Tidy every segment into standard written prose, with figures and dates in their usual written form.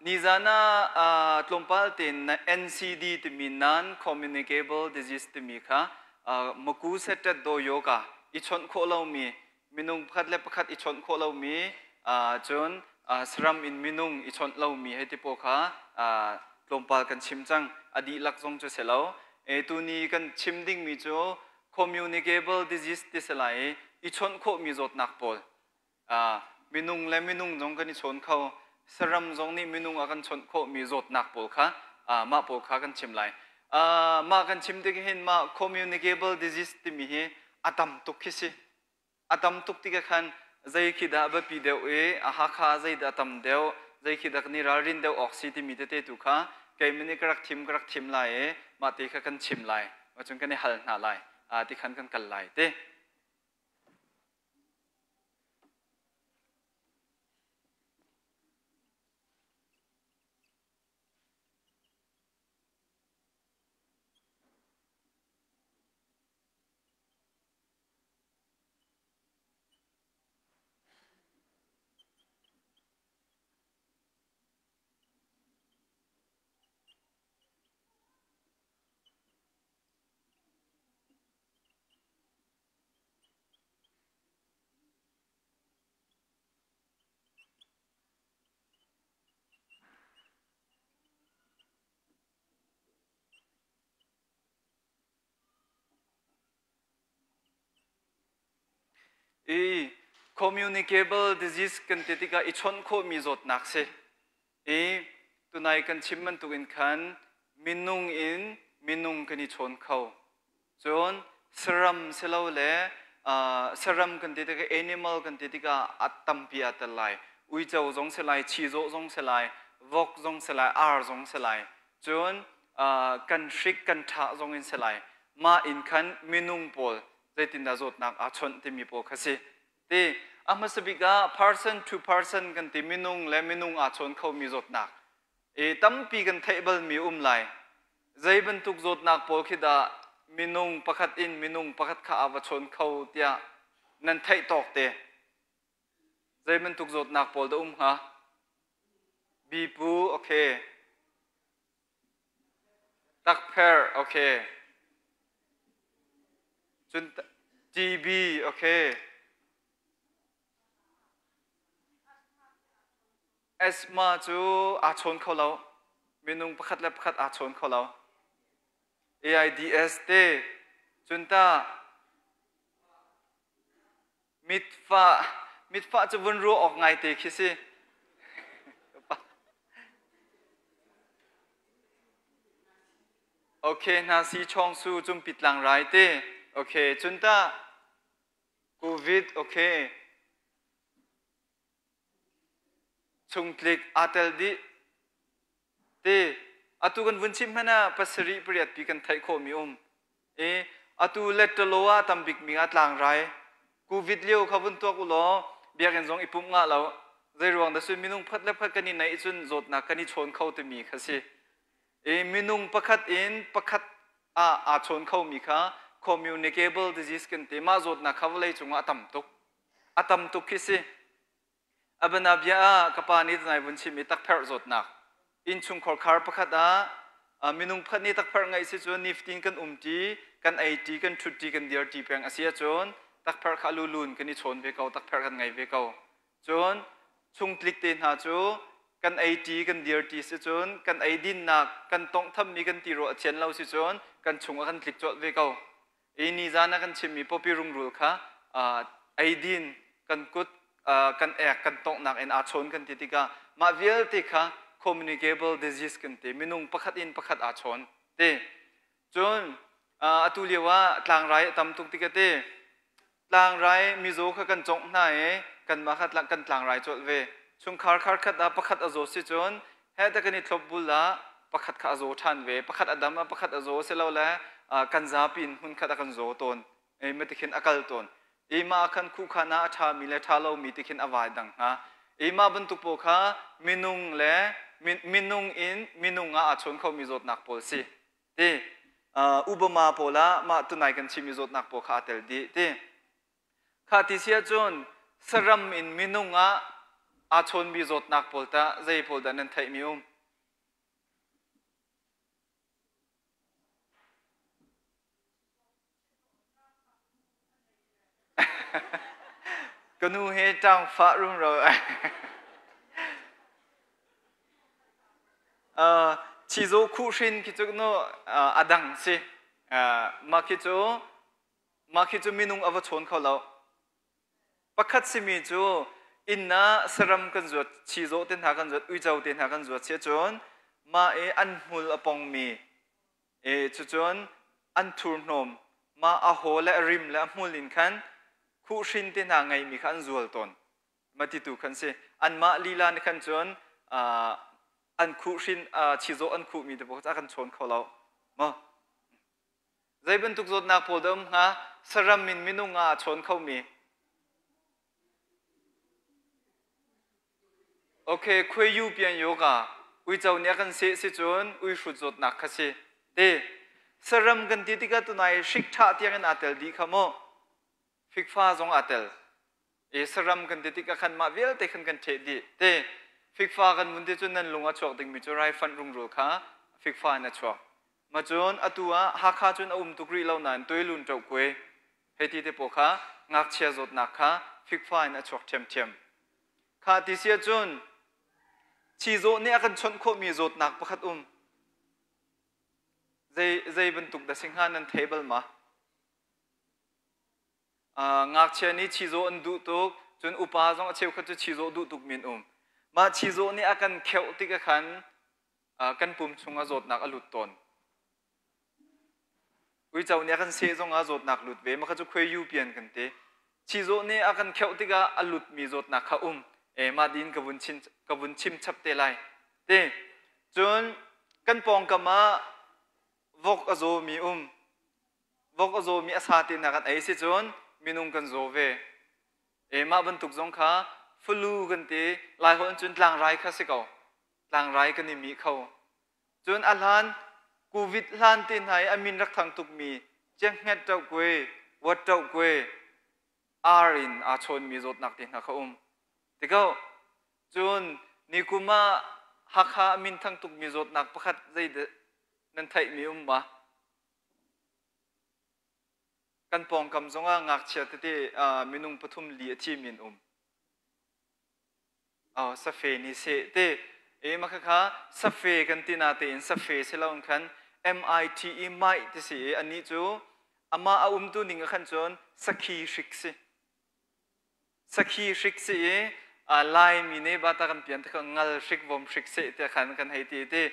Nizan ah tlawmpal tein NCD timi non-communicable disease timi kha maku setet do yoga i chawnh khawh lomi minung pakhat le pakhat i chawnh khawh lomi cun saram in minung i chawnh lomi hei ti pawl kha tlawmpal kan chim cang. A dihlak zong cu si lo. Tuni kan chim dingmi cu communicable disease ti si lai i i chawnh khawhmi zawtnak pawl. Minung le minung zong kan i chawn kho. Saram zong nih minung a kan chawnh khawhmi zawtnak pawl kha mah pawl kha kan chim lai. Mah kan chim tik hin mah communicable disease timi hi a tam tuk khi si. A tam tuk tikah khan zei khi dah biapi deuh i a Hakha zei dah tam deuh, zei khi dah kan i ralrin deuh awk si timi tete tu kha keimah nih ka rak thim lai i mah te kha kan chim lai. Cun kan i hal hna lai. Ti khan kan kal lai ti. I communicable disease kan ti tikah i chawnh khawhmi zawtnak si. I tunai kan chim bantukin khan minung in minung kan i chawn kho. Cun saram silole saram kan ti tikah animal kan ti tikah a tampi aa tel lai. Uico zong si lai, chizawh zong si lai, vok zong si lai, ar zong si lai. Cun kan hrik kan ṭha zong in si lai. Mah in khan minung pawl zeitindah zawtnak aa chawnh timi pawl kha si. Ti a hmasa bik ah person to person kan ti minung le minung aa chawn khomi zawtnak. I tampi kan theih balmi um lai. Zei bantuk zawtnak pawl khi dah minung pakhat in minung pakhat kha aa va chawn kho tiah nan theih tawk te. Zei bantuk zawtnak pawl dah um hnga? Bipu, okay. Takpher, okay. Cun TB, okay. Asthma cu aa chawn kho lo. Minung pakhat le pakhat aa chawn kho lo. AIDS te, cun ta mitfah, mitfah cu vun ruah awk ngai te khi si. Okay, hna si chawng su cumpi tlang rai te. Okay, cun ta COVID, okay. Chungtlik aa tel dih. Ti atu kan vun chim hmanh ah pasarih pariat pi kan theih khawhmi um. I atu lettalo ah tam bikmi ah tlangrai. Covid lio kha vun tuak u law biakinn zong i pumh ngah lo. Zei ruang dah cun minung phat le phat kan i naih cun zawtnak kan i chawn kho timi kha si. I minung pakhat in pakhat ah aa chawn khomi kha communicable disease kan ti. Mah zawtnak kha vawlei cungah a tam tuk. A tam tuk khi si. A bianabia ah ka pa nih nai vun chim i takpherh zawtnak. Innchungkhar khar pakhat ah minung pakhat nih takpherh ngeih si cun nifatin kan umṭi, kan eiṭi, kan ṭhutṭi, kan dirṭi peng a si ahcun takpherh kha lulun kan i chawn ve ko, takpherh kan ngei ve ko. Cun chungtlik te hna cu kan eiṭi, kan dirṭi si cun kan eidinnak, kan tawnghthammi kan tirawl a thian lo si cun kan chung a kan tlik colh ve ko. I nizan ah kan chimmi pawpi rungrul kha eidin kan kut kan ek kan tonghnak in aa chawn kan ti tikah mah vialte kha communicable disease kan ti minung pakhat in pakhat aa chawn ti cun atu lio ah tlangrai a tam tuk tikah ti tlangrai mizaw kha kan congh hna i kanmah kha kan tlangrai colh ve chungkhar khar khat ah pakhat a zaw si cun he ta kan i thlop bul ah pakhat kha a zaw ṭhan ve pakhat a dam ah pakhat a zaw si lo le kan zapi in hmun khat a kan zaw tawn i tikhin a kal tawn i mah khan khuhkhan ah a ṭhami le ṭha lomi tikhin a vai dang hnga i mah bantuk pawl kha minung le minung in minung ah aa chawn khomi zawtnak pawl si ti Obama pawl ah mah tunai kan chimmi zawtnak pawl kha aa tel dih ti Kha ti si ahcun saram in minung ah Aa chawnmi zawtnak pawl tah zei pawl dah nan theihmi um? Ka nu he ṭangfah rumro. Chizaw khuhhrin khi cu no a dang si. Mah khi cu mah khi cu minung a va chawn kho lo. Pakhat simi cu inn ah saram kan zuat, chizawh te hna kan zuat, uico te hna kan zuat si ahcun mah i an hmul a pongmi e cucun an thurhnawm mah a haw le a rim le a hmul in khan khuhhrin te hna ngeimi kha an zual tawn. Matitu khan si. Anmah lila nih khan cun an khuhhrin chizawh an khuhmi te pawl kha a kan chawn kho lo. Maw? Zei bantuk zawtnak pawl dah um hnga? Saram in minung ah a chawn khomi. Okay, khuai pian yoga. Uico nih a kan seh si cun uihrut zawtnak kha si. Te, saram kan ti tikah tunai hrik ṭha tiang in aa tel dih kha mu. Fikfa zong aa tel. E saram kan ti tikah khan mah vialte khan kan ṭheh dih. Te, fikfa kan vun ti cun nan lung a chuak dingmi cu raifanh rungrul kha fikfa in a chuak. Ma cun atu ah Hakha cun a um tuk rih lo nain tuilun ṭohkue hei ti te pawl kha ngakchia zawtnak kha fikfa in a chuak ṭhiamṭhiam. Kha ti si ahcun chizawh nih a kan chawnh khawhmi zawtnak pakhat um. Zei, zei bantuk dah si hnga nan thei bal ma? Ngakchia nih chizawh an duh tuk, cun upa zong a cheukhat cu chizawh duh tuk mi an um. Mah chizawh nih a kan kheuh tik ah khan kan pum chungah zawtnak a lut tawn. Uico nih a kan seh zongah zawtnak lut ve. Mah kha cu khuai pian kan ti. Chizawh nih a kan kheuh tikah a lutmi zawtnak kha um. E mah din ka vun chim, ka vun chim chap te lai. Ti. Cun kan pawngkam ah vok a zawmi um. Vok a zawmi a sa te hna kan ei si cun minung kan zaw ve. E mah bantuk zong kha flu kan ti. Lai holh in cun tlangrai kha si ko. Tlangrai kan i mih kho. Cun a hlan Covid hlan te hna i a min rak thang tukmi Cianghnget ṭohkue, Wat ṭohkue, ar in aa chawnmi zawtnak te hna kha um. Tiko, cun nikum ah Hakha a min thang tukmi zawtnak pakhat zeidah nan theihmi um ma? Kan pawngkam zongah ngakchia tete minung pathum li a thimi an um. Oh, safe ni seh te. E ma kha safe kan ti na tein safe si lo khan MITE might ti si i anih cu amah a umtu ning ah khan cun sakhi hrik si. Sakhi hrik si i Laimi nih bata kan pian te kha ngal hrik vom hrik seh te khan kan hei ti ti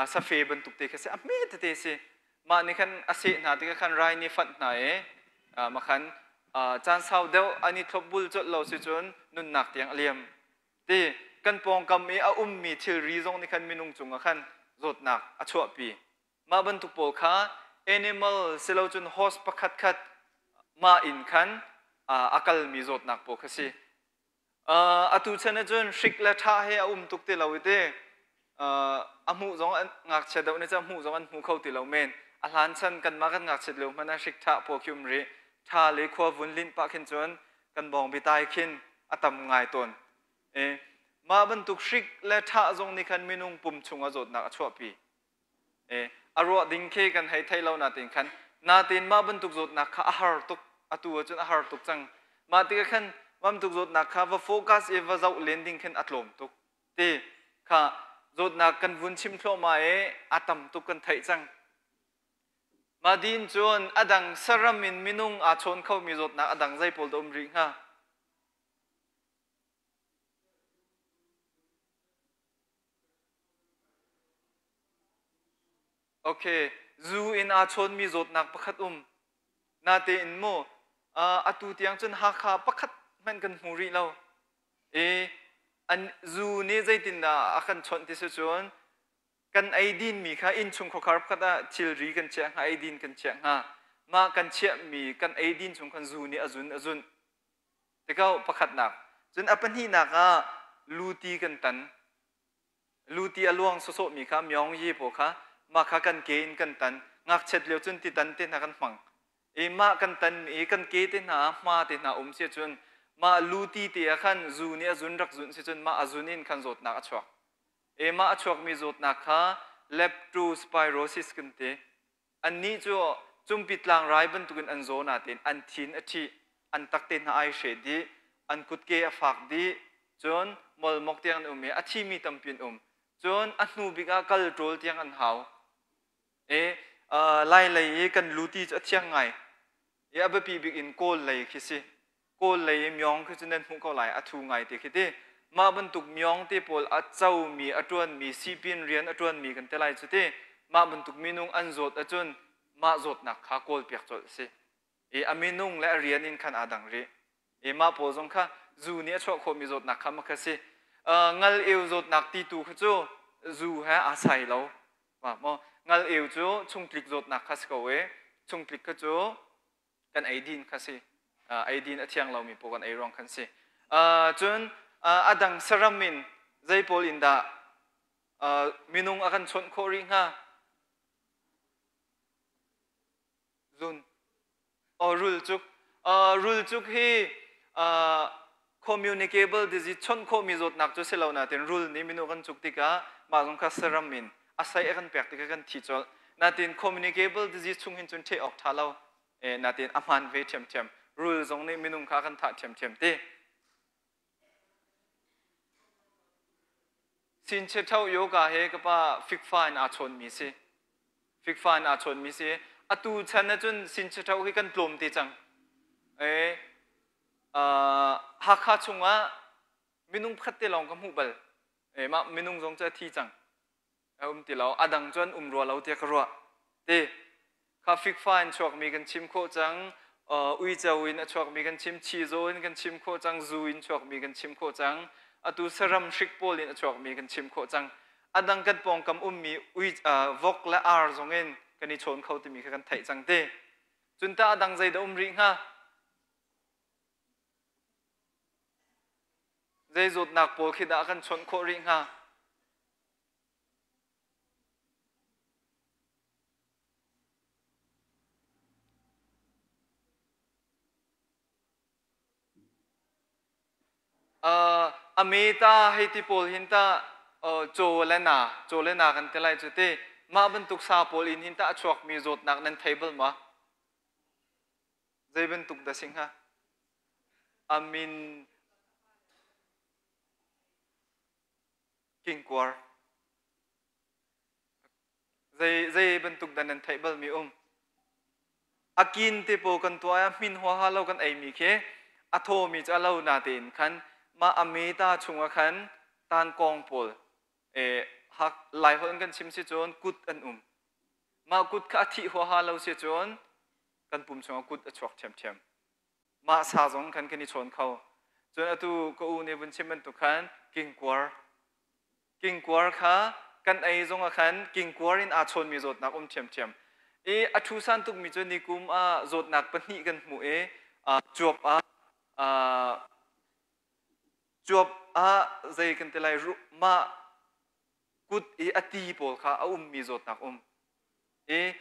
safe bantuk te kha si a hme tete si. Mah nih khan a seh hna tikah khan rai nih fanh hna i mah khan caan sau deuh an i thlopbul colh lo si cun nunnak tiang a liam. Ti kan pawngkam i a ummi thilri zong nih khan minung cungah khan zawtnak a chuahpi. Mah bantuk pawl kha animal silocun host pakhat khat mah in khan a kalmi zawtnak pawl kha si. Atu chan ahcun hrik le ṭha he a um tuk ti lo i ti a hmuh zong an ngakchia deuh nih cun a hmuh zong an hmu kho ti lo men. A hlan chan kanmah kan ngakchiat lio hmanh ah hrik ṭha pawl khi um rih. Ṭha le khua vun linh pah khin cun kan bawng bitai khin a tam ngai tawn. E, mah bantuk hrik le ṭha zong nih khan minung pum chungah zawtnak a chuahpi. E, a ruah ding khi kan hei thei lo natin khan natin mah bantuk zawtnak kha a har tuk atu ahcun a har tuk cang mah tikah khan mah bantuk zawtnak kha va focus i va zoh len ding khin a tlawm tuk ti kha zawtnak kan vun chim thluahmah i a tam tuk kan theih cang mah din cun a dang saram in minung aa chawn khomi zawtnak a dang zei pawl dah um rih hnga Okay, zu in aa chawnmi zawtnak pakhat um. Natein mu, atu tiang cun Hakha pakhat hmanh kan hmu rih lo. I an zu nih zeitindah a kan chawnh ti si cun kan eidin mi kha innchung khuakhar pakhat ah thilri kan chiah hnga, eidin kan chiah hnga. Mah kan chiahmi kan eidin chung khan zu nih a zun a zunh. Tikau pakhatnak. Cun a pahnihnak ah luti kan tan. Luti a luang sawsawhmi kha myong yi pawl kha mah kha kan ke in kan tan. Ngakchiat lio cun titan te hna kan hmang. I mah kan tan i kan ke te hna hma te hna um si cun Mah luti te ah khan zu nih a zun rak zunh si cun mah a zun in khan zawtnak a chuak. E mah a chuakmi zawtnak kha leptospirosis kan ti. Annih cu cumpi tlangrai bantukin an zaw nain an thin a ṭhih, an takte hna ai hre dih, an kutke a fak dih, cun molmok tiang an um i a thimi tampi an um. Cun a hnu bik ah kal ṭawl tiang an hau. E, Lai lei i kan luti cu a thiang ngai. I a biapi bik in Kawl lei khi si. Kawl lei i myong khi cu nan hmuh ko lai, a thu ngai te khi ti. Mah bantuk myong te pawl a comi, a ṭuanmi, sipin rian a ṭuanmi kan ti lai cu ti. Mah bantuk minung an zawt ahcun mah zawtnak kha kawlpiak colh a si. I a minung le a rian in khan aa dang rih. I mah pawl zong kha zu nih a chuah khawhmi zawtnak kha makha si. Ngal eu zawtnak ti tu kha cu zu he aa sai lo. Maw ngal eu cu chungtlik zawtnak kha si ko i chungtlik kha cu kan eidin kha si. Eidin a thiang lomi pawl kan ei ruang khan si. Cun a dang saram in zei pawl in dah minung a kan chawnh khawh rih hnga? Zun. Oh, rulcuk. Rulcuk hi communicable disease chawnh khawhmi zawtnak cu si lo nain rul nih minung kan cuk tikah mah zong kha saram in a sei a kan pek tikah kan thi colh. Natin communicable disease chung hin cun ṭheh awk ṭha lo. Natin a hmaan ve ṭhiamṭhiam. Rul zong nih minung kha kan thah ṭhiamṭhiam ti. Sinche yoga he ka pa fikfa in aa chawnmi si. Fikfa in aa chawnmi si. Atu chan ahcun sinche hi kan tlawm te cang. Hakha chungah minung pakhat te lawng ka hmuh bal. Mah minung zong cu a thi cang. A um ti lo. A dang cu an um rua lo tiah ka ruah. Ti kha fikfa in chuakmi kan chim khawh cang. Uico in a chuakmi kan chim, chizaw in kan chim khawh cang, zu in chuakmi kan chim khawh cang. Atu saram hrik pawl in a chuakmi kan chim khawh cang. A dang kan pawngkam ummi ui vok le ar zong in kan i chawn kho timi kha kan theih cang ti. Cun tah a dang zei dah um rih hnga? Zei zawtnak pawl khi dah kan chawnh khawh rih hnga? A me ta hei ti pawl hin ta caw le na caw le na kan ti lai cu ti mah bantuk sa pawl in hin ta a chuakmi zawtnak nan thei bal ma? Zei bantuk dah si hnga? A min kingkuar. Zei zei bantuk dah nan theih balmi um? A kin te pawl kan tuah i hmin huaha lo kan eimi khi a thawmi cu a lo na tein khan mah a meta chungah khan tankawng pawl hak Laiholh in kan chim si cun kut an um. Mah kut kha a thih huaha lo si cun kan pum chungah kut a chuak ṭhiamṭhiam. Mah sa zong khan kan i chawn kho. Cun atu ka u nih vun chim bantuk khan kingkuar. Kingkuar kha kan ei zong ah khan kingkuar in aa chawnmi zawtnak um ṭhiamṭhiam. I a ṭhusan tukmi cu nikum ah zawtnak pahnih kan hmuh i cuap ah cuap ah zei kan ti lai mah kut i a ti pawl kha a ummi zawtnak um. I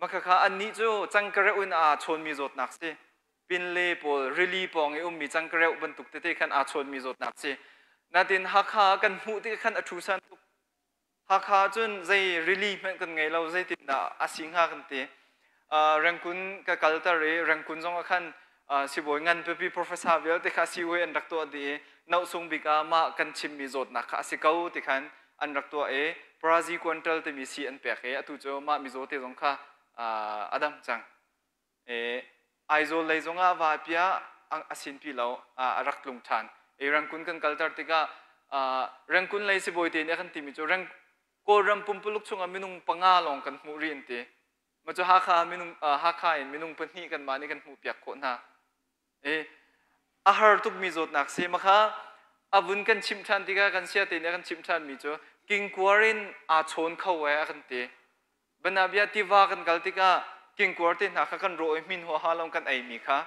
makhakha annih cu cangkareuh in aa chawnmi zawtnak si. Pinle pawl rili pawng i ummi cangkareuh bantuk tete khan aa chawnmi zawtnak si. Natin Hakha kan hmuh tik khan a ṭhusan tuk. Hakha cun zei rili hmanh kan ngei lo, zeitindah a si hnga kan ti. Rengkun ka kalter i Rengkun zong ah khan sibawi ngan pipi professor vialte kha sibawi an rak tuah dih i nohsung bik ah mah kan chimmi zawtnak kha a si ko ti khan an rak tuah i praziquantel timi sii an pek i atu cu mah mizaw te zong kha a dam cang. Aizawl lei zong ah va piah a sinpi lo a rak tlung ṭhan. I Rangkun kan kalter tikah Rangkun lei sibawi te nih a kan timi cu Kawlram pumpuluk chungah minung panga lawng kan hmuh rih an ti. Mah cu Hakha minung Hakha in minung pahnih kanmah nih kan hmuhpiak khawh hna. I a har tukmi zawtnak si makha a vun kan chimh ṭhan tikah kan sia te nih a kan chimh ṭhanmi cu kingkuar in aa chawn kho ee a kan ti. Banabia tiva kan kal tikah kingkuar te hna kha kan rawh i hmin huaha lo kan eimi kha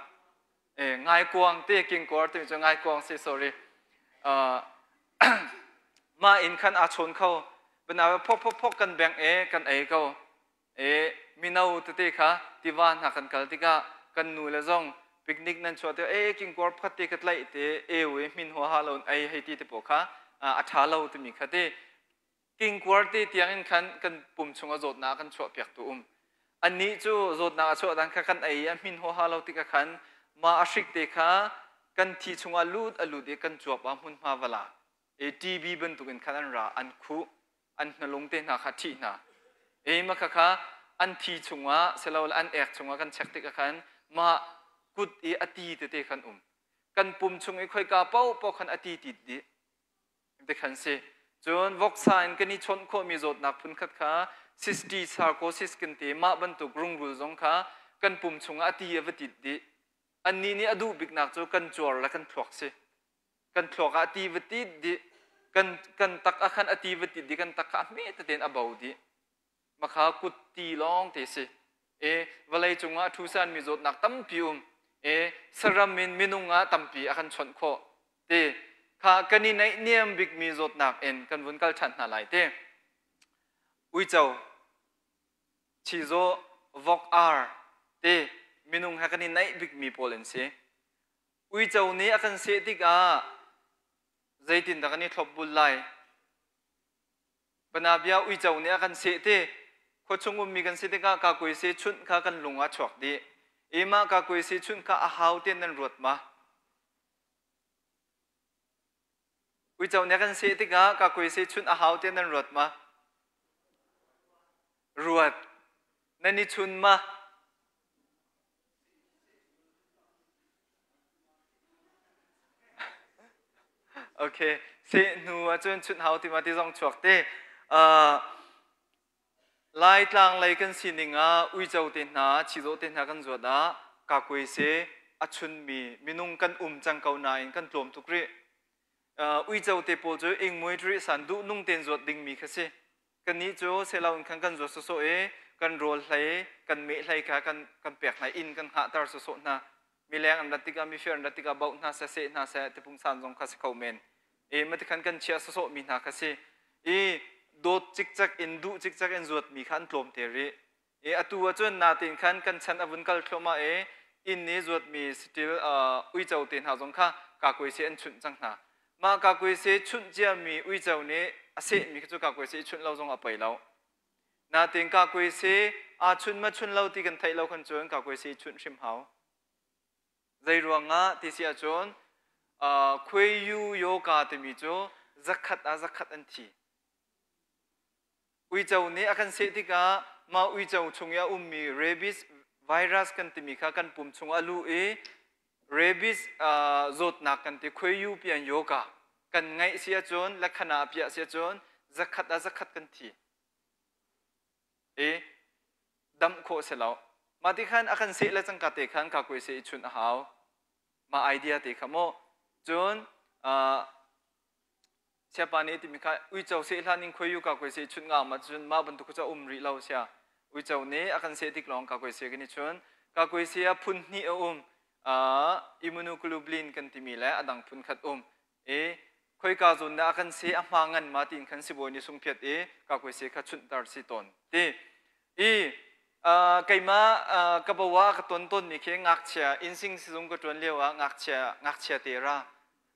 ngaikuang te kingkuar te cu ngaikuang si sorry mah in khan aa chawn kho banabia phok phok phok kan bengh e kan ei ko e mino tete kha tiva hna kan kal tikah kan nu le zong Picnic nan chuah te e kingkuar pakhat te ka tlaih te eu i hmin huaha lo ei hei ti te pawl kha a ṭha lo timi kha te kingkuar te tiang in khan kan pum chung a zawtnak kan chuah piak tu um. Annih cu zawtnak a chuah dan kha kan ei a hmin huaha lo tikah khan mah a hrik te kha kan thi chungah lut a lut i kan cuap ah hmunhma va la e TB bantukin khan an ra an khuh an hnalung te hna kha ṭhih hna. E mah khakha an thi chungah silole an ek chungah kan check tikah khan mah kut i a ti tete khan um. Kan pum chung i khoika paohpaoh khan a ti tit dih. Ti khan si. Cun voksa in kan i chawnh khawhmi zawtnak phunkhat kha cysticercosis kan ti mah bantuk rungrul zong kha kan pum chungah a ti a va tit dih. Annih nih a duh biknak cu kan cuar le kan thluak si. Kan thluak ah a ti va tit dih. Kan tak ah khan a ti va tit dih. Kan tak kha a hme tein a bo dih. Makha kut ti lawng te si. E vawlei cungah a ṭhusanmi zawtnak tampi um. E saram in minung ah tampi a kan chawnh khawh. Ti kha kan i naihniam bikmi zawtnak in kan vun kal ṭhan hna lai ti. Uico, chizaw, vok ar ti minung he kan i naih bikmi pawl an si. Uico nih a kan seh tikah zeitindah kan i thlopbul lai? Banabia uico nih a kan seh ti khuachung ummi kan si tikah kakuaise chunh kha kan lung ah chuak dih. I mah kakuaise chunh kha a hau tiah nan ruat ma? Uico nih a kan seh tikah kakuaise chunh a hau tiah nan ruat ma? Ruat. Nan i chun ma? Okay, seh hnu ahcun chunh hau ti ma ti zong chuak te. Laitlang lei kan sining ah uico te hna, chizawh te hna kan zuat ah kakuai se a chunmi minung kan um cang ko nain kan tlawm tuk rih. Uico te pawl cu ingmui rih san duh nung ten zuat dingmi kha si. Kannih cu selo in khan kan zuat sawsawh i kan rawl hlei, kan meh hlei kha kan pek hna inn kan hngahter sawsawh hna. Mileng an rat tikah, mifir an rat tikah bauh hna seh, seh hna seh, tipungsan zong kha si kho men. E matikhan kan chiah sawsawh mi hna kha si. I dawt cikcek in duh cikcek in zuat mi kha an tlawm te rih. I atu ahcun natin khan kan chan a vun kal thluahmah i inn i zuatmi saṭil uico te hna zong kha kakuaise an chunh cang hna. Mah kakuaise chunh ciami uico nih a sehmi cu kakuaise i chunh lo zong a poi lo. Natin kakuaise aa chun ma chun lo ti kan theih lo khan cun kakuaise i chunh hrim hau. Zei ruangah ti si ahcun khuaiyu yoga timi cu zakhat ah zakhat an thi. Uico nih a kan seh tikah mah uico chung i a ummi rabies virus kan timi kha kan pum chung a luh i rabies zawtnak kan ti khuaiyu pian yoga kan ngaih si ahcun lekhana a piah si ahcun zakhat ah zakhat kan thi i damh khawh si lo. Mah ti khan a kan seh le cangka te khan kakui seh i chunh a hau. Mah idea te kha mu. Cun Siapa nih timi kha uico seh hlan in khuaiyu ka koi se chun nga ma cun mah bantuk cu um rih lo sia. Uico nih a kan seh tik lawng ka koi se kan i chun. Ka koi se ah phun hnih a um. Immunoglobulin kan timi le a dang phun khat um. I khoika zawn dah a kan seh a hma ngan ma tiin khan sibawi nih sungphiat i ka koi se kha chunhter si tawn. Ti i keimah ka bawa ka ton tawnmi khi ngakchia innsing sizung ka ṭuan lio ah ngakchia ngakchia te ra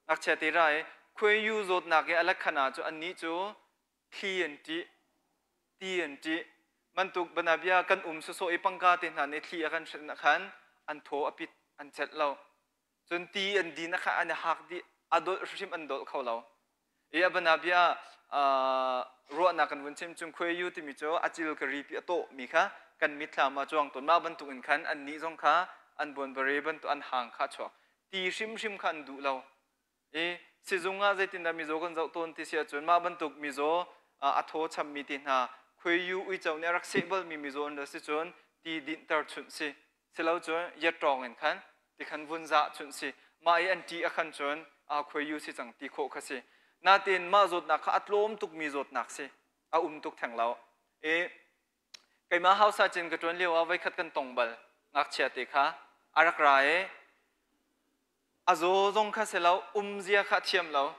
Ngakchia te ra i khuaiyu zawtnak i a lekhana cu annih cu thli an ṭih, ti an ṭih. Bantuk banabia kan um sawsawh i pangka te hna nih thli a kan hrenh ah khan an thaw a pit, an celh lo. Cun ti an din ah khan an i hak dih, a dolh hrimhrim an dolh kho lo. I a banabia ruahnak kan vun chim cung khuaiyu timi cu a cil ka ripi a tawhmi kha kan mitthlam ah cuang tawn. Mah bantuk in khan annih zong kha an buanbare bantuk an hang kha a chuak. Ti hrimhrim kha an duh lo. I sizung ah zeitindah mizaw kan zoh tawn ti si ahcun mah bantuk mizaw a thaw chammi te hna khuaiyu uico nih a rak seh balmi mizaw an rak si cun ti dinhter chunh si. Silo cun yatṭawng in khan ti khan vun zah chunh si. Mah i an ṭih a khan cun a khuaiyu si cang ti khawh kha si. Natin mah zawtnak kha a tlawm tukmi zawtnak si. A um tuk theng lo. I Keimah hausa cin ka ṭuan lio ah voikhat kan tong bal. Ngakchia te kha a rak ra i a zaw zong kha si lo, umzia kha a thiam lo.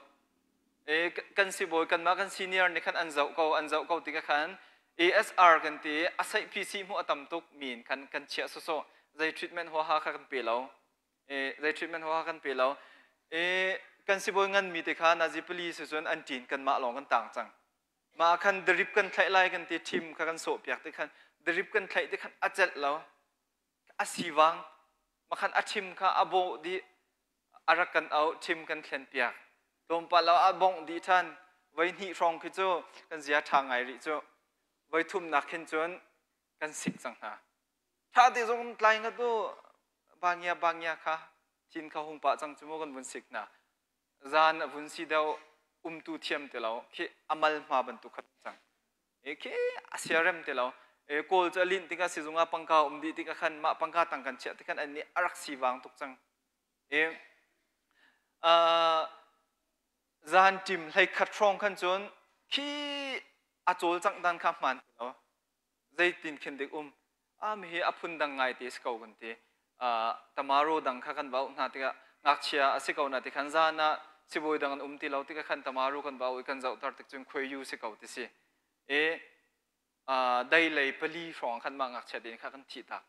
E, kan sibawi kanmah kan senior nih khan an zoh ko, an zoh ko tikah khan ASR kan ti i a saihpi sihhmuh a tam tuk mi in khan kan chiah sawsawh. Zei treatment huaha kha kan pe lo. Zei treatment huaha kan pe lo. Kan sibawi nganmi te kha nazi pali si cun an ṭin kanmah lawng kan tang cang. Mah khan drip kan thlaih lai kan ti ṭhim kha kan sawh piak te khan drip kan thlaih te khan a celh lo. A sivang makhan a ṭhim kha a bawh dih a rak kan auh ṭhim kan thlen piak. Tlawmpal ah a bongh dih ṭhan. Voi hnih hrawng khi cu kan zia ṭha ngai rih cu. Voi thumnak khin cun kan sik cang hna. Ṭha te zong tlai ngat u bangia bangia kha thin kha hung pah cang cu mu kan vun sik hna. Zan a vun si deuh umtu thiam ti lo khi amal hma bantuk kha cang. E khi a siarem ti lo. E kawl cu a linh tikah sizung ah pangka um dih tikah khan mah pangka tang kan chiah tikhan an nih a rak sivang tuk cang. E zan ṭim hlei khat hrawng khan cun khi a cawlcangh dan kha hmaan ti lo. Zeitin khin dik um a mi hi a phun dang ngai te si ko kan ti. Tamaro dang kha kan va auh hna tikah ngakchia a si ko na ti khan zan ah sibawi dang an um ti lo tikah khan tamaru kan va auh i kan zohter tik cun khuaiyu si ko ti si. E dei lei pali hrawng khan mah ngakchia te kha kan thih tak.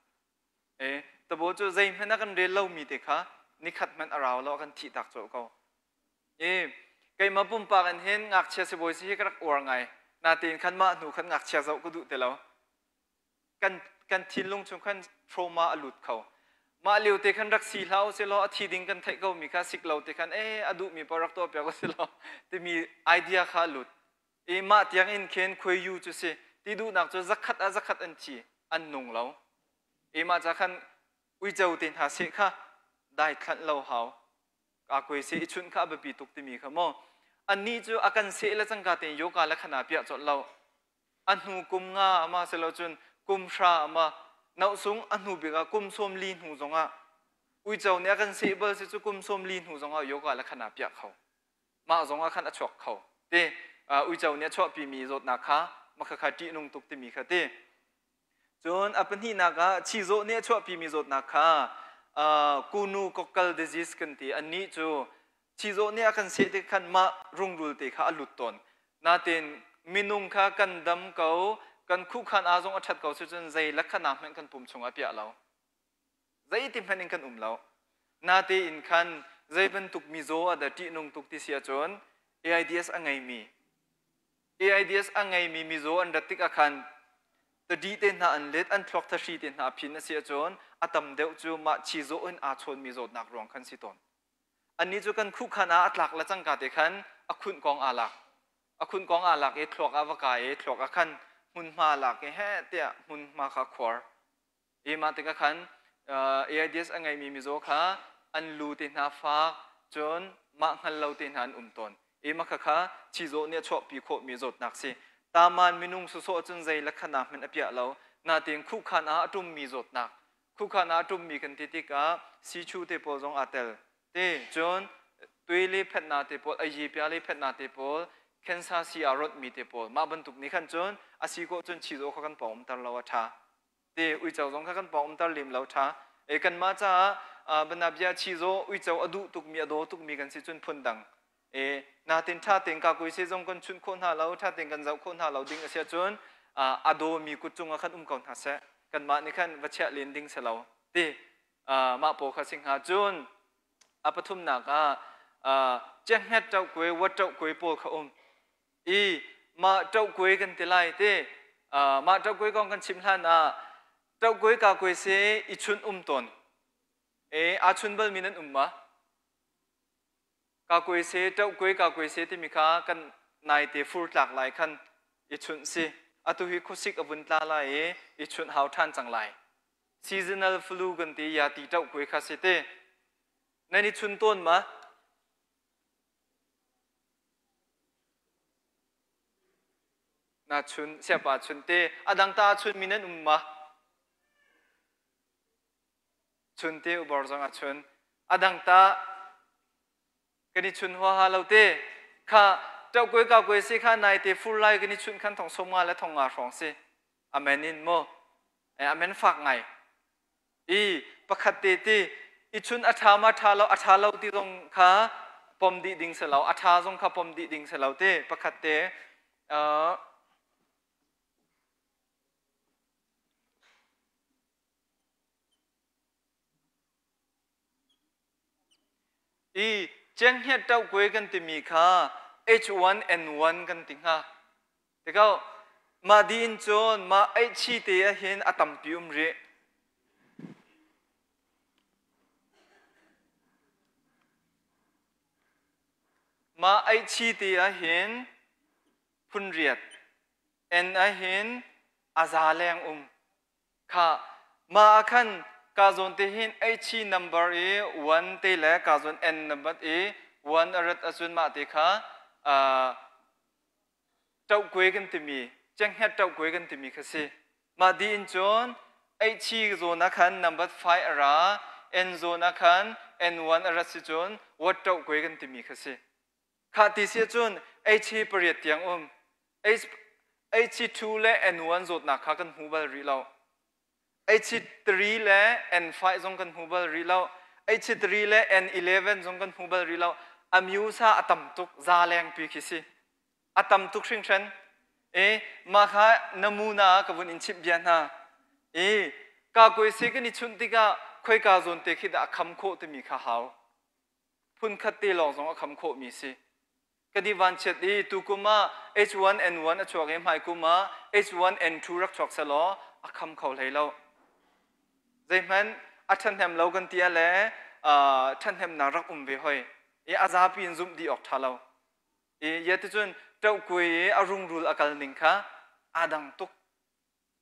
E tabo cu zeihmanh a kan rel lomi te kha nikhat hmanh a rau lo a kan thih tak colh ko. E keimah pumpak in hin ngakchia sibawi si hi ka rak uar ngai. Natein khan mah hnu khan ngakchia zoh ka duh ti lo. Kan kan thinlung chung khan trauma a lut kho. Mah lio te khan rak si hlah usih law a thi ding kan theih ko mi kha sik lo te khan e a duhmi paoh rak tuah piak usih law timi idea kha a lut. I mah tiang in khin khuaiyu cu si ti duhnak cu zakhat ah zakhat an thi an nung lo. I mah ca khan uico te hna seh kha dai thlanh lo hau. Ka kuai seh i chunh kha a biapi tuk timi kha maw. Annih cu a kan seh le cangka tein yoga le khana piah colh lo. A hnu kum nga ama silo cun kum hra ama nohsung a hnu bik ah kum sawm li hnu zongah uico nih a kan seh bal si cu kum sawm li hnu zongah yoga le khana piah kho. Mah zongah khan a chuak kho. Ti uico nih a chuahpimi zawtnak kha makhakha ṭihnung tuk timi kha ti. Cun a pahnihnak ah chizawh nih a chuahpimi zawtnak kha kunu kokkal disease kan ti. Annih cu chizawh nih a kan seh tik khan mah rungrul te kha a lut tawn. Natin minung kha kan dam ko, kan khuhkhan aa zong a ṭhat ko sicun zei lakhanak hmanh kan pum chungah a piah lo. Zeiti hmanh in kan um lo. Natein khan zei bantuk mizaw ah dah ṭihnung tuk ti si ahcun AIDS a ngeimi AIDS a ngeimi mizaw an rat tikah khan tadi te hna an let, an thluak thahri te hna a phin a si ahcun a tam deuh cu mah chizawh in aa chawnmi zawtnak ruang khan si tawn. Annih cu kan khuhkhan ah a tlak le cangka te khan a khunh kong aa lak. A khunh kong aa lak i thluak ah va kai i thluak ah khan hmunhma lak i heh tiah hmunhma kha khuar. I mah tikah khan AIDS a ngeimi mizaw kha an lu te hna fak cun mah hngal lo te hna an um tawn. I mah khakha chizawh nih a chuahpi khawhmi zawtnak si. Taman minung sawsawh cun zei le khanak hmanh a piah lo. Natein khuhkhan ah a ṭummi zawtnak. Khuhkhan ah a ṭummi kan ti tikah sichu te pawl zong aa tel. Te cun tui le phetna te pawl, ayi pia le phetna te pawl, cancer si aa ronhmi te pawl. Mah bantuk nih khan cun a si khawh cun chizawh kha kan pawng umter lo a ṭha. Te uico zong kha kan pawng umter lem lo ṭha. E kanmah caah banabia chizaw uico a duh tukmi a daw tukmi kan si cun phun dang. E natin ṭha tein ka kui se zong kan chunh khawh hna lo, ṭha tein kan zoh khawh hna lo ding a si ahcun a dawmi kut cungah khan um ko hna seh. Kanmah nih khan va chiah len ding si lo. Ti mah pawl kha si hnga cun a pathumnak ah cengnget ṭohkuai, wat ṭohkuai pawl kha um. I mah ṭohkuai kan ti lai ti mah ṭohkuai kong kan chim hlan ah ṭohkuai kakuai si i chunh um tawn. E aa chun balmi nan um ma? Kakuai se ṭohkuai kakuai se timi kha kan naite fur tlak lai khan i chunh si. Atu hi khuasik a vun tla lai i i chunh hau ṭhan cang lai. Seasonal flu kan ti ya ti ṭohkuai kha si ti. Nan i chun tawn ma? Na chun siapa chun te a dang ta chun mi nan um ma? Chun te ubor zong a chun. A dang ta kan i chun huaha lo te kha ṭohkuai ka kuai si kha nai te fur lai kan i chun khan thong som nga le thong nga hrawng si. Amen in mu. Amen fak ngai. I pakhat te ti i chun a ṭha ma ṭha lo a ṭha lo ti zong kha pom dih ding si lo a ṭha zong kha pom dih ding si lo ti pakhat te I cenghngia ṭohkuai kan timi kha H1N1 kan ti hnga. Tikah mah dih in cun mah eihchi te ah hin a tampi um rih. Mah eihchi te ah hin phun riat, N ah hin a za leng um. Kha mah ah khan ka zawn te hin H number i 1 te le ka zawn N number i 1 a rat ahcun mah te kha ṭohkuai kan timi cenghnget ṭohkuai kan timi kha si. Mah dih in cun H zawn ah khan number 5 a ra, N zawn ah khan N1 a rat si cun wat ṭohkuai kan timi kha si. Khah ti si ahcun H hi pariat tiang um. H2 le N1 zawtnak kha kan hmu bal rih lo. H3 le N5 zong kan hmu bal rih lo. H3 le N11 zong kan hmu bal rih lo. A muse a tam tuk, za lengpi khi si. A tam tuk hringhran. E, mah kha namuna ka vun in chimh bia hna. E, ka kuai se kan i chunh tikah khoika zawn te khi dah a kham khawh timi kha hau. Phunkhat te lawng zong a kham khawhmi si. Kan i vanchiat i tukum ah H1N1 a chuak i hmaikum ah H1N2 rak chuak selaw a kham kho hlei lo. Zeihmanh a ṭhahnem lo kan ti ah le ṭhahnemnak rak um ve hoi. I a zapi in zumh dih awk ṭha lo. I ya ticun ṭohkuai i a rungrul a kal ning kha aa dang tuk.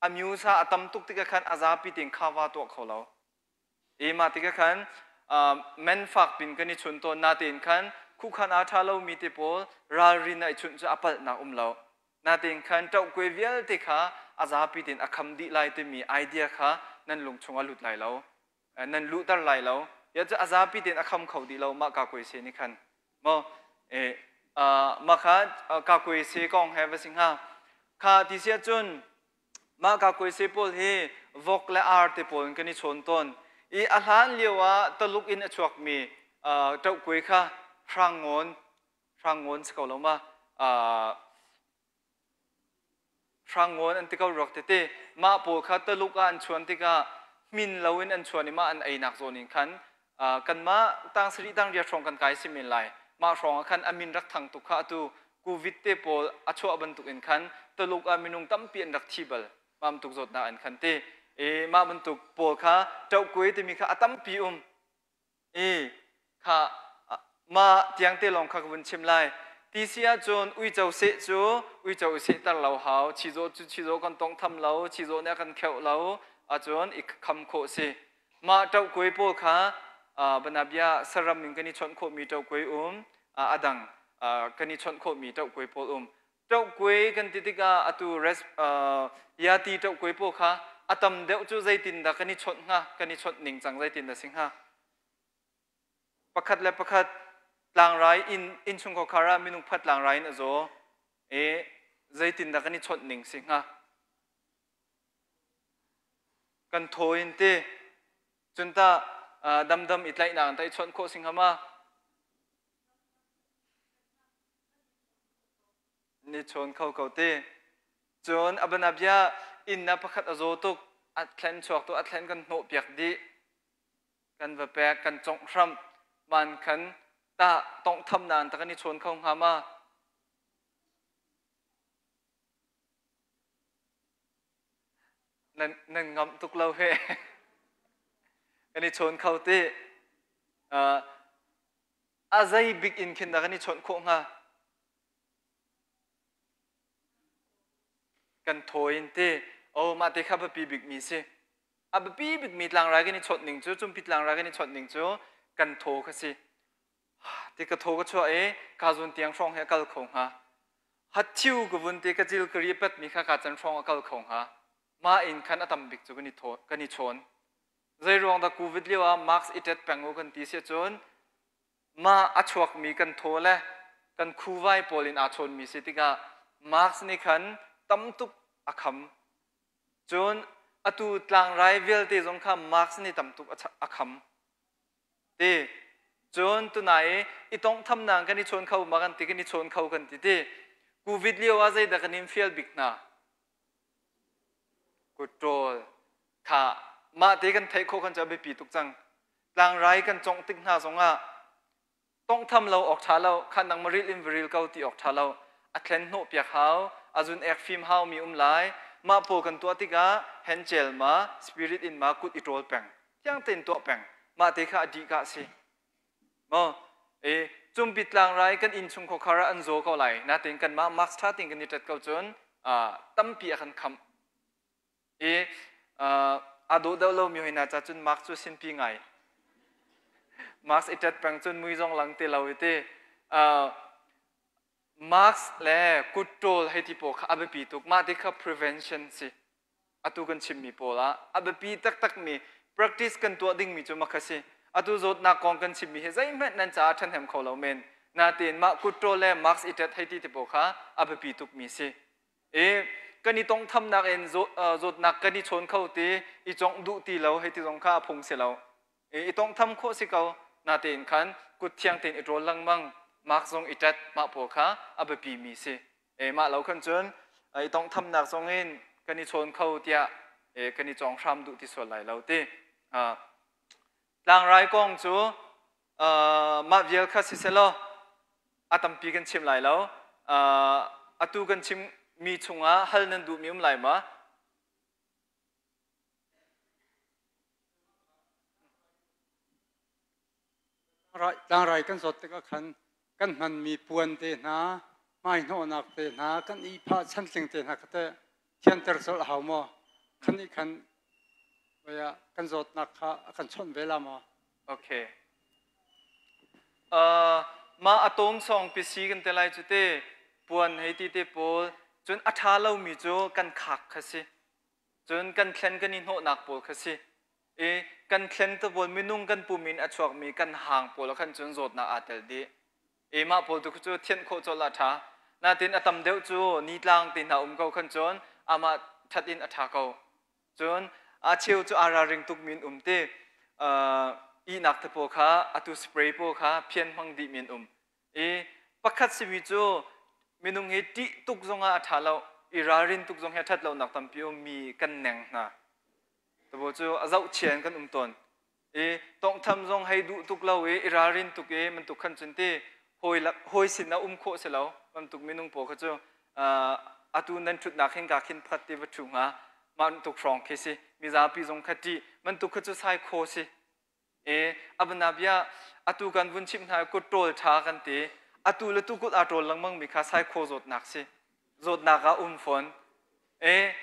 A muse a tam tuk tikah khan a zapi tein kha va tuah kho lo. I mah tikah khan men fak pin kan i chun tawn natein khan khuhkhan aa ṭha lomi te pawl ralrin ah i chunh cu a palhnak um lo. Natein khan ṭohkuai vialte kha a zapi tein a kham dih lai timi idea kha nan lung chungah lut lai lo. Nan luhter lai lo. Ya cu a zapi tein a kham kho dih lo mah ka se nih khan. Maw mah kha ka se kong he va si hnga. Kha ti si ahcun Mah kakuaise pawl hi vok le ar te pawl in kan i chawn tawn. I a hlan lio ah Taluk in a chuakmi ṭohkuai kha hrangngawn, hrangngawn si ko lo ma, hrangngawn an ti ko ruak tete. Mah pawl kha Taluk ah an chuan tikah hmin loin an chuan i mah an einak zawn in khan kanmah tang sarih tang riat hrawng kan kai si men lai. Mah hrawng ah khan a min rak thang tuk kha atu Covid te pawl a chuah bantuk in khan Tuluk ah minung tampi an rak thi bal. Mah bantuk zawtnak in khan ti. I mah bantuk pawl kha ṭohkuai timi kha a tampi um. I kha mah tiang te lawng kha ka vun chim lai. Ti si ahcun uico seh cu uico i sehter lo hau. Chizawh cu chizawh kan tawngtham lo, chizawh nih a kan kheuh lo ahcun i kham khawh si. Mah ṭohkuai pawl kha banabia saram in kan i chawnh khawhmi ṭohkuai um, a dang kan i chawnh khawhmi ṭohkuai pawl um. Ṭohkuai kan ti tikah atu yati ṭohkuai pawl kha a tam deuh cu zeitindah kan i chawnh hnga, kan i chawnh ning cang zeitindah si hnga? Pakhat le pakhat tlangrai inn innchungkhar ah minung phat tlangrai in a zaw. E zeitindah kan i chawnh ning si hnga? Kan thaw in ti cun tah damdam i tlaihnak in tah i chawnh khawh si hnga ma? Ni chawn kho ko ti. Cun a banabia inn ah pakhat a zaw tuk, a thlen chuak tu a thlen kan hnawh piak dih. Kan va pek, kan congh hram. Man khan tah tonghthamnak in ta kan i chawn kho hnga ma? Nan, nan ngamh tuk lo he. Kan i chawn kho ti. Uh, a zei bik in khin dah kan i chawnh khawh hnga? Kan thaw in ti. Oh, mah te kha biapi bikmi si. A biapi bikmi tlangrai kan i chawnh ning cu, cumpi tlangrai kan i chawnh ning cu kan thaw kha si. Ti ka thaw ka chuah i ka zun tiang hrawng hi a kal kho hnga. Hathiu ka vun ti ka cil ka ri petmi kha ka can hrawng a kal kho hnga. Mah in khan a tam bik cu kan i thaw, kan i chawn. Zei ruang dah COVID lio ah mask i tet peng u kan ti si ahcun mah a chuakmi kan thaw le kan khuvai pawl in aa chawnmi si tikah mask nih khan tam tuk a kham. Cun atu tlangrai vialte zong kha mask nih tam tuk a kham. Ti cun tunai i tonghthamnak kan i chawn kho ma kan ti kan i chawn kho kan ti ti covid lio ah zeidah kan in fial bik hna kutṭawl kha mah te kan theih khawh kan cu a biapi tuk cang tlangrai kan congh tik hna zongah. Tonghtham lo awk ṭha lo, khan nang maril in varil ko ti awk ṭha lo. A thlen hnawh piak hau, a zun ek fim hau mi um lai. Mah pawl kan tuah tikah hencel ma, spirit in ma kut i ṭawl peng. Thiang tein tuah peng. Mah te kha a dih ka si. Maw? E, cumpi tlangrai kan inn chung khuakhar ah an zaw ko lai. Natin kanmah mask ṭha tein kan i ṭet ko cun tampi a kan khamh. I aa dawh deuh lomi hoi hna ca cun mask cu sinpi ngai. Mask i ṭet peng cun mui zong lang ti lo i ti. Mask le kut ṭawl hei ti pawl kha a biapi tuk. Mah ti kha prevention si. Atu kan chimmi pawl ah a biapi taktakmi practice kan tuah dingmi cu makha si. Atu zawtnak kong kan chimmi hi zeihmanh nan caah ṭhahnem kho lo men. Natein mah kut ṭawl le mask i ṭet hei ti ti pawl kha a biapi tukmi si. I kan i tongthamnak in zawtnak kan i chawn kho ti i congh duh ti lo hei ti zong kha a phung si lo. I tongtham khawh si ko natein khan kut thiang tein i ṭawl lengmang mak zong i ṭet mah pawl kha a biapi mi si. E mah lo khan cun i tongthamnak zong in kan i chawn kho tiah kan i cawng hram duh ti sual lai lo ti. Tlangrai kong cu mah vial kha si selaw a tampi kan chim lai lo. Atu kan chimmi chungah hal nan duhmi um lai ma? Tlangrai kan zawt tikah khan kan hmanmi puan te hna, hmaihnawhnak te hna, kan ihphah chantling te hna kha teh thianter colh a hau maw? Khan nih khan kan zawtnak kha a kan chawnh ve la maw? Okay. Mah a tawng sawng pisi kan te lai cu te puan hei ti te pawl cun a ṭha lomi cu kan khak kha si. Cun kan thlen kan i hnawhnak pawl kha si. I kan thlen te pawl minung kan pum in a chuakmi kan hang pawl khan cun zawtnak aa tel dih. I mah pawl tu cu thianh khawh colh a ṭha. Natin a tam deuh cu nitlang te hna um ko khan cun amah ṭhat in a ṭha ko. Cun a cheu cu aa ralring tukmi an um ti. Ihnak te pawl kha atu spray pawl kha phian hmang dihmi an um. I pakhat simi cu minung hi ṭih tuk zongah a ṭha lo. I ralrin tuk zong hi a ṭhat lonak tampi ummi kan neng hna. Tabo cu a zohchia in kan um tawn. I tawnghtham zong hei duh tuk lo i i ralrin tuk i bantuk khan cun ti hawi lak hawi sin ah um khawh si lo bantuk minung pawl kha cu atu nan ṭhutnak hin ka khin phat ti va ṭhu hnga mah tuk hrawng khi si mizapi zong kha ṭih bantuk kha cu sai kho si e abana bia atu kan vun chimh hna kut ṭawl ṭha kan ti atu le tu kut aa ṭawl lengmang mi kha sai kho zawtnak si zawtnak ah um fawn e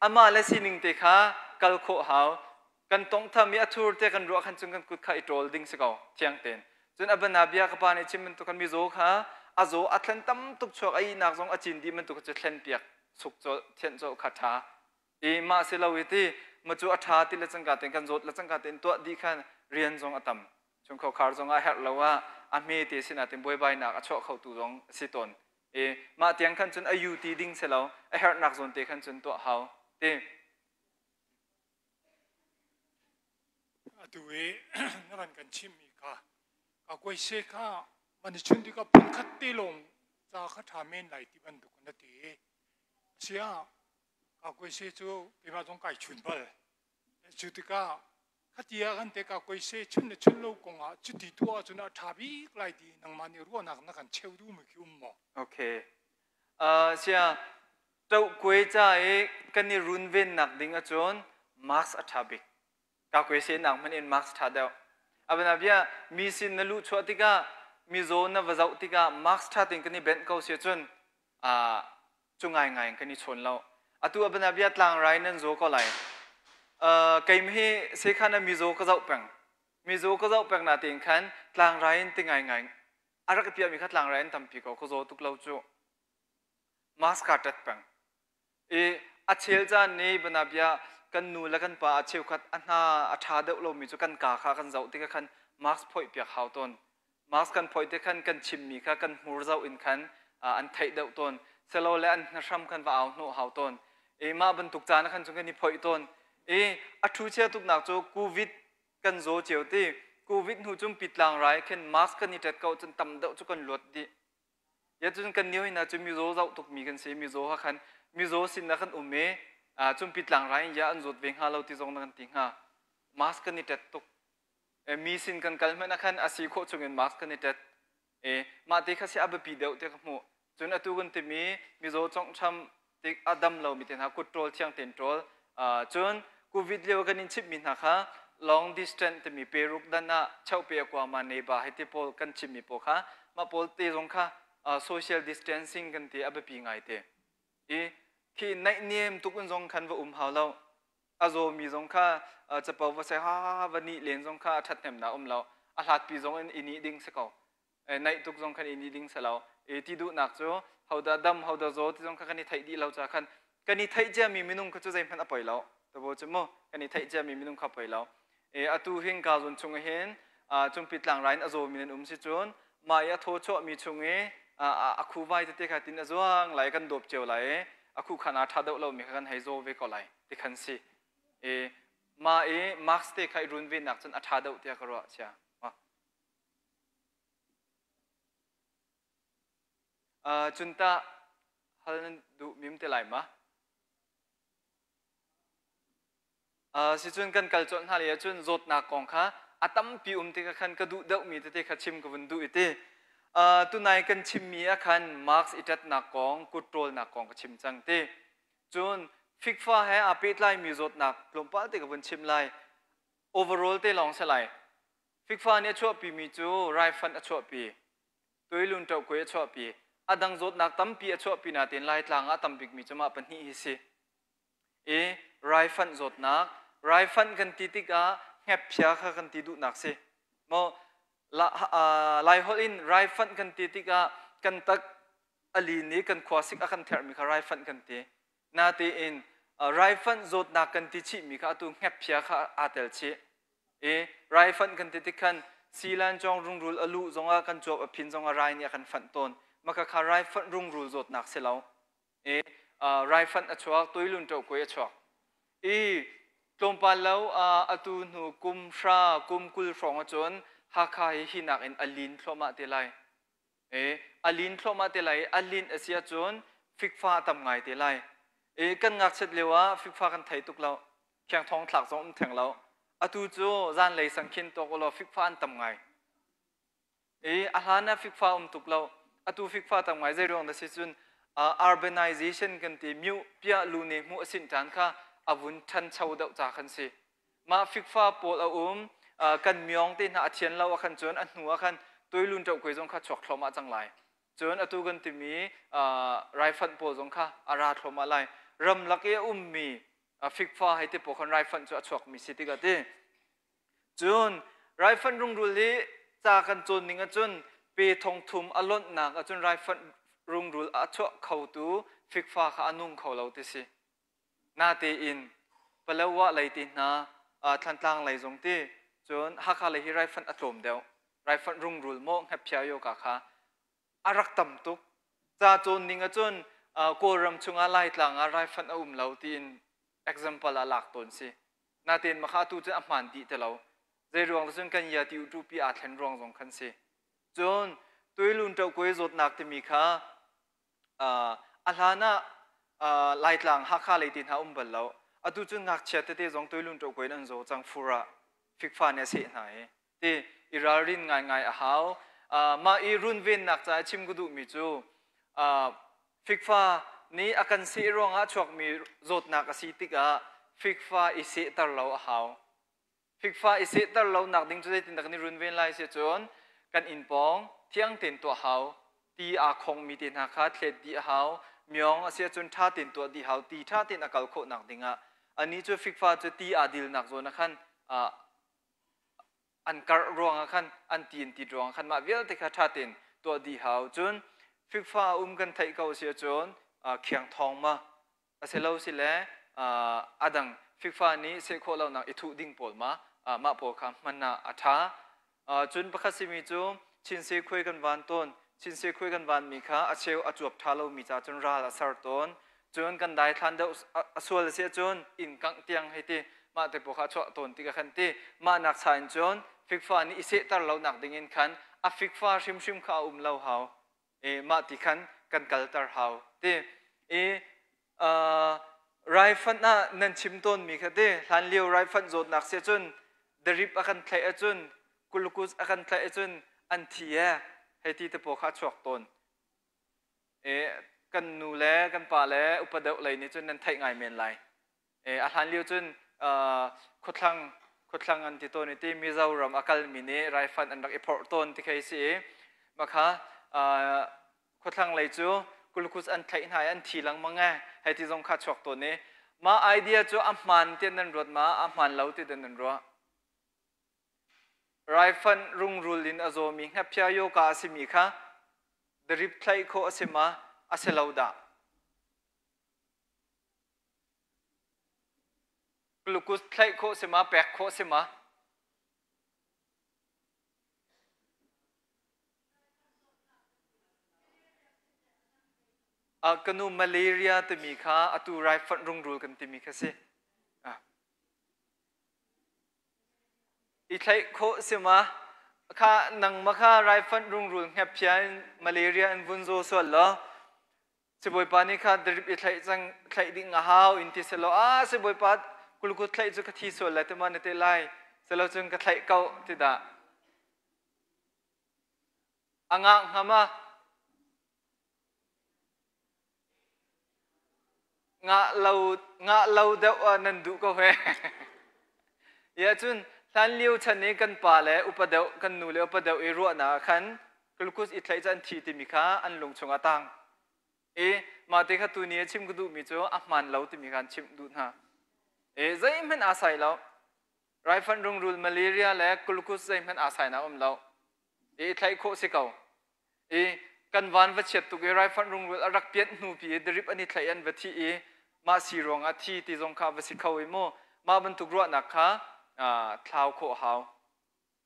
amah le sining te kha kal khawh hau kan tongtham i a thur te kan ruah khan cun kan kut kha i ṭawl ding si ko thiang tein cun abana bia ka pa nih chim bantuk kan mizaw kha a zaw a thlen tam tuk chuak a ihnak zong a cin dih bantuk cu thlen piak suk cawlh thianh cawlh kha ṭha i mah si lo i ti ma cu a ṭha ti le cangka tein kan zawt le cangka tein tuah dih khan rian zong a tam chungkhar zong ah herh lo ah a hme te sinah tin buaibainak a chuah kho tu zong a si tawn i mah tiang khan cun a yu ti ding si lo a herhnak zawn te khan cun tuah hau ti. Atu i na van kan chimmi kha ka kuaise kha van i chun tikah phunkhat te lawng ca kha ṭha men lai ti bantuk na ti. Asiah ka kuaise cu keimah zong kai chun bal. Cu tikah khati ah kan te ka kuaise chun le chun lo kongah cuti tuah ahcun a ṭha bik lai ti nangmah nih ruahnak na kan cheu duhmi khi um maw? Okay. Sia Tohkuai ca i kan i runvennak ding ahcun mask a ṭha bik. Kakue sehnak hmanh in mask ṭha deuh. A bia mi sin na luhchuah tikah mizaw na va zoh tikah mask ṭha tein kan i benh ko si ahcun cu ngaingai in kan i chawn lo. Atu a bia tlangrai nan zaw ko lai. Keimah hi sekhan ah mizaw ka zoh peng. Mizaw ka zoh peng natein khan tlangrai in ti ngaingai a rak i piahmi kha tlangrai in tampi ko ka zaw tuk lo cu. Mask kaa ṭet peng. I a chel caan nih banabia kan nu le kan pa a cheukhat a hna a ṭha deuh lomi cu kan kaa kha kan zoh tikah khan mask phoih piak hau tawn. Mask kan phoih tik khan kan chimmi kha kan hmur zoh in khan an theih deuh tawn. Silole an hnahram khan va au hnawh hau tawn. I mah bantuk caan ah khan cun kan i phoih tawn. I a ṭhu chia tuknak cu COVID kan zaw cio ti. COVID hnu cun pitlang rai khin mask kan i ṭet ko cun tam deuh cu kan luat dih. Ya cun kan niu hina cu mizaw zoh tukmi kan si. Mizaw ha khan mizaw sin ah kan um i cumpi tlangrai in ya an zawt ve hnga lo ti zong na kan ti hnga. Mask kan i tet tuk. Mi sin kan kal hmanh ah khan a si khawh chungin mask kan i tet. E mah te kha si a biapi deuh te ka hmuh. Cun atu kan timi mizaw conghtham tik a dam lomi te hna kut ṭawl thiang tein ṭawl. Cun COVID lio kan in chimhmi hna kha long distance timi peruk dan ah chauhpe a kua ma neiba hei ti pawl kan chimmi pawl kha mah pawl te zong kha social distancing kan ti a biapi ngai te. I khi naihniam tuk in zong khan va um hau lo. A zawmi zong kha capo va sai ha va nih len zong kha a ṭhathnemnak um lo. A hlatpi zong in i nih ding si ko. Naih tuk zong khan i nih ding si lo. I ti duhnak cu hodah dam hodah zaw ti zong kha kan i theih dih lo ca khan kan i theih ciami minung kha cu zeihmanh a poi lo. Tabo cu mu kan i theih ciami minung kha poi lo. Atu hin ka zawn chung hin cungpi tlangrai in a zawmi nan um si cun mah i a thaw chuahmi chung i a khuvai tete kha tin a zuang lai kan dawp cio lai i a khu khan aa ṭha deuh lomi kha kan hei zaw ve ko lai ti khan si. I mah i mask te kha i runvennak cun a ṭha deuh tiah ka ruah chia. Cun tah hal nan duh mim te lai ma? Sicun kan kal colh hna lei ahcun zawtnak kong kha a tampi um tikah khan ka duh deuhmi tete kha chim ka vun duh i ti. Tunai kan chimmi ah khan mask i ṭatnak kong, kut ṭawlnak kong ka chim cang ti. Cun fikfa he aa pehtlaimi zawtnak tlawmpal te ka vun chim lai. Overall te lawng si lai. Fikfa nih a chuahpimi cu raifanh a chuahpi, tuilun ṭohkuai a chuahpi, a dang zawtnak tampi a chuahpi natein Laitlang ah a tam bikmi cu mah pahnih hi si. I raifanh zawtnak, raifanh kan ti tikah hngephia kha kan ti duhnak si. Maw Laiholh in raifanh kan ti tikah kan tak a lin i kan khuasik a kan therhmi kha raifanh kan ti. Natein raifanh zawtnak kan ti chihmi kha atu hngephia kha aa tel chih. I raifanh kan ti tik khan silan cawng rungrul a luh zongah kan cuap a phin zongah rai nih a kan fanh tawn. Maka kha raifanh rungrul zawtnak si lo. I raifanh a chuak, tuilun ṭohkuai a chuak. I tlawmpal lo atu hnu kum hra, kum 20 hrawng ahcun Hakha hi hi nakin a lin thluahmah te lai. I a lin thluahmah te lai i a linh a si ahcun fikfa a tam ngai te lai. I kan ngakchiat lio ah fikfa kan thei tuk lo. Khiangthawng thlak zong um theng lo. Atu cu zanlei sang khin tuak ulaw fikfa an tam ngai. I a hlan ah fikfa um tuk lo. Atu fikfa tam ngai zei ruang dah si cun urbanization kan ti miu piah lu ne hmuh a sinh ṭan kha a vun ṭhancho deuh ca khan si. Mah fikfa pawl a um kan myong te hna a thian lo ah khan cun a hnu ah khan tuilun ṭohkuai zong kha chuak thluahmah cang lai. Cun atu kan timi raifanh pawl zong kha a ra thluahmah lai. Ramlak i a ummi fikfa hei ti pawl khan raifanh cu a chuakmi si tikah ti. Cun raifanh rungrul hi ca kan cawn ning ahcun pe thong thum a lonhnak ahcun raifanh rungrul a chuah khotu fikfa kha a nung kho lo ti si. Natein Palawa lei te hna, Thlantlang lei zong ti, cun Hakha lei hi raifanh a tlawm deuh. Raifanh rungrul maw hngephia yoga kha a rak tam tuk. Ca cawn ning ahcun Kawlram chungah Laitlang ah raifanh a um lo tiin example ah lak tawn si. Natein makha atu cun a hmaan dih ti lo. Zei ruang cun kan ia ti uṭupi aa thlen ruang zong khan si. Cun tuilun ṭohkuai zawtnak timi kha a hlan ah Laitlang Hakha lei te hna um bal lo. Atu cun ngakchia tete zong tuilun ṭohkuai in an zaw cang fur ah fikfa nih a seh hna i ti i ralrin ngaingai a hau. Mah i runvennak caah chim ka duhmi cu fikfa nih a kan seh ruangah a chuakmi zawtnak a si tikah fikfa i sehter lo a hau. Fikfa i sehter lonak ding cu zeitindah kan i runven lai si cun kan inn pawng thiang tein tuah hau. Ti aa khongmi te hna kha thlet dih a hau. Myong a si ahcun ṭha tein tuah dih hau. Ti ṭha tein a kal khawhnak dingah. Anih cu fikfa cu ti aa dilnak zawn ah khan an karh ruangah khan an ti an tit ruangah khan mah vialte kha ṭha tein tuah dih hau. Cun fikfa a um kan theih ko si ahcun khiang thawng ma a si lo si le a dang fikfa nih seh khawh lonak i thuh ding pawl ma mah pawl kha hman ah a ṭha. Cun pakhat simi cu chinse khuai kan van tawn. Chinse khuai kan vanmi kha a cheu a cuap ṭha lomi ca cun ral a ser tawn. Cun kan daithlan deuh a sual a si ahcun inn kangh tiang hei ti mah te pawl kha a chuah tawn ti ka khan ti. Mah nak cha in cun fikfa nih i sehter lonak ding in khan a fikfa hrimhrim kha a um lo hau. I mah ti khan kan kalter hau ti. I raifanh ah nan chim tawnmi kha ti hlanlio raifanh zawtnak si ahcun darip a kan thlaih ahcun glucose a kan thlaih ahcun an thi e. Hei ti te pawl kha a chuak tawn. E, kan nu le kan pa le upa deuh lei nih cun nan theih ngai men lai. E, a hlan lio cun khuathlang khuathlang an ti tawn i ti Mizoram a kalmi nih raifan an rak i phorh tawn ti khi si i makha khuathlang lei cu kulkus an thlaih hna i an thi lengmang e hei ti zong kha chuak tawn i mah idea cu a hmaan ti nan ruat ma a hmaan lo ti nan ruah. Raifanh rungrul in a zawmi hngaphia yoga a simi kha drip thlaih khawh a si ma a si lo dah? Glucose thlaih khawh si ma pek khawh si ma? Ka nu malaria timi kha atu raifanh rungrul kan timi kha si. I thlaih khawh si ma? Kha nangmah kha raifanh rungrul hngephia in malaria in vun zaw sual law sibawipa nih kha drip i thlaih cang thlaih ding a hau in ti selaw ah sibawipa kulkut thlaih cu ka thi sual lai ti ma na ti lai selo cun ka thlaih ko ti dah a ngah hnga ma Ngah lo ngah lo deuh ah nan duh ko he. Ya cun hlan lio chan i kan pa le upa deuh kan nu le upa deuh i ruahnak ah khan glucose i thlaih cu an thi timi kha an lung chung ah tang. I mah te kha tuni a chim ka duhmi cu a hmaan lo timi kha an chimh duh hna. E zeihmanh aa sai lo. Raifanh rungrul malaria le glucose zeihmanh aa sai na um lo. I thlaih khawh si ko. I kan van va chiat tuk i raifanh rungrul a rak pianh hnu pi i drip an i thlaih an va thi i mah si ruangah thi ti zong kha va si kho i mu mah bantuk ruahnak kha thlau khawh hau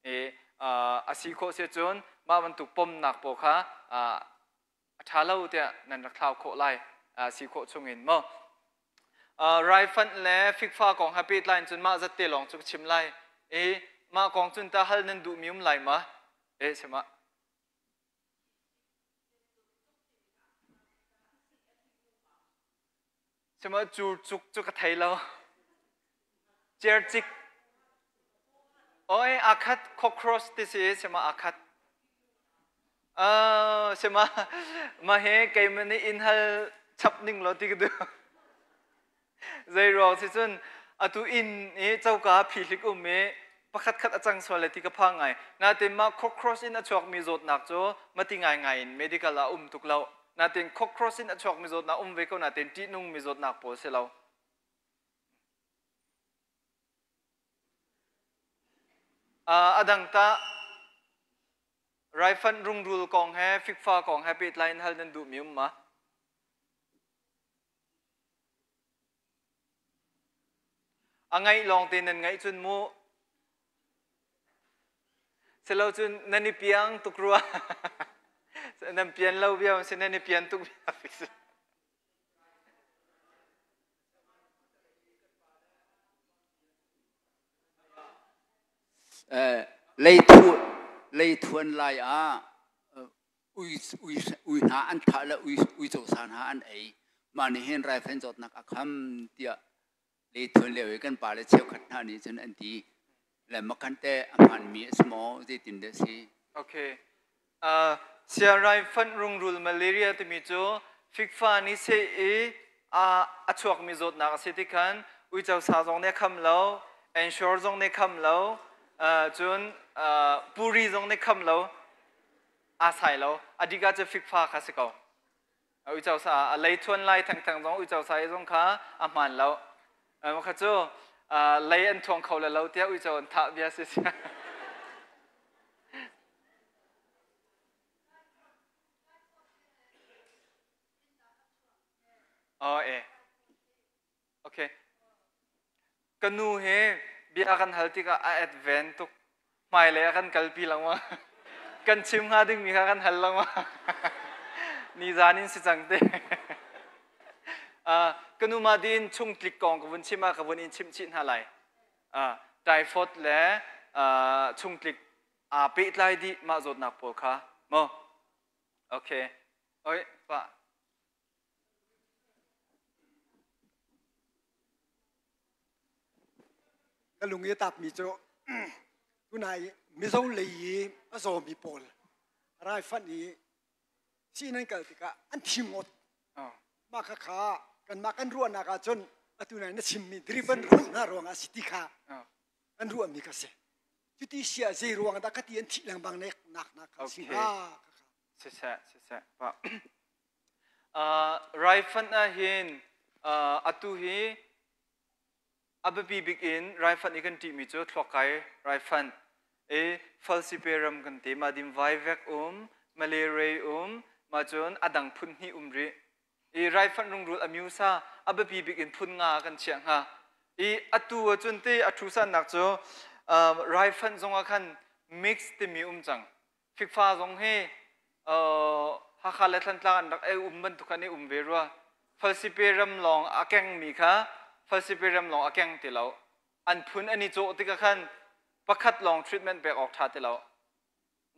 i a si khawh si cun mah bantuk pomnak pawl kha a ṭha lo tiah nan rak thlau khawh lai si khawh chungin mu raifanh le fikfa kong ha pehtlai in cun mah zat te lawng cu ka chim lai i mah kong cun ta hal nan duhmi um lai ma eh sima Sima cu cuk cu ka thei lo. Cercik. Oi akhat cockroach ti si sima akhat. Uh, sima ma he keimah nih in hal chap ning lo ti ka duh. Zei ruang si cun atu inn i coka phihlik um i pakhat khat a cang sual le ti ka phang ngai. Natin mah cockroach in a chuakmi zawtnak cu mati ngaingai in medical ah um tuk lo. Natin cockroach in a chuakmi zawtnak um ve ko natin ṭihnungmi zawtnak pawl si lo. A dang tah raifanh rungrul kong he fikfa kong he pehtlai in hal nan duhmi um ma? A ngaih lawng te nan ngaih cun mu. Silo cun nan i piang tuk rua. Nan pian lo bia si nan i pian tuk bia. Leithuan lai ah ui hna an thah le uico sa hna an ei. Mah nih hin raifanh zawtnak a kham tiah leithuan lio i kan pale cheukhat hna nih cun an ti. Le makhan te a hmaanmi a si maw zeitin dah si? Okay. Sialraifanh rungrul malaria timi cu fikfa nih seh i a chuakmi zawtnak a si ti khan uico sa zong nih a kham lo, ensure zong nih kham lo, cun puri zong nih kham lo. Aa sai lo. A dik ah cu fikfa kha si ko. Uico sa a lei thuan lai thengtheng zong uico sa i zong kha a hmaan lo. Kha cu lei an thuang kho le lo tiah uico an thah bia si si. Oh eh. Okay. Ka nu he bia kan hal tikah a advent tuk. Hmailei a kan kalpi lengmang. Kan chim hnga dingmi kha kan hal lengmang. Nizan in si cang te. Ka nu ma din chungtlik kong ka vun chim ah ka vun in chimh chih hna lai. Typhoid le chungtlik aa pehtlai dih mah zawtnak pawl kha. Mo. Okay. Oi, pa. Ka lung i a tapmi cu tunai Mizo lei i a zawmi pawl. Raifanh i sii nan kal tikah an thi ngawt. Mah kha kha kanmah kan ruahnak ahcun atu nai na chimmi driven ruh hna ruangah si ti kha an ruahmi kha si. Cuti si ah zei ruang dah ka ti an thih lengmang nek nak nak kha si hnga. Siseh, siseh. Pa. Raifanh ah hin atu hi A biapi bik in raifanh i kan ṭihmi cu thluakkai raifanh, i falciparum kan ti, mah dim vaivek um, malaria um, mah cun a dang phun hnih um rih. I raifanh rungrul a myusa a biapi bik in phun nga kan chiah hnga. I atu ahcun ti a ṭhusannak cu raifanh zongah khan mix timi um cang. Fikfa zong hi Hakha le Thantlang an rak ei um bantuk khan i um ve rua. Falsipe ram lawng a kengmi kha falsipe ram lawng a keng ti lo. An phun an i cawh tikah khan pakhat lawng treatment pek awk ṭha ti lo.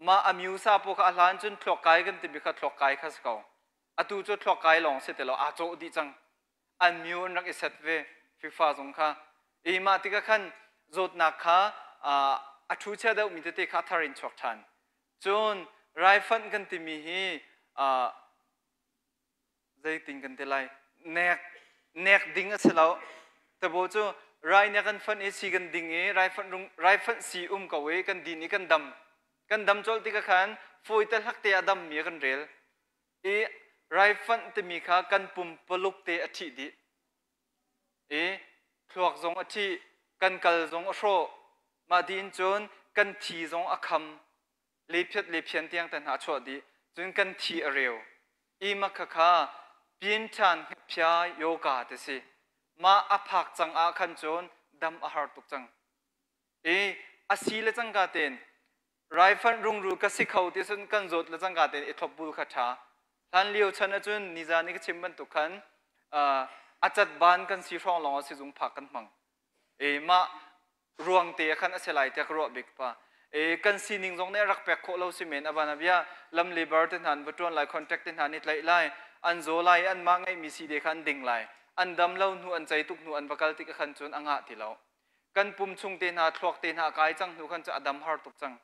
Mah a myusa pawl kha a hlan cun thluak kai kan timi kha thluak kai kha si ko. Atu cu thluak kai lawng si ti lo, aa cawh dih cang. An myu an rak i set ve fikfa zong kha. I mah tikah khan zawtnak kha a ṭhu chia deuhmi tete kha a thar in chuak ṭhan. Cun raifanh kan timi hi zeitin kan ti lai nek nek ding a si lo. Tabo cu rai nek kan fanh i si kan ding i raifanh rung raifanh si um ko i kan din i kan dam. Kan dam colh tikah khan fawi te hlak te a dammi kan rel. I raifanh timi kha kan pumpaluk te a ṭhih dih. I thluak zong a ṭhih, kan kal zong a hrawh. Mah dih in cun kan thi zong a kham. Lephiat lephian tiang te hna a chuah dih. Cun kan thi a reu. I mah khakha pin ṭhan phia yoga ti si. Mah a phak cang ah khan cun dam a har tuk cang. I a si le cangka tein raifanh rungrul ka si kho ti cun kan zawt le cangka tein i thlopbul kha ṭha. Hlan lio chan ahcun nizan i ka chim bantuk khan a cat ban kan si hrawng lawng ah sizung phak kan hmang. E mah ruang te khan a si lai tiah ka ruah bik pa. E kan sining zong nih a rak pek khawh lo si men avan abia lam labor te hna an va ṭuan lai contract te hna ni tlaih lai an zaw lai an mah ngeihmi si de kha an ding lai an dam lo hnu an cei tuk hnu an va kal tik khan cun a ngah ti lo. Kan pum chung te hna thluak te hna a kai cang hnu khan cu a dam har tuk cang.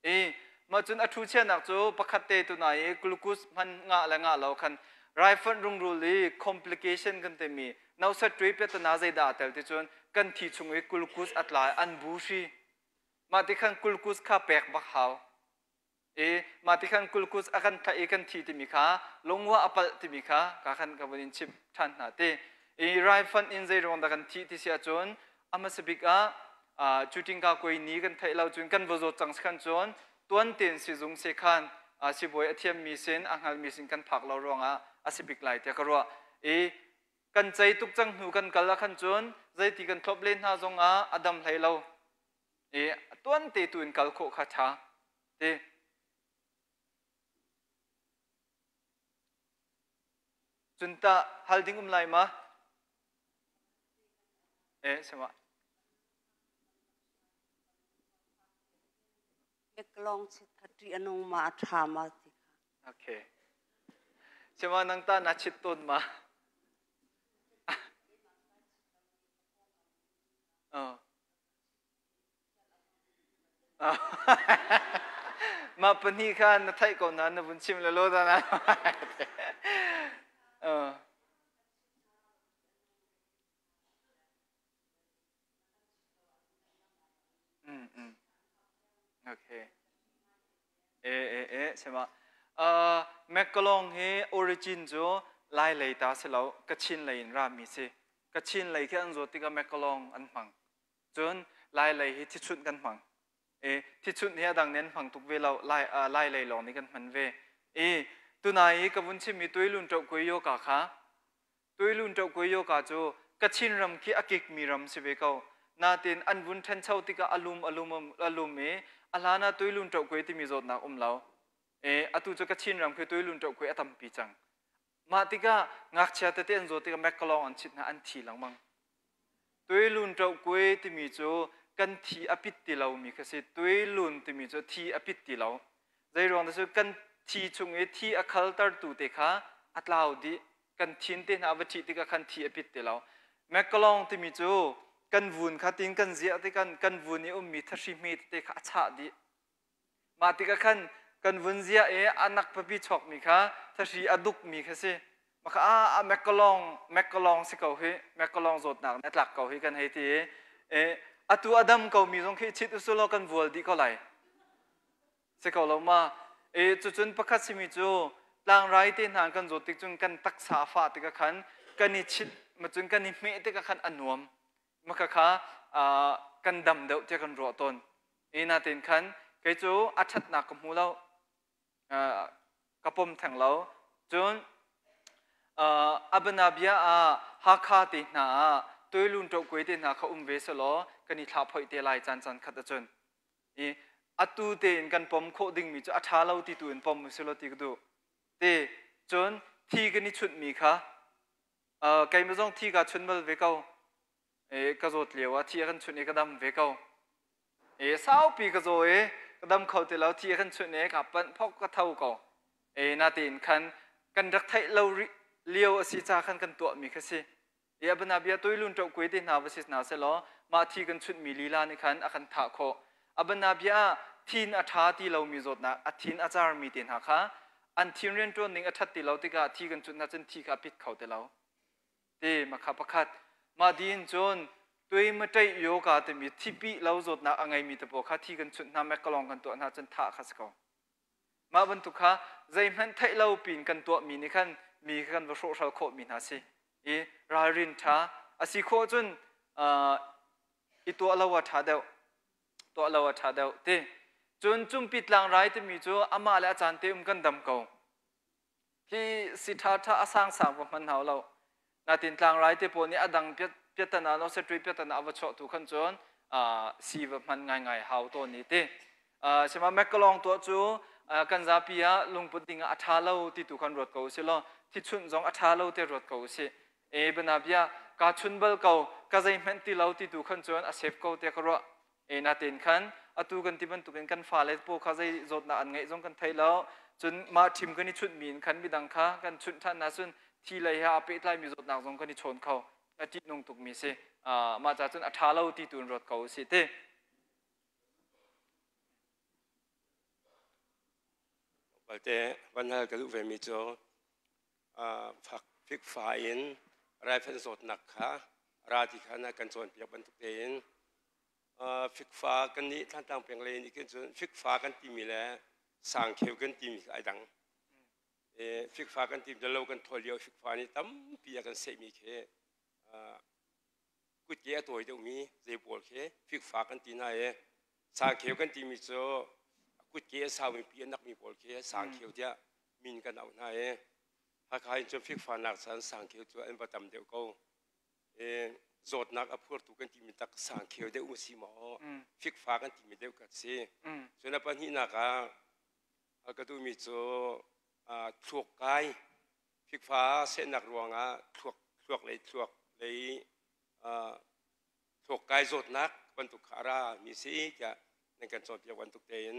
I mah cun a ṭhu chianak cu pakhat te tu nai i glucose hman ngah le ngah lo khan raifanh rungrul i complication kan timi nausat ṭui piatana zeidah aa tel ti cun kan thi chung i glucose a tla an bu hri. Mah ti khan glucose kha pek bak hau. I mah ti khan glucose a kan thlaih i kan thi timi kha lungwa a palh timi kha ka khan ka vun in chimh ṭhan hna ti. I raifanh in zei ruang dah kan thih ti si ahcun a hmasa bik ah cutingka koi ni kan theih lo cun kan va zawt cang khan cun tuan tein sizung sekhan sibawi a thiammi sin a hngalmi sin kan phak lo ruangah a si bik lai tiah ka ruah i kan cei tuk cang hnu kan kal ah khan cun zeiti kan thlop len hna zongah a dam hlei lo i tuan te tu in kal khawh kha ṭha ti. Cun tah hal ding um lai ma? Eh, sama. Long chit kha anung ma tha ma ti kha. Okay. Sima nang ta na chit ton ma. Oh. Mah pahnih kha na theih ko na na vun chim le lo da na. Mm, mm. Okay. E e e sema. Uh, Mekalong hi origin cu Lai lei ta si lo, Kachin lei in rami si. Kachin lei khi an zawt tikah Mekalong an hmang. Cun Lai lei hi thichunh kan hmang. E thichunh hi a dang nih an hmang tuk ve lo, Lai, uh, Lai lei lawng nih kan hman ve. E tunai i ka vun chimmi tuilun ṭoh kui yoga kha Tuilun ṭohkui yoga cu Kachin ram khi a kikmi ram si ve ko. Natin an vun ṭhencho tikah a lum a lum a lum i a hlan ah tuilun ṭohkui timi zawtnak um lo. E, atu cu Kachin ram khi tuilun ṭohkui a tampi cang. Mah tikah ngakchia tete an zawt tikah mekkalawng an chit hna an thi lengmang. Tuilun ṭohkui timi cu kan thi a pit ti lomi kha si. Tuilun timi cu thi a pit ti lo. Zeiruang dah cu kan thi chung i thi a khaltertu te kha a tlau dih. Kan thin te hna a va ṭhih tikah khan thi a pit ti lo. Mekalong timi cu kan vun kha tin kan ziah tikah kan vun i ummi thahri hme tete kha a chah dih. Mah tikah khan Kan vun ziah i a nak pipi chuakmi kha thahri a dukmi kha si. Maka a mekalong mekalong si ko hi mekalong zawtnak nih a tlak ko hi kan hei ti i atu a dam ko mi zong khi chit usulaw kan vual dih ko lai. Si ko lo ma? E cucun pakhat simi cu tlangrai te hna kan zawt tik cun kan taksa a fah tikah khan kan i chit macun kan i hmeh tikah khan a nuam. Maka kha kan dam deuh tiah kan ruah tawn. E natein khan kei cu a ṭhatnak ka hmu lo. Ka pom theng lo. Cun Abanabia ah Hakha te hna ah Tuilun ṭohkuai te hna kha um ve selaw kan i thlah phoih te lai caan caan khat ahcun. I atu tein kan pom khawh dingmi cu a ṭha lo ti tu in pom usih law ti ka duh. Ti cun thi kan i chunhmi kha keimah zong thi kaa chun bal ve ko. E, ka zawt lio ah thi a kan chunh i ka dam ve ko. E, saupi ka zaw i ka dam kho ti lo thi a kan chunh i ka panh phok ka tho ko. E, natein khan kan rak theih lo lio a si ca khan kan tuahmi kha si. I abana bia toilun ṭo kuai te hna va si hna selaw mah thi kan chunhmi lila nih khan a kan thah khawh. Abana bia ah thin a ṭha ti lomi zawtnak a thin a carmi te hna kha an thin rianṭuan ning a ṭhat ti lo tikah thi kan chunh hna cun thi kha a pit kho ti lo. Ti makha pakhat. Mah din cun tui maṭeih yoga timi thipi lo zawtnak a ngeimi te pawl kha thi kan chunh hna mekalong kan tuah hna cun thah kha si ko. Mah bantuk kha zeihmanh theih lo pin kan tuahmi nih khan mi kha kan va hrawhhral khawhmi hna si. I ralrin ṭha a si khawh cun i tuah lo a ṭha deuh. Tuah lo a ṭha deuh ti. Cun cumpi tlangrai timi cu amah le a caan te um kan dam ko. Hi si ṭha ṭha a sangsang va hman hau lo. Natin tlangrai te pawl nih a dang piatana no setri piatana a va chuah tu khan cun si va hman ngaingai hau tawn ni ti. Sima mekalong tuah cu kan zapi ah lungput ding ah a ṭha lo ti tu khan ruat ko usih law thichunh zong a ṭha lo te ruat ko usih. E bana bia ka chun bal ko ka zeihmanh ti lo ti tu khan cun a save ko te ka ruah. E natein khan atu kan ti bantukin kan fale pawl kha zei zawtnak an ngeih zong kan thei lo. Cun mah ṭhim kan i chunhmi in khan midang kha kan chunh ṭhan hna cun thi lei he aa pehtlaimi zawtnak zong kan i chawn kho. A ṭihnung tukmi si. Mah ca cun a ṭha lo ti tu in ruat ko usih ti. Balte van hal ka duh vemi cu fak fikfa in raifanh zawtnak kha ra ti kha na kan cawnpiak bantuk tein fikfa kan nih Thlantlang peng lei nih khin cun fikfa kan timi le sangkheu kan timi kha ai dang. Fikfa kan timi lo kan thawl lio fikfa nih tampi a kan sehmi khi kutke a tawi deuhmi zei pawl khi fikfa kan ti hna i sangkheu kan timi cu kutke a saumi pi a nakmi pawl khi sangkheu tiah min kan auh hna i Hakha in cun fikfa nak chan sangkheu cu an va tam deuh ko. I zawtnak a phurtu kan timi tak sangkheu deuh mu si maw fikfa kan timi deuh ka si. Cun a pahnihnak ah ka duhmi cu thluak kai Fikfa sehnak ruangah thluak thluak lei thluak lei thluak kai zawtnak bantuk kha a ra mi si tiah nan kan cawnpiak bantuk tein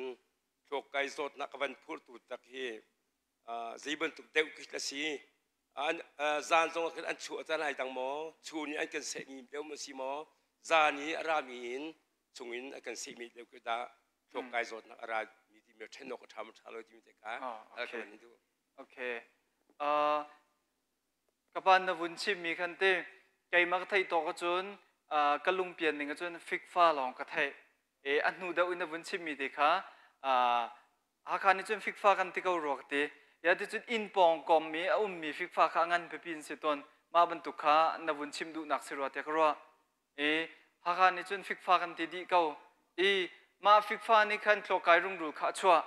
thluak kai zawtnak a van phurtu tak hi zei bantuk deuh khi a si an zan zong khin an chuah caan ai dang maw chu nih an kan sehmi deuh ma si maw zan i a rami in chungin a kan sehmi deuh khi dah thluak kai zawtnak a ra mi timi ṭhen awk a ṭha ma ṭha lo timi te kha okay. Okay. Ka pa na vun chimmi khan te keimah ka theih tawk ahcun ka lungpian ning ahcun fikfa lawng ka theih. E a hnu deuh in na vun chimmi te kha Hakha nih cun fikfa kan ti ko rua ka ti. Ya ti cun inn pawng kom i a ummi fikfa kha a ngan pipi in si tawn. Mah bantuk kha na vun chim duhnak si rua tiah ka ruah. I Hakha nih cun fikfa kan ti dih ko. I mah fikfa nih khan thlawkai rungrul kha a chuah.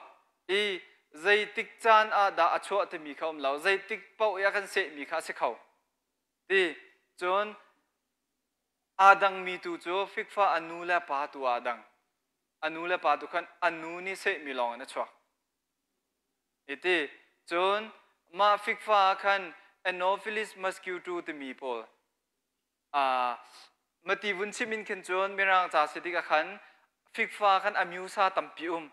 I zeitik caan ah dah a chuah timi kha um lo. Zeitik paoh i a kan sehmi kha a si kho. Ti cun aa dangmi tu cu fikfa a nu le pa tu aa dang. A nu le pa tu khan a nu nih sehmi lawng in a chuak. Iti cun mah fikfa ah khan Anopheles mosquito timi pawl Mati vun chim in khin cun Mirang ca si tikah khan fikfa khan a myusa tampi um.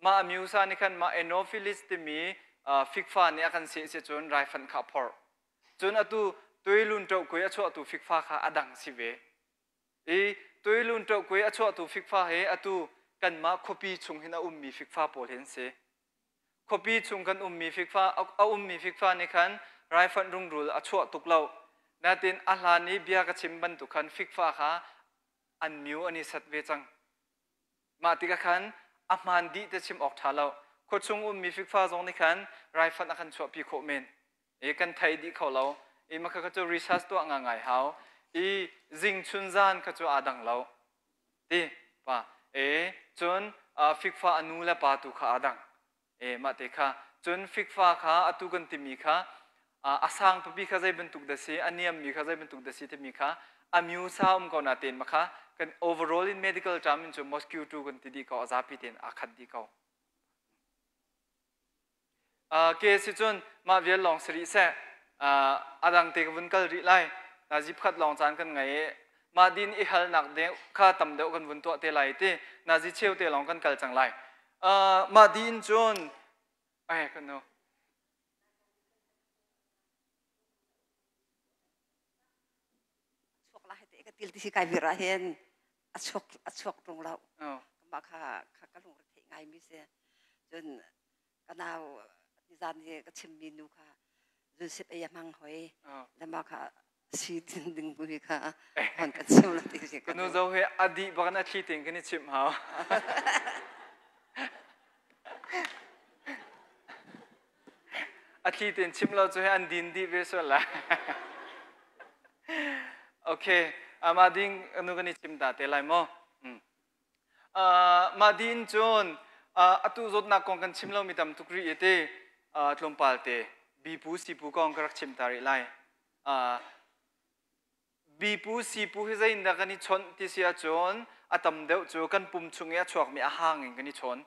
Mah a myusa nih khan mah Anopheles timi fikfa nih a kan seh si cun raifanh kha a phorh. Cun atu tuilun ṭohkui a chuahtu fikfa kha a dang si ve. I tuilun ṭohkui a chuahtu fikfa hi atu kanmah khuapi chung hin a ummi fikfa pawl hi an si. Khuapi chung kan ummi fikfa a ummi fikfa nih khan raifanh rungrul a chuah tuk lo. Natin a hlan i bia ka chim bantuk khan fikfa kha an miu an i set ve cang. Mah tikah khan a hmaan dih te chim awk ṭha lo. Khuachung ummi fikfa zong nih khan raifanh a kan chuahpi khawh men. I kan thei dih kho lo. I mah kha cu research tuah ngangai hau. I zing chun zan kha cu aa dang lo. Ti pa e cun fikfa a nu le pa tu kha aa dang. E mah te kha cun fikfa kha atu kan timi kha a sang pipi kha zei bantuk dah si a niammi kha zei bantuk dah si timi kha a myu sa um ko na tein ma kha kan overall in medical term in cu mosquito kan ti dih ko a zapi tein aa khat dih ko. Ke si cun mah vial lawng si rih seh. A dang te ka vun kal rih lai. Nazi pakhat lawng caan kan ngei i mah din i halnak deuh kha tam deuh kan vun tuah te lai ti nazi cheu te lawng kan kal cang lai. Mah din cun ai kan nu. Chuak la te ka til ti si kai vir ah hin a chuak a chuak tung lo. Mah kha kha ka lungre theih ngai mi si. Cun ka nau nizan hi ka chimmi nu kha zunsip ei a hmang hoi le mah kha si ding ding bu hi kha hon kan chim lo ti si ka nu zo he a dih bak na thli ting kan i chimh hau. A thli tein chim lo cu he an din dih ve sual lai. Okay, mah ding nu kan i chim ta te lai maw? Mah din cun atu zawtnak kong kan chim lomi tam tuk rih i ti tlawmpal te bipu sipu kong ka rak chim ta rih lai. Bipu sipu hi zeiindah kan i chawnh ti si ahcun a tam deuh cu kan pum chung i a chuakmi a hang in kan i chawn.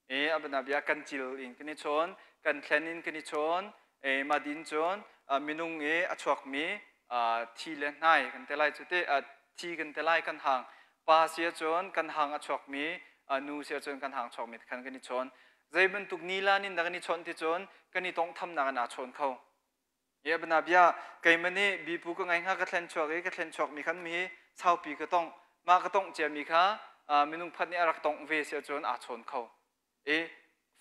E a bia kan cil in kan i chawn, kan thlen in kan i chawn, e mah din cun minung i a chuakmi thi le hnai kan te lai cu te thi kan te lai kan hang. Pa si ahcun kan hang a chuakmi, nu si ahcun kan hang chuakmi khan kan i chawn. Zei bantuk nilan in dah kan i chawnh ti cun kan i tawnghthamnak in aa chawn kho. Ye bana bia keimah nih bipu ka ngei hnga ka thlen chuak i ka thlen chuakmi khan mi saupi ka tongh mah ka tongh ciami kha minung phat nih a rak tongh ve si ahcun aa chawn kho i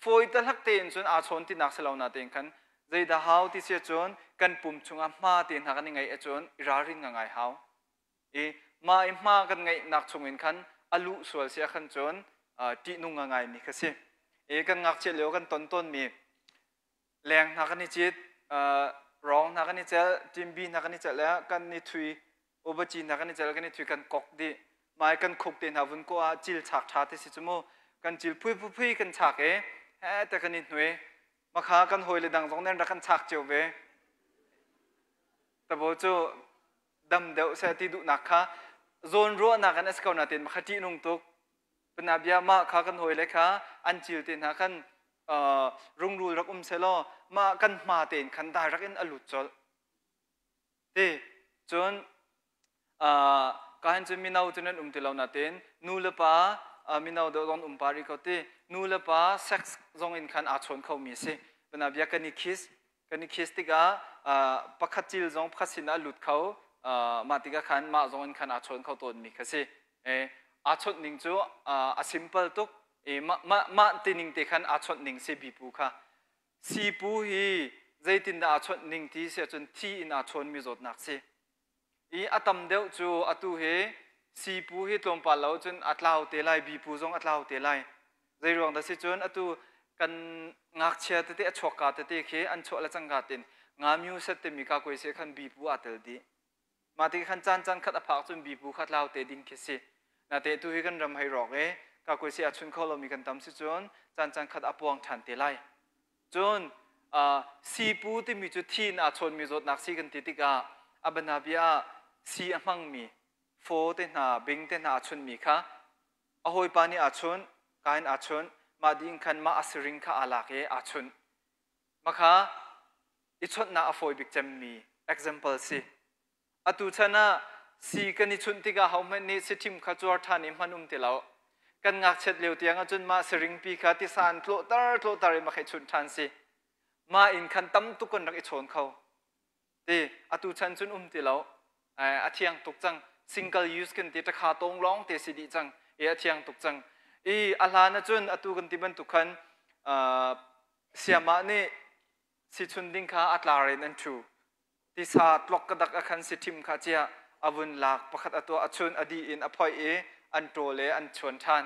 fawi tahlak tein cun aa chawn tinak si lo na tein khan zeidah hau ti si ahcun kan pum chungah hma te hna kan i ngeih ahcun i ralrin ngai hau i mah i hma kan ngeihnak chungin khan a luh sual si ahkhan cun ṭihnung ngaimi kha si i kan ngakchia lio kan ton tawnmi leng hna kan i cit rawng hna kan i celh timbi hna kan i celh le kan i thui ubaci hna kan i celh kan i thui kan kok dih mai kan khuk te hna vun ko ah cil chak tha te si cu mu kan cil phui phui phui kan chak e he te kan i hnui makha kan hawi le dang zong nen rak kan chak cio ve tabo cu dam deuh se ti duhnak kha zawn ruahnak an as ko na ten makha ṭih nung tuk Panabia mah kha kan hawile kha an cil te hna khan rungrul rak um selaw mah kan hma tein khan direct in a lut colh. Ti cun ka hin cun mino cu nan um ti lo natin nu le pa mino deuh zong um pa rih ko ti nu le pa sex zong in khan aa chawn kho mi a si. Panabia kan i kiss kan i kiss tikah pakhat cil zong pakhat sinah a lut kho mah tikah khan mah zong in khan aa chawn kho tawn mi kha si aa chawnh ning cu a simple tuk i mah mah ti ning te khan aa chawnh ning si bipu kha sipu hi zeitindah aa chawnh ning ti si ahcun thi in aa chawnmi zawtnak si i a tam deuh cu atu hi sipu hi tlawmpal lo cun a tlau te lai bipu zong a tlau te lai zei ruang dah si cun atu kan ngakchia tete a chuakka tete khi an chuah le cangka tin nga myu set timi ka koi se khan bipu aa tel dih mah ti khan caan caan khat a phak cun bipu kha tlau te ding khi si na te tu hi kan ram hei rawk e ka koi se a chun kho lomi kan tam si cun caan caan khat a puang ṭhan te lai Cun sipu timi cu thi in aa chawnmi zawtnak si kan ti tikah a bianabia ah si a hmangmi faw te hna, bing te hna aa chunmi kha a hawipa nih aa chunh, ka in aa chunh, mah ding khan mah a siring kha aa lak i aa chunh. Mah kha i chawnhnak a fawi bik cemmi example si. Atu chan ah si kan i chunh tikah hohmanh nih siṭhim kha cuar ṭhan i hman um ti lo. Kan ngakchiat lio tiang ahcun mah siringpi kha tisa in tlawhter tlawhter in mah chunh ṭhan si. Mah in khan tam tuk kan rak i chawn kho. Ti atu chan cun um ti lo. A thiang tuk cang. Single use kan ti ṭakha tawng lawng te si dih cang. I a thiang tuk cang. I a hlan ahcun atu kan ti bantuk khan. Siamah nih sichun ding kha a tlar in an ṭhu. Tisa tlok ka dak a khan si ṭhim kha ciah a vun lak pakhat a tuah a chun a dih in a phoih i an ṭawl i an chuan ṭhan.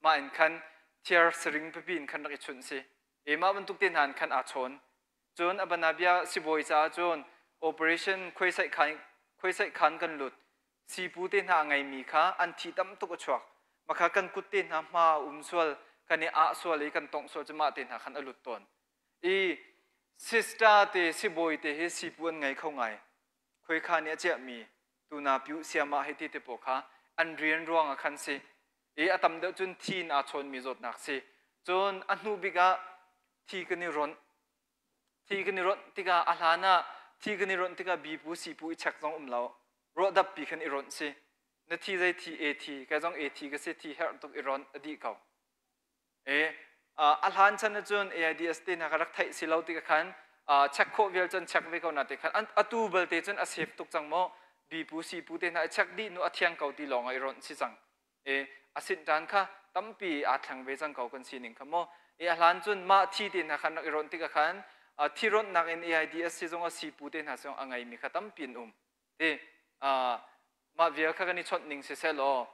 Mah in khan thiar saring pipi in khan rak i chunh si. I mah bantuk te hna in khan aa chawn. Cun a banabia sibawi caah cun operation khuaisaih khan khuaisaih khan kan lut. Sipu te hna a ngeimi kha an thi tam tuk a chuak. Makha kan kut te hna hma a um sual, kan i ah sual i kan tongh sual cu mah te hna khan a lut tawn. I sister te sibawi te hi sipu an ngei kho ngai. Khuaikha nih a ciahmi tuna piu siamah hei ti te pawl kha an rian ruang ah khan si. I a tam deuh cun thi in aa chawnmi zawtnak si. Cun a hnu bik ah thi kan i ronh. Thi kan i ronh tikah a hlan ah thi kan i ronh tikah bipu sipu i check zong um lo. Ruahdap pi khan i ronh si. Na thi zei thi A thi, kai zong A thi ka si thi herh tuk i ronh a dih ko. E a hlan chan ahcun AIDS te hna kha rak theih si lo tikah khan check khawh vial cun check ve ko na te khan atu belte cun a safe tuk cang maw bipu sipu te hna i check dih nu a thiang ko ti lawng ah i ronh si cang. E a sinh ṭan kha tampi aa thleng ve cang ko kan sining kha maw. E a hlan cun mah thi te hna khan rak i ronh tikah khan thi ronhnak in AIDS si zong a sipu te hna zong a ngeimi kha tampi an um. Ti mah vial kha kan i chawnh ning siseh law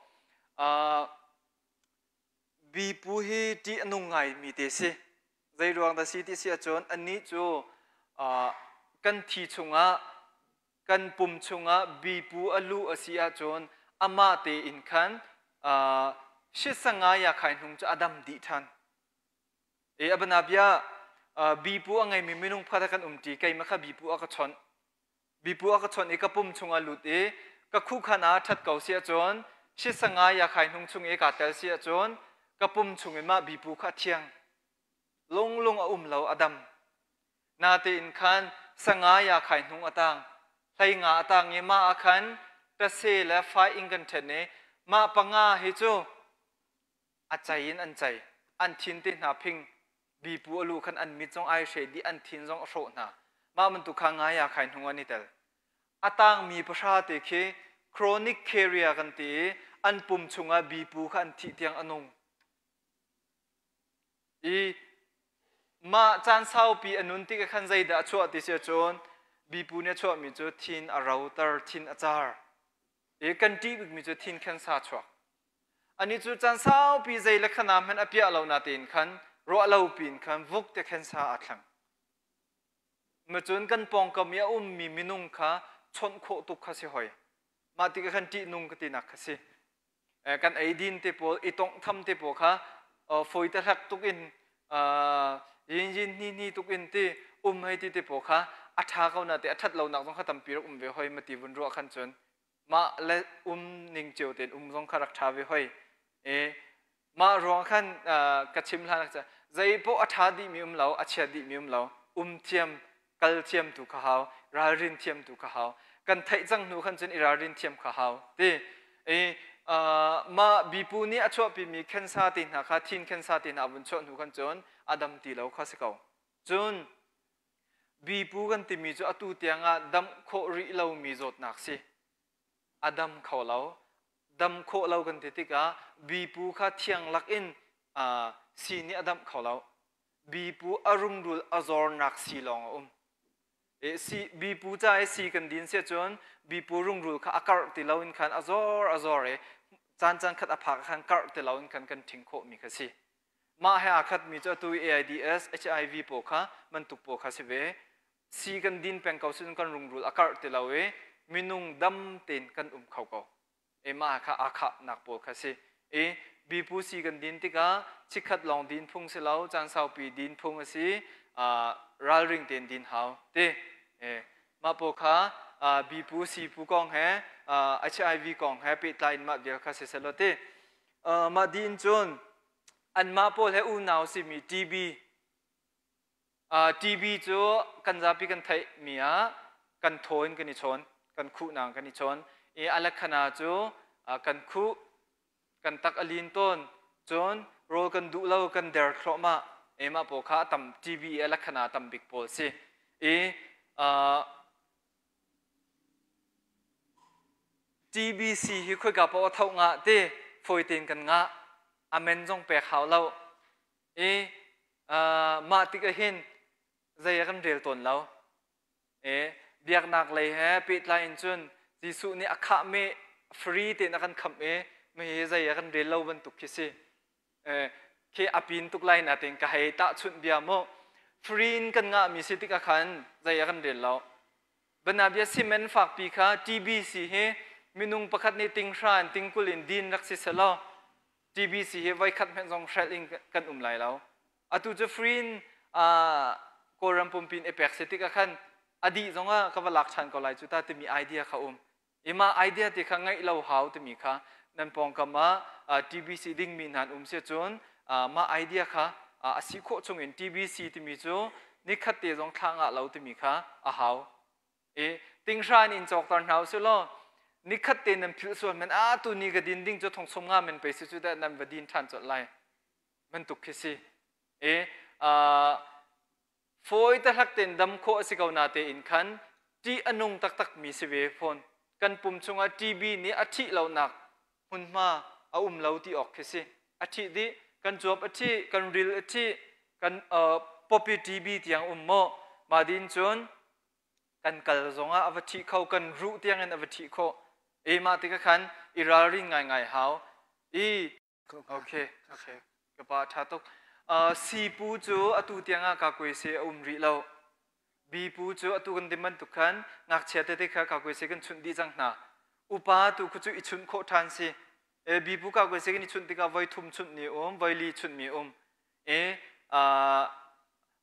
Bipu hi ṭih a nung ngaimi te si. Zei ruang dah si ti si ahcun annih cu kan thi chungah kan pum chungah bipu a luh a si ahcun amah tein khan sisanga ya khai hnung cu a dam dih ṭhan. E a banabia bipu a ngeimi minung pakhat kan umṭi keimah kha bipu a ka chawnh. Bipu a ka chawnh i ka pum chungah lut i ka khuhkhan ah ṭhat ko si ahcun sisanga ya khai hnung chung i kaa tel si ahcun ka pum chung in mah bipu kha a thiang. Lunglung a um lo a dam. Natein khan sanga ya khai hnung a tang. Hlei nga a tang i mah ah khan tase le fai in kan ṭhen i mah panga hi cu a cei in an cei. An thin te hna phing bipu a lu khan an mit zong ai hre dih an thin zong a hrawh hna. Mah bantuk kha ngai ya khai hnung an i tel. A tangmi pahra te khi chronic carrier kan ti i an pum chungah bipu kha an thih tiang a nung. I mah caan saupi a nun tik ah khan zeidah a chuah ti si ahcun bipu nih a chuahmi cu thin a roter, thin a car. I kan ṭih bikmi cu thin cancer chuak. Ani cu caan saupi zei le khana hmanh a piah lo natein khan ruah lo piin khan vuk te cancer aa thleng. Macun kan pawngkam i a ummi minung kha chawnh khawh tuk kha si hoi. Mah tikah khan ṭihnung ka tinak kha si. Kan eidin te pawl i tonghtham te pawl kha fawi te hlak tuk in yin yin hni hni tuk in ti um hei ti te pawl kha a ṭha ko na te a ṭhat lonak zong kha tampi rak um ve hoi ma ti vun ruah khan cun mah le um ning cio tein um zong kha rak ṭha ve hoi. E, mah ruang khan ka chim hlan ah zei poh a ṭha dihmi um lo, a chia dihmi um lo, um thiam, kal thiam tu kha hau, ralrin thiam tu kha hau. Kan theih cang hnu khan cun i ralrin thiam kha hau. Ti i mah bipu nih a chuahpimi khensa te hna kha thin khensa te hna vun chuah hnu khan cun a dam ti lo kha si ko. Cun bipu kan timi cu atu tiangah damh khawh rih lomi zawtnak si. A dam kho lo. Dam khawh lo kan ti tikah bipu kha thiang lakin sii nih a damh kho lo. Bipu a rungrul a zornak sii lawng a um. E, si, bipu ca i sii kan din si ahcun bipu rungrul kha a karh ti lo in khan a zor a zor i caan caan khat a phak khan karh ti lo in khan kan ṭhing khawhmi kha si. Mah he aa khatmi cu atu i AIDS, HIV pawl kha bantuk pawl kha si ve. Sii kan din peng ko sicun kan rungrul a karh ti lo i minung dam tein kan um kho ko. E mah kha aa khahnak pawl kha si. I bipu sii kan din tikah chikkhat lawng din phung si lo, caan saupi din phung a si, ralring tein din hau ti. E, mah pawl kha bipu siipu kong he HIV kong he pehtlai in mah vial kha si selaw ti. Mah din cun anmah pawl he unau simi TB TB cu kan zapi kan theihmi ah kan thaw in kan i chawn, kan khuhnak kan i chawn. I a lekhana cu kan khuh, kan tak a lin tawn, cun rawl kan duh lo, kan der thluahmah. E mah pawl kha a tam TB i a lekhana tam bik pawl si. I TBC hi khoika paoh a tho ngah ti fawi tein kan ngah. Amen zong pek hau lo. I. Mah tik ahhin zei a kan rel tawn lo. E, biaknak lei he pehtlai in cun Jesuh nih a khah me free tein a kan khamh i mi zei a kan rel lo bantuk khi si. E, khi a pin tuk lai na tein ka hei tahchunh bia mu. Free in kan ngahmi si tikah khan zei a kan rel lo. Banabia cement fakpi kha TBC hi minung pakhat nih tinghra in tingkul in din rak si selaw TBC hi voikhat hmanh zong hrelh in kan um lai lo. Atu cu free in Kawlram pumpi in i pek si tikah khan a dih zongah ka va lak ṭhan ko lai cu ta timi idea kha um. I mah idea ti kha ngeih lo hau timi kha nan pawngkam ah TBC dingmi hna an um si cun mah idea kha a si khawh chungin TBC timi cu nikhat te zong thla ngah lo timi kha a hau. I tinghra in in cawkter hna usih law nikhat te nan philh sual men a tu ni ka din ding cu thong sum nga men pe si cu dah nan va din ṭhan colh lai bantuk khi si. I fawi tahlak tein dam khawh a si ko na tein khan ṭih a nung taktak mi si ve fawn. Kan pum chungah TB nih a ṭhih lonak hmunhma a um lo ti awk khi si. A ṭhih dih, kan cuap a ṭhih, kan ril a ṭhih, kan popi TB tiang um maw? Mah din cun kan kal zongah a va ṭhih kho, kan ruh tiangin a va ṭhih khawh. E mah tikah khan i ralrin ngaingai hau. I Okay, okay. Ka pa ṭha tuk. Sipu cu atu tiangah kakuaise a um rih lo. Bipu cu atu kan ti bantuk khan ngakchia tete kha kakuaise kan chunh dih cang hna. Upa tu khu cu i chunh khawh ṭhan si. E, bipu kakuaise kan i chunh tikah voi thum chunh ni um, voi li chunh mi um. E,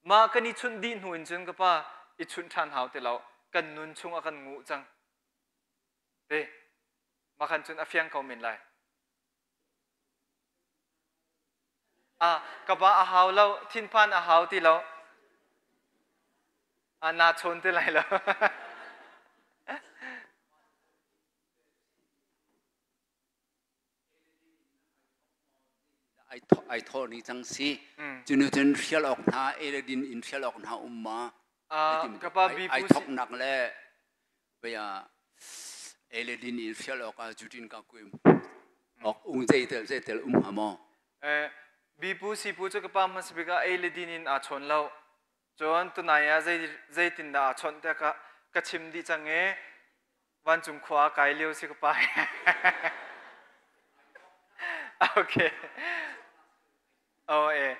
mah kan i chunh dih hnu in cun ka pa i chunh ṭhan hau ti lo. Kan nun chung a kan nguh cang. Te, mah khan cun a fiang ko men lai. Ah, ka pa a hau lo, thinphan a hau ti lo. Ah, naa chawn ti lai lo. Ai thawh ni cang si. Cunu cun hrial awk hna, eledin in hrial awk hna um ma. Ka pa bi Ai thawknak le Bia eledin in hrial awkah jutin ka kuim ok ung zeitel zeitel um hnga maw? Eh, bipu sipu cu ka pa hmasa bik ah ei le din in aa chawn lo. Cun tunai ah zei zeitindah aa chawnh tiah ka ka chim dih cang i vancung khua kai lio si ka pa. Okay. Oh e.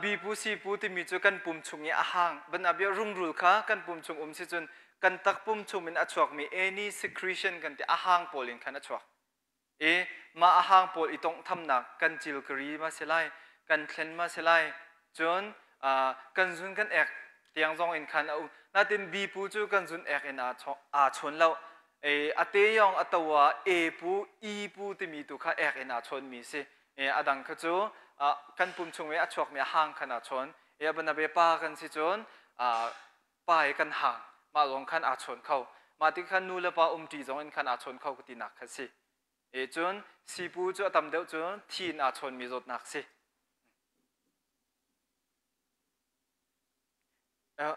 Bipu sipu timi cu kan pum chung i a hang. Ban abia rungrul kha kan pum chung um si cun kan takpum chung in a chuakmi any secretion kan ti a hang pawl in khan a chuak. E mah a hang pawl i tongh thamnak kan cilkari ma si lai, kan thlen ma si lai. Cun kan zun kan ek tiang zong in khan a um. Natin bipu cu kan zun ek in aa chawn lo. E a te yong a to ah e pu i pu timi tu kha ek in aa chawn mi si. A dang kha cu kan pum chung i a chuakmi a hang khan aa chawn. E banabe pa kan si cun pa i kan hang mah lawng khan aa chawn kho. Mah ti khan nu le pa umṭi zong in khan aa chawn kho ka tinak kha si. E cun sipu cu a tam deuh cu thi in aa chawnmi zawtnak si. Uh,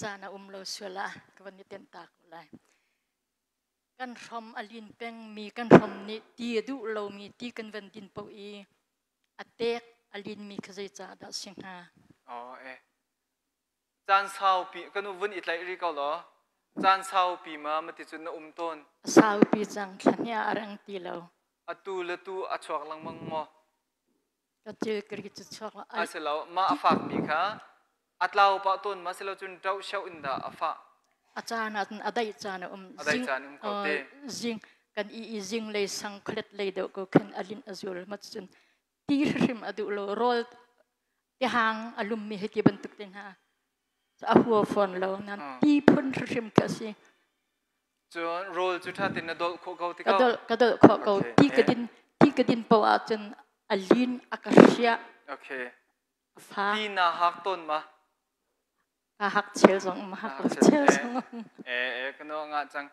Caan a um lo sual ah ka van i tenh ta ko lai. Kan hrom a lin pengmi kan hrom nih ti a duh lomi ti kan van din paoh i a tek a linmi kha zeicah dah si hnga? Oh, eh. Caan saupi kan u vun i tlaih rih ko law. Caan saupi ma mati cun na um tawn. Saupi cang thla hnih ah a reng ti lo. Atu le tu a chuak lengmang maw? Ka thil kari cu chuak lo. A si lo, mah a fakmi kha a tlau pah tawn ma si lo cun ṭoh sheu in dah a fah. A caan ah cun a daih caan a um. A daih caan um ko te. Zing kan i i zing lei sang khualet lei deuh ko khin a linh a zul ma cun ti hrim a duh lo rawl tihang a lummi hiti bantuk te hna a hua fawn lo nan ti phun hrim khi a si. Cun rawl cu ṭha tein na dolh khawh ko ti ko. Ka dolh khawh ko. Ti ka din ti ka din paoh ahcun a lin a ka hriah. Okay. A fa. Ti na hak tawn ma? Ka hak chel zong um hak lo chel zong um. Eh eh ka no nga cang.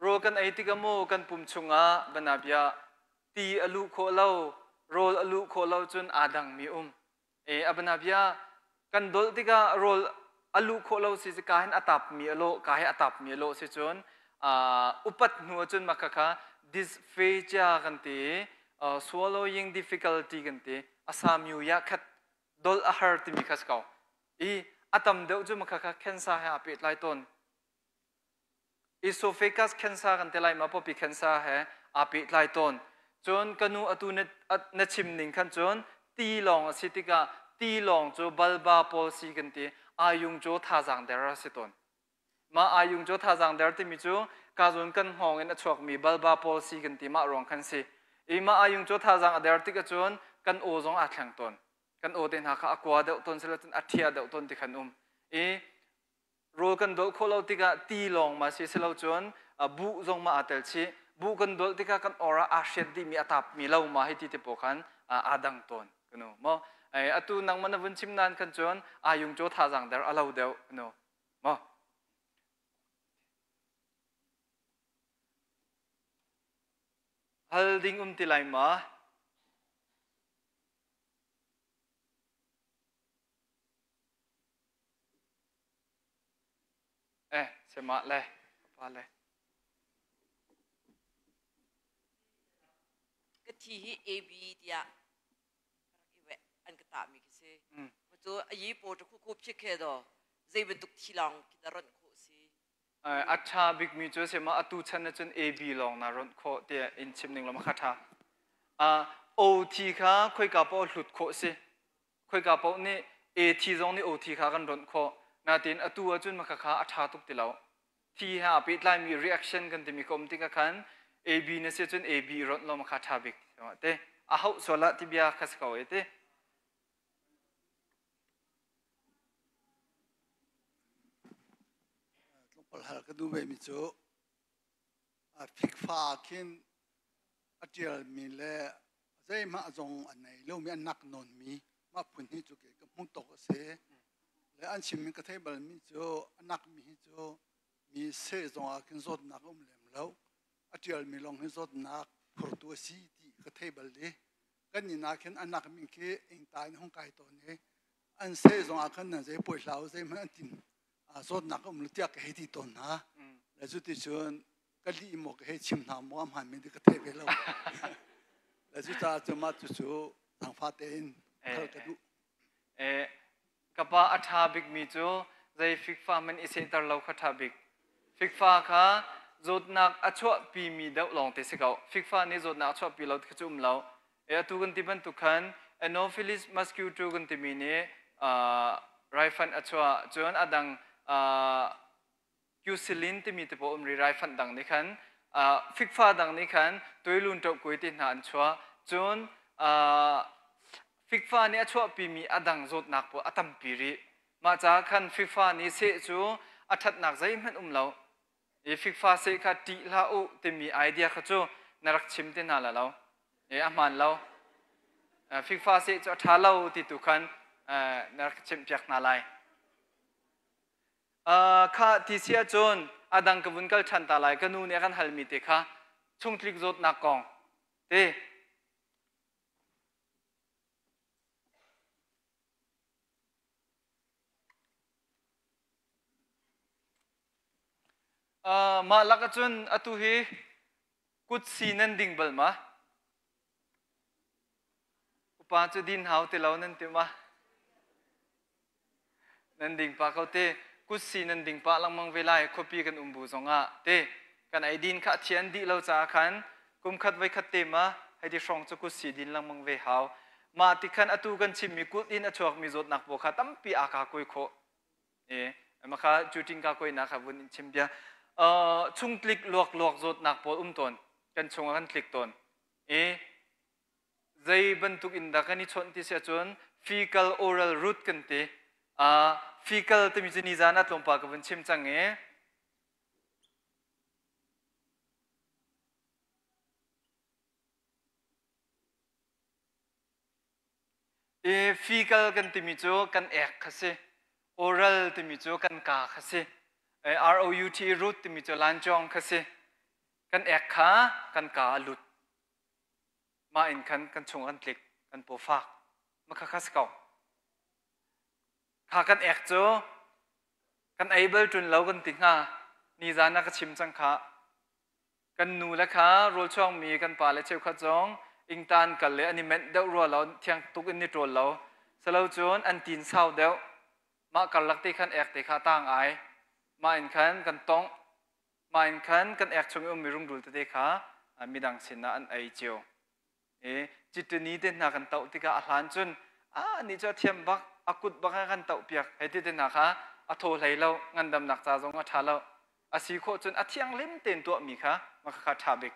Rawl kan ei tikah mu kan pum chungah banabia ti a luh khawh lo rawl a luh khawh lo cun aa dangmi um. E a banabia kan dolh tikah rawl. A luh khawh lo si ka hin a tapmi a lawh, ka hi a tapmi a lawh si cun upat hnu ahcun mah khakha dysphagia kan ti i swallowing difficulty kan ti a samyu ya khat dol a har timi kha si ko. I a tam deuh cu mah khakha cancer he aa pehtlai tawn. Esophagus cancer kan ti lai ma pawpi cancer he aa pehtlai tawn. Cun ka nu atu na chim ning khan cun ti lawng a si tikah ti lawng cu bulbar palsy kan ti ayung cu thazaang der a si tawn. Mah ayung cu thazaang der timi cu ka zawn kan hngawng in a chuakmi bulbar palsy kan ti mah ruang khan si. I mah ayung cu thazaang a der tik ahcun kan aw zong aa thleng tawn. Kan aw te hna kha a kua deuh tawn silo cun a ṭhia deuh tawn ti khan um. I rawl kan dolh khawh lo tikah ti lawng ma si silo cun buh zong ma aa tel chih. Buh kan dolh tikah kan or ah aa hriat dihmi a tapmi lo ma hei ti te pawl khan aa dang tawn kanu maw. Atu nangmah na vun chim nan khan cun ayung cu thazaang der a lo deuh kanu maw. Hal ding um ti lai ma? Eh, sema le, pa le. Ka thi hi AB tiah ka rak i an ka tah mi khi si. Cu ayi po ta khu khu phik he do zei bantuk thi lawng khi da ron khawh si. A ṭha bikmi cu sema atu chan ahcun AB lawng na ronh khawh tiah in chim ning lawng kha ṭha. O thi kha khoika paoh hlut khawh si. Khoika paoh nih A thi zong nih O thi kha kan ronh khawh. Natin atu ahcun maka kha a ṭha tuk ti lo. Thi he aa pehtlaimi reaction kan timi ka um tikah khan AB na si cun AB ronh law maka ṭha bik te. A hauh sual ah ti bia kha si ko e te. Tlawmpal hal ka duh vemi cu a fikfa khin a ṭialmi le zeihmah zong a nei lomi a nak nawnmi mah phun hi cu kei ka hmuh tawk a si. Le an chimmi ka theih balmi cu a nakmi hi cu mi seh zong ah khin zawtnak a um lem lo. A ṭialmi lawng hi zawtnak phurtu a si ti ka thei bal i kan inn ah khin a nakmi khi ingta in hung kai tawn i an seh zong ah khan nan zei puai hlah u zeihmanh an tin zawtnak a um lo tiah ka hei ti tawn hna. Le cuticun ka lih maw ka hei chim hna maw a hmaanmi ti ka thei ve lo. Le cucaah cu mah cucu zaangfah tein hal ka duh. Ka pa a ṭha bikmi cu zei fikfa hmanh i sehter lo kha ṭha bik. Fikfa kha zawtnak a chuahpimi deuh lawng te si ko. Fikfa nih zawtnak a chuahpi lo ti kha cu um lo. E atu kan ti bantuk khan Anopheles mosquito kan timi nih raifanh a chuah. Cun a dang Cucilin timi te pawl um ri raifanh dang nih khan fikfa dang nih khan tuilun ṭohkui ti hna an chuah. Cun fikfa nih a chuahpimi a dang zawtnak pawl a tampi rih. Mah caah khan fikfa nih seh cu a ṭhatnak zeihmanh um lo. I fikfa seh kha ṭih hlah u timi idea kha cu na rak chim te hna la lo. E a hmaan lo. Fikfa seh cu a ṭha lo ti tu khan na rak chimhpiak hna lai. Kha ti si ahcun a dang ka vun kal ṭhan ta lai. Ka nu nih a kan halmi te kha chungtlik zawtnak kong te. Mah lak ahcun atu hi kutsi nan ding bal ma? Upa cu din hau ti lo nan ti ma? Nan ding pah ko te. Kutsi nan ding pah lengmang ve lai khuapi kan um bu zongah te. Kan eidin kha a thian dih lo caah khan kum khat voi khat te ma hei ti hrawng cu kutsi din lengmang ve hau. Mah ti khan atu kan chimmi kut in a chuakmi zawtnak pawl kha tampi aa ka kuai khawh. E, maka cuting ka kuainak kha vun in chim bia. Chungtlik luak luak zawtnak pawl um tawn. Kan chungah kan tlik tawn. E, zei bantuk in dah kan i chawnh ti si ahcun fecal oral route kan ti. Fecal timi cu nizan ah tlawmpal ka vun chim cang i I fecal kan timi cu kan ek kha si. Oral timi cu kan ka kha si. R-O-U-T root timi cu lancawng kha si. Kan ek kha kan ka a lut. Mah in khan kan chung kan tlik, kan paw fak. Makha kha si ko. Kha kan ek cu. Kan ei bal ṭun lo kan ti hnga. Nizan ah ka chim cang khah. Kan nu le kha rawl chuangmi kan pa le cheukhat zong ingtan kal le an i menh deuh rua lo, thiang tuk in ni ṭawl lo. Salo cun an tin sau deuh. Mah karlak te khan ek te kha tang ai. Mah in khan kan tongh. Mah in khan kan ek chung i ummi rungrul tete kha midang sinah an ei cio. E citini te hna kan toh tikah a hlan cun a nih cu a thiam bak a kut bak a kan toh piak hei ti te hna kha a thaw hlei lo ngandamnak ca zong a ṭha lo a si khawh cun a thianghlim tein tuahmi kha kha ṭha bik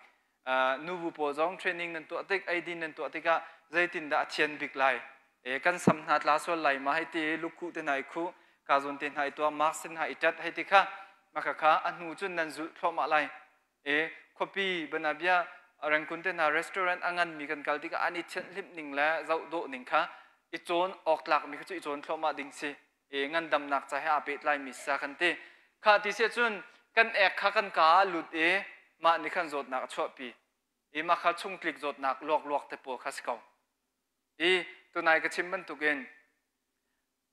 nubu pawl zong training nan tuah tik eidin nan tuah tikah zeitindah a thian bik lai e kan sam hna tla sual lai ma hei ti lukhuh te hna i khuh ka zawn te hna i tuah mask te hna i ṭat hei ti kha maka kha a hnu cun nan zulh thluahmah lai E khuapi banabia Rangoon te hna restaurant a nganmi kan kal tikah an i thianhhlimh ning le zoh dawh ning kha i cawn awk tlakmi kha cu i cawn thluahmah ding si. E ngandamnak ca he aa pehtlaimi sa kan ti. Kha ti si cun kan ek kha kan ka ah lut i mah nih khan zawtnak a chuahpi. I mah kha chungtlik zawtnak luakluak te pawl kha si ko. I tunai ka chim bantukin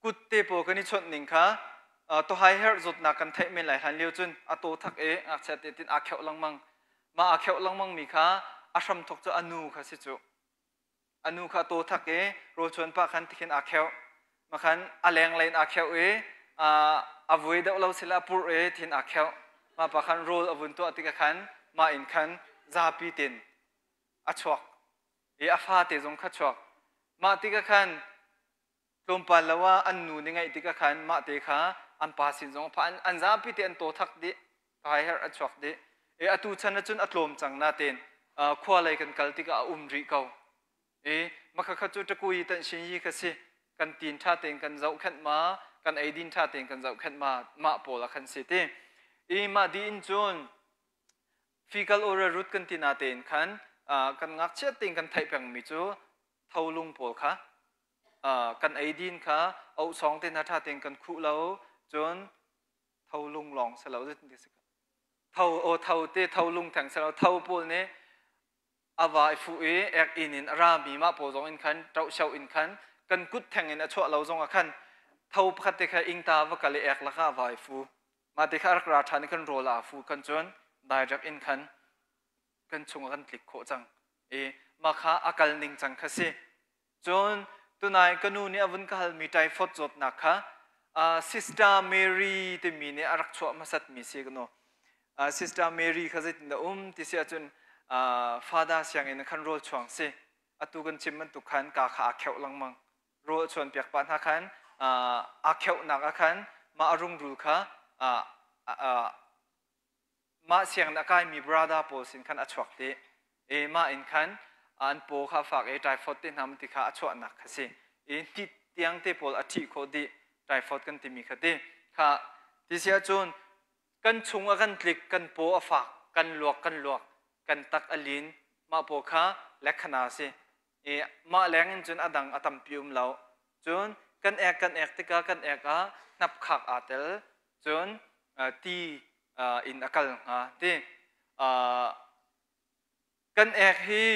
kut te pawl kan i chawnh ning kha tohai herh zawtnak kan theih men lai hlan lio cun a taw thak i ngakchia te tin aa kheuh lengmang mah aa kheuh lengmang mi kha a hram thok cu a nu kha si cu a nu kha taw thak i rawl chuan pah khan tikhin aa kheuh makhan a leng lein aa kheuh i a vui deuh lo sila a purh i thin aa kheuh mah pa khan rawl a vun tuah tikah khan mah in khan zapi tin a chuak i a fate zong kha chuak mah tikah khan Tlawmpal lo ah an nu nih ngaih tikah khan mah te kha an pa sin zong a pha an zapi te an taw thak dih kai herh a chuak dih e atu chan ahcun a tlawm cang natein khua lei kan kal tikah a um rih ko e makhakha cu takui tan shin yi kha si kan tin tha tein kan zohkhenh ma kan eidin tha tein kan zohkhenh ma mah pawl a khan si ti i mah di in cun fecal oral route kan ti na tein khan kan ngakchiat tein kan theih pengmi cu tholung pawl kha kan eidin kha ohsawng te hna ṭha tein kan khuh lo cun tholung lawng si lo zeitin si tho o tho te tholung theng si lo tho pawl nih a va i fuh i ek inn in a rami mah pawl zong in khan ṭohsho in khan kan kut theng in a chuah lo zong ah khan tho pakhat te kha ingta va kal i ek lakah a va i fu mah te kha a rak ra ṭhan i kan rawl ah a fu kan cun direct in khan kan chung ah kan tlik khawh cang i mah kha a kal ning cang kha si cun tunai ka nu nih a vun ka halmi typhoid zawtnak kha uh, Sister Mary timi nih a rak chuah hmasatmi si ka nu uh, Sister Mary kha zeitin dah um ti si ahcun uh, Father sianginn khan rawl chuang si atu kan chim bantuk khan ka kha aa kheuh lengmang rawl chuan piak pah hna khan uh, aa kheuhnak ah khan mah a rungrul kha uh, uh, mah sianginn a kaimi brother pawl sin khan a chuak dih i mah in khan an paw kha fak i typhoid te hna ti kha a chuahnak kha si i tit tiang te pawl a ṭhih khawh dih typhoid kan timi kha ti kha ti si ahcun kan chung a kan tlik kan paw a fak kan luak kan luak kan tak a lin mah paw kha lekhana si i mah leng in cun a dang a tampi um lo cun kan ek kan ek tikah kan ek ah hnapkhak aa tel cun ti in a kal hnga ti kan ek hi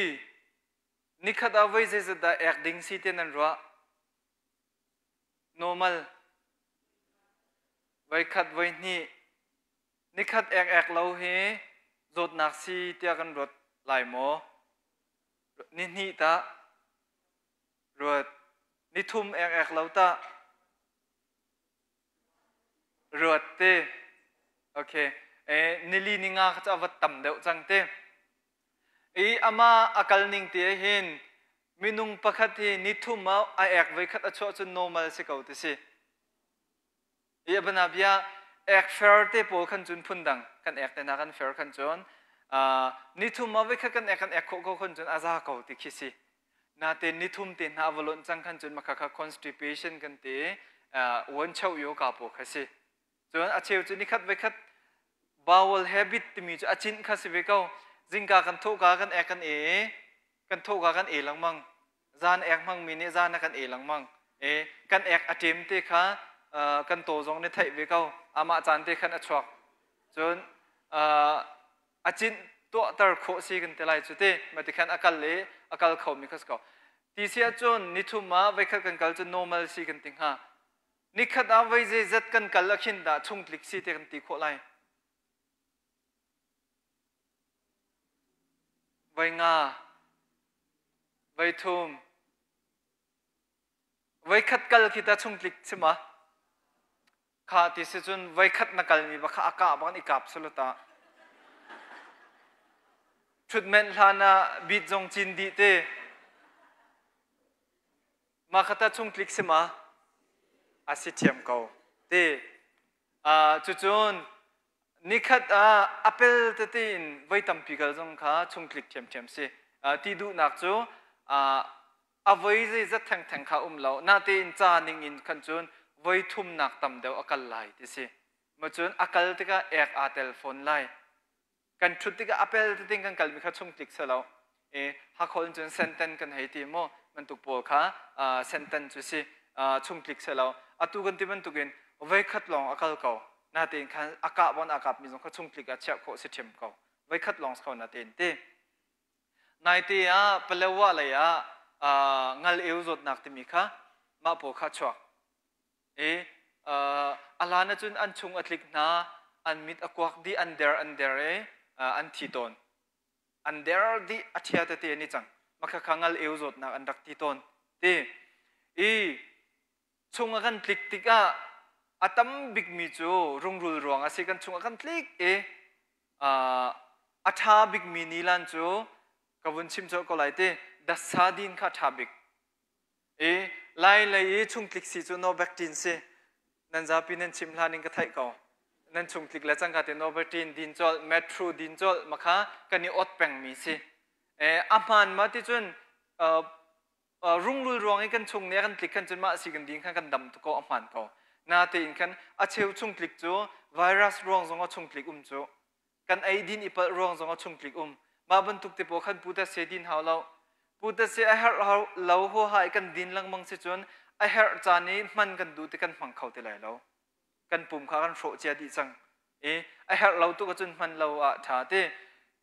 nikhat ah voi zeizat dah ek ding si ti nan ruah normal voi khat voi hnih nikhat ek ek lo hi zawtnak si tiah kan ruat lai maw ni hnih tah ruat ni thum ek ek lo tah Ruat te. Okay. E, nili ni nga kha cu a va tam deuh cang te. I ama a kal ning te hin minung pakhat hi ni thum ah a ek voi khat a chuah cun normal si ko ti si. I abana bia ek fair te pawl khan cun phun dang kan ek te na kan fair khan cun uh, ni thum ah voi khat kan ek kan ek khawh ko khan cun a za ko ti khi si. Natein nithum te hna va lonh cang khan cun makha kha constipation kan ti uan cheu yo ka paw kha si. Cun a cheu cu nikhat ve khat bowel habit timi cu a cinh kha si ve ko. Zingka kan thawhka kan ek kan e kan thawhka kan e lengmang. Zan ek hmang mi nih zan kan e lengmang. E kan ek a ṭem te kha kan taw zong nih theih ve ko. Amah caan te khan a chuak. Cun a cinh tuahter khawh si kan ti lai cu ti ma ti khan a kal i a kal khomi kha si ko ti si ahcun nithum ah voikhat kan kal cu normal si kan ti hnga. Nikhat ah voi zeizat kan kal ah khin dah chungtlik si te kan ti khawh lai? Voi nga, voi thum, voi khat kal khi ta chungtlik si ma? Kha ti si cun voi khat na kalmi ba kha a kah bang i kap sulu ta. Ṭhutmenh hlan ah bit zong cin dih te. Mah kha ta chungtlik si ma? A si ṭhiam ko. Ti. Cucun nikhat ah a pel tete in voi tampi kal zong kha chungtlik ṭhiamṭhiam si. Ti duhnak cu a voi zeizat thengtheng kha um lo. Natein ca ning in khan cun voi thumnak tam deuh a kal lai ti si. Macun a kal tikah ek aa tel fawn lai. Kan ṭhut tikah a pel tein kan kalmi kha chungtlik si lo. I Hakhawl in cun senten kan hei ti mu bantuk pawl kha senten cu si chungtlik si lo. Atu kan ti bantukin voikhat lawng a kal ko. Natein khan a kah bon a kapmi zong kha chungtlik ah chiah khawh si ṭhiam ko. Voikhat lawng si ko natein ti. Naite ah Palewa lei ah ngal eu zawtnak timi kha mah pawl kha chuak. I a hlan ahcun an chung a tlik hna, an mit a kuak dih, an der an der i an thi tawn. An der dih a ṭhia tete an i cang. Makhakha ngal eu zawtnak an rak ti tawn. Ti i chung a kan tlik tikah a tam bikmi cu rungrul ruang a si kan chung a kan tlik i a ṭha bikmi nilan cu ka vun chim colh ko lai ti dasa din kha ṭha bik. I Lai lei i chungtlik si cu Norbektin si. Nan zapi nan chim hlan in ka theih ko. Nan chungtlik le cangka te Norbektin din colh, Metro din colh ma kha kan i ot pengmi si. E, a hmaan ma ti cun rungrul ruang i kan chung nih a kan tlik khan cun mah si kan din khan kan dam ko a hmaan ko. Natein khan a cheu chungtlik cu virus ruang zong a chungtlik um cu. Kan eidin i palh ruang zong a chungtlik um. Mah bantuk te pawl khan putase din hau lo. Putase a herh lo huaha i kan din lengmang si cun a herh caan i hman kan duh ti kan hmang kho ti lai lo. Kan pum kha kan hrawh cia dih cang. I a herh lo tuk ahcun hman lo ah ṭha ti.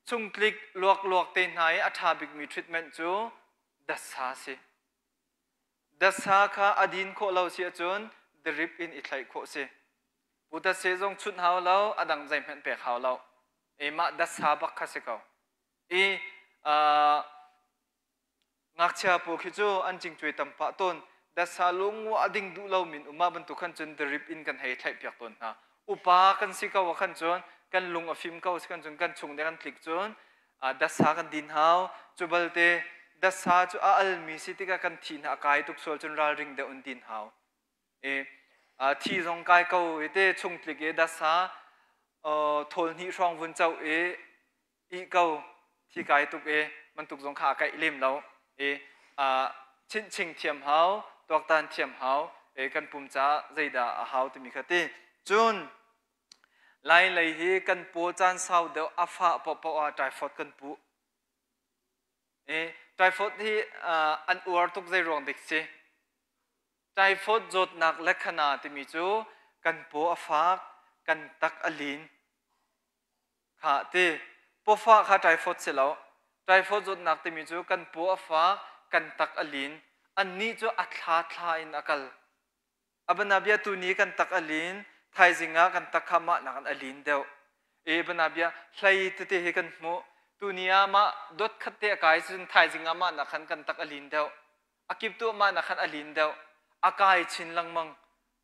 Chungtlik luak-luak te hna i a ṭha bikmi treatment cu dasa si. Dasa kha a din khawh lo si ahcun drip in i thlaih khawh si. Putase zong chunh hau lo, a dang zeihmanh pek hau lo. I mah dasa bak kha si ko. I ngakchia pawl khi cu an cingcuai tam pah tawn. Dasa lung a ding duh lo min um ah bantuk khan cun drip in kan hei thlaih piak tawn hna. Upa kan si ko ah khan cun kan lung a fim ko si kan cun kan chung nih kan tlik cun dasa kan din hau. Cu balte dasa cu a almi si tikah kan thi hna a kai tuk sual cun ralring deuh in din hau. I thi zong kai ko i te chungtlik i dasa thawl hnih hrawng vun co i ih ko thi kai tuk i bantuk zong kha a kaih lem lo i chinhching thiam hau tuaktan thiam hau i kan pum caah zeidah a hau timi kha ti cun lai lei hi kan paw caan sau deuh a fah paohpaoh ah typhoid kan puh i typhoid hi an uar tuk zei ruang dik si Typhoid zawtnak le khana timi cu kan paw a fak, kan tak a lin. Kha ti. Pawfah kha typhoid si lo. Typhoid zawtnak timi cu kan paw a fak, kan tak a lin. Annih cu a thla thla in a kal. Abanabia tuni kan tak a lin, thaizing ah kan tak kha mah nakin a lin deuh. E banabia hlei tete hi kan hmuh. Tuni ah mah dot khat te a kai cun thaizing ah mah nak khan kan tak a lin deuh. A kiptuah mah nak khan a lin deuh. A kai chin lengmang.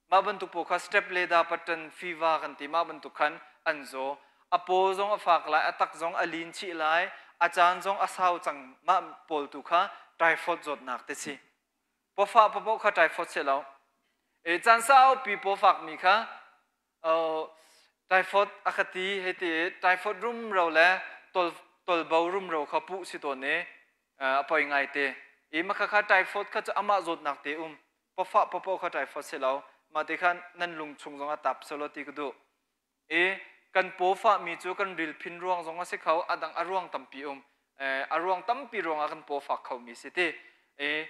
Mah bantuk pawl kha step leda pattern fever kan ti mah bantuk khan an zaw. A paw zong a fak lai, a tak zong a lin chih lai, a caan zong a sau cang mah pawl tu kha typhoid zawtnak te si. Pawfah papoh kha typhoid si lo. E caan saupi pawfak mi kha typhoid a ka ti hei ti i typhoid rumro le tol tolbo rumro kha puh si tawn i a poi ngai te. I maka kha typhoid kha cu amah zawtnak te um. Pawfah papoh kha typhoid si lo. Mah te khan nan lung chung zong a tap selo ti ka duh. I kan paw fahmi cu kan rilphin ruang zong a si kho, a dang a ruang tampi um. A ruang tampi ruangah kan paw fak khomi si ti. I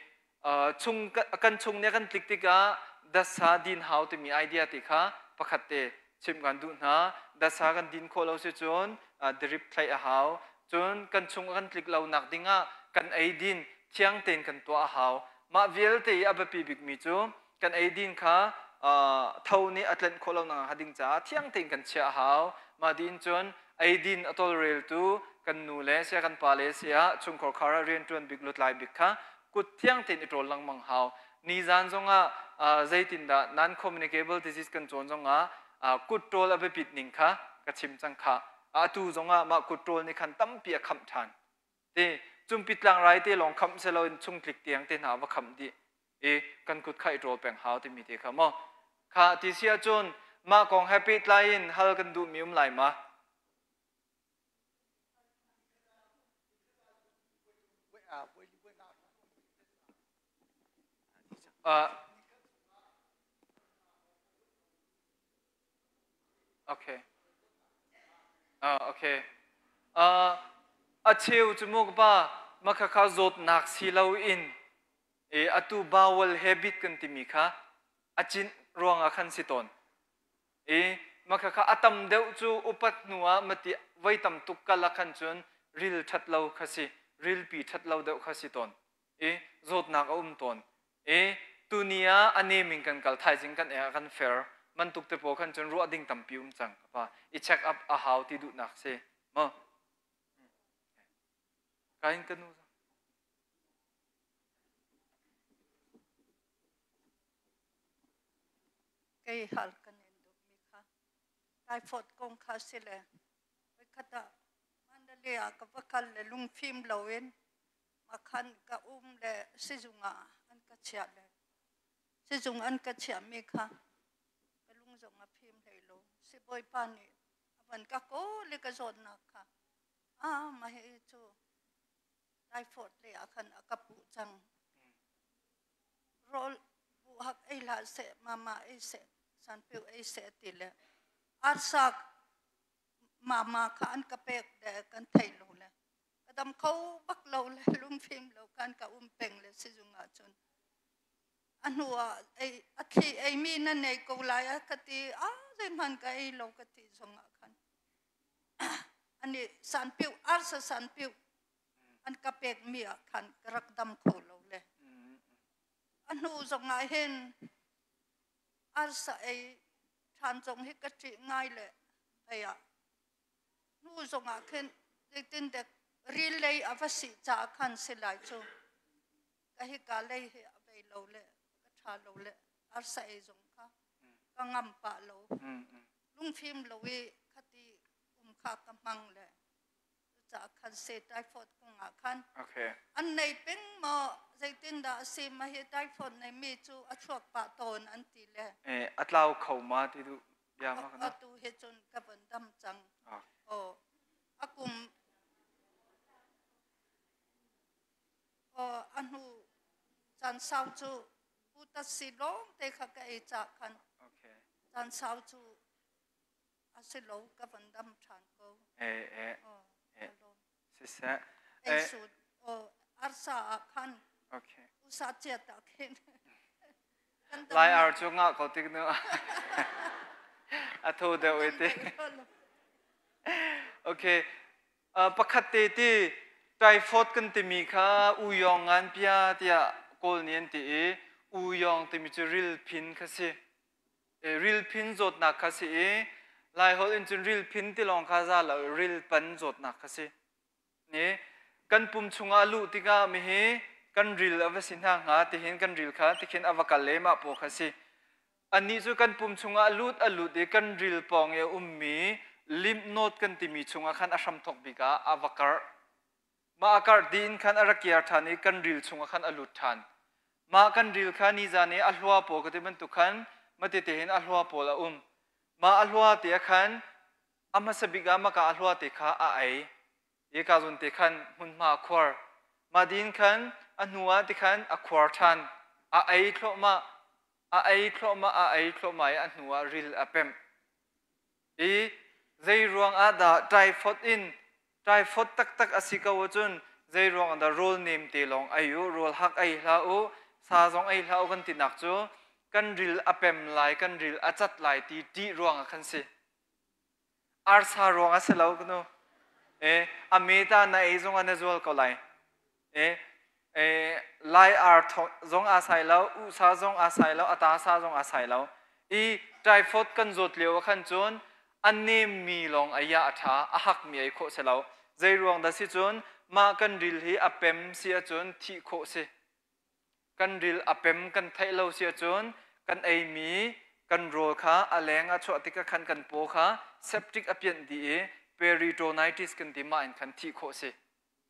chung kan chung nih kan tlik tikah dasa din hau timi idea ti kha pakhat te chim kan duh hna. Dasa kan din khawh lo si cun drip thlaih a hau. Cun kan chung kan tlik lo nak dingah kan eidin thiang tein kan tuah a hau. Mah vialte i a biapi bikmi cu kan eidin kha. Tho nih a tlenh khawh lo nak ding caah thiang tein kan chiah a hau. Mah din cun eidin a tawlreltu kan nu le sia kan pa le sia chungkhar khar ah rianṭuan bik lutlai bik kha kut thiang tein i ṭawl lengmang hau. Nizan zongah zeitindah non communicable disease kan cawn zongah kut ṭawl a biapit ning kha ka chim cang kha. Atu zongah mah kut ṭawl nih khan tampi a khamh ṭhan. Ti cumpi tlangrai te lawng khamh siloin chungtlik tiang te hna va khamh dih i kan kut kha i ṭawl peng hau timi te kha maw kha ti si ahcun mah kong he pehtlai in hal kan duhmi um lai ma? Okay. Okay. A cheu cu mu ka pa makhakha zawtnak si loin e atu bowel habit kan timi kha a cinh ruangah khan si tawn. E makhakha a tam deuh cu upat hnu ah mati voi tam tuk kal ah khan cun ril ṭhat lo kha si, rilpi ṭhat lo deuh kha si tawn. E zawtnak a um tawn. E tuni ah a nem in kan kal thaizing kan ek kan fer bantuk te pawl khan cun ruah ding tampi um cang ka pa i check up a hau ti duhnak si mo kain ka nu Kei hal kan in duh mi kha typhoid kong kha si le voikhat ah Mandalay ah ka va kal le lungfim loin makhan ka um le sizung ah an ka chiah le sizung an ka chiahmi kha ka lung zong a fim hlei lo. Sibawipa nih a van ka kawl i ka zawtnak kha ah mah hi cu typhoid lei ah khan a ka puh cang. Rawl buhak ei hlah seh, mama ei seh, sanpiu ei seh ti le arsa mama kha an ka pek le kan thei lo le ka dam kho bak lo le lungfim lo khan ka um peng le sizung ah cun a hnu ah ei a thli ei mi na nei ko lai a ka ti a zeihmanh ka ei lo ka ti zong ah khan ani sanpiu arsa sanpiu an ka pek mi ah khan ka rak dam kho lo le a hnu zong ah hin arsa ei ṭhan zong hi ka ṭih ngai le hei ah hnu zong ah khin zeitindek ril lei a va si caah khan si lai cu ka hika lei hi a vei lo le ka ṭha lo le arsa ei zong kha ka ngam pah lo lungfim lo i khati um kha ka hmang le cucaah khan se typhoid kong ah khan an nei peng maw zeitindah a si ma hi typhoid nei mi cu a chuak pah tawn an ti le eh a tlau kho ma ti du bia ma kana atu he cun ka von dam cang oh a kum oh a hnu caan sau cu putat si lawng te kha ka ei ca khan caan sau cu a si lo ka van dam ṭhan ko. Eh eh. Eh. Siseh. Ei sut oh arsa ah khan. Okay. Usa chiat ah khin. Lai ar cu nga ko tik nu. A tho deuh e ti. Okay. Pakhat te ti typhoid kan timi kha uyong ngan pia tiah kawl nih an ti i uyong timi cu rilphin kha si. Rilphin zawtnak kha si i Laiholh in cun rilphin ti lawng kha za lo rilpan zawtnak kha si. Ni kan pum chungah a luh tikah mihi kan ril a va si hna hnga tihin kan ril kha tikhin a va kal le mah paw kha si. Annih cu kan pum chungah a lut a lut i kan ril pawng i a ummi lymph node kan timi chungah khan a hramthawk bik ah a va karh. Mah a karh dih in khan a rak kiar ṭhan i kan ril chungah khan a lut ṭhan. Mah kan ril kha nizan i a hlua pawl ka ti bantuk khan matete hin a hlua pawl a um. Mah a hlua te ah khan a hmasa bik ah maka a hlua te kha a ei. I ka zawn te khan hmunhma a khuar. Mah din khan a hnu ah ti khan a khuar ṭhan. A ei thluahmah, a ei thluahmah, a ei thluahmah i a hnu ah ril a pemh. I zei ruang ah dah typhoid in typhoid taktak a si ko ahcun zei ruang ah dah rawl nem te lawng ei u, rawl hak ei hlah u, sa zong ei hlah u kan tinak cu kan ril a pem lai, kan ril a cat lai ti ṭih ruang ah khan si. Arsa ruang a si lo kanu. E, a meta na ei zong ah na zual ko lai. E, e, lai ar zong aa sai lo, usa zong aa sai lo, ata sa zong aa sai lo. I typhoid kan zawt lio ah khan cun a nemmi lawng ei ah a ṭha, a hakmi ei khawh si lo. Zei ruang dah si cun mah kan ril hi a pem si ahcun thih khawh si. Kan ril a pem kan theih lo si ahcun kan eimi kan rawl kha a leng ah chuah tikah khan kan paw kha septic a pianh dih i peritonitis kan ti mah in khan thih khawh si.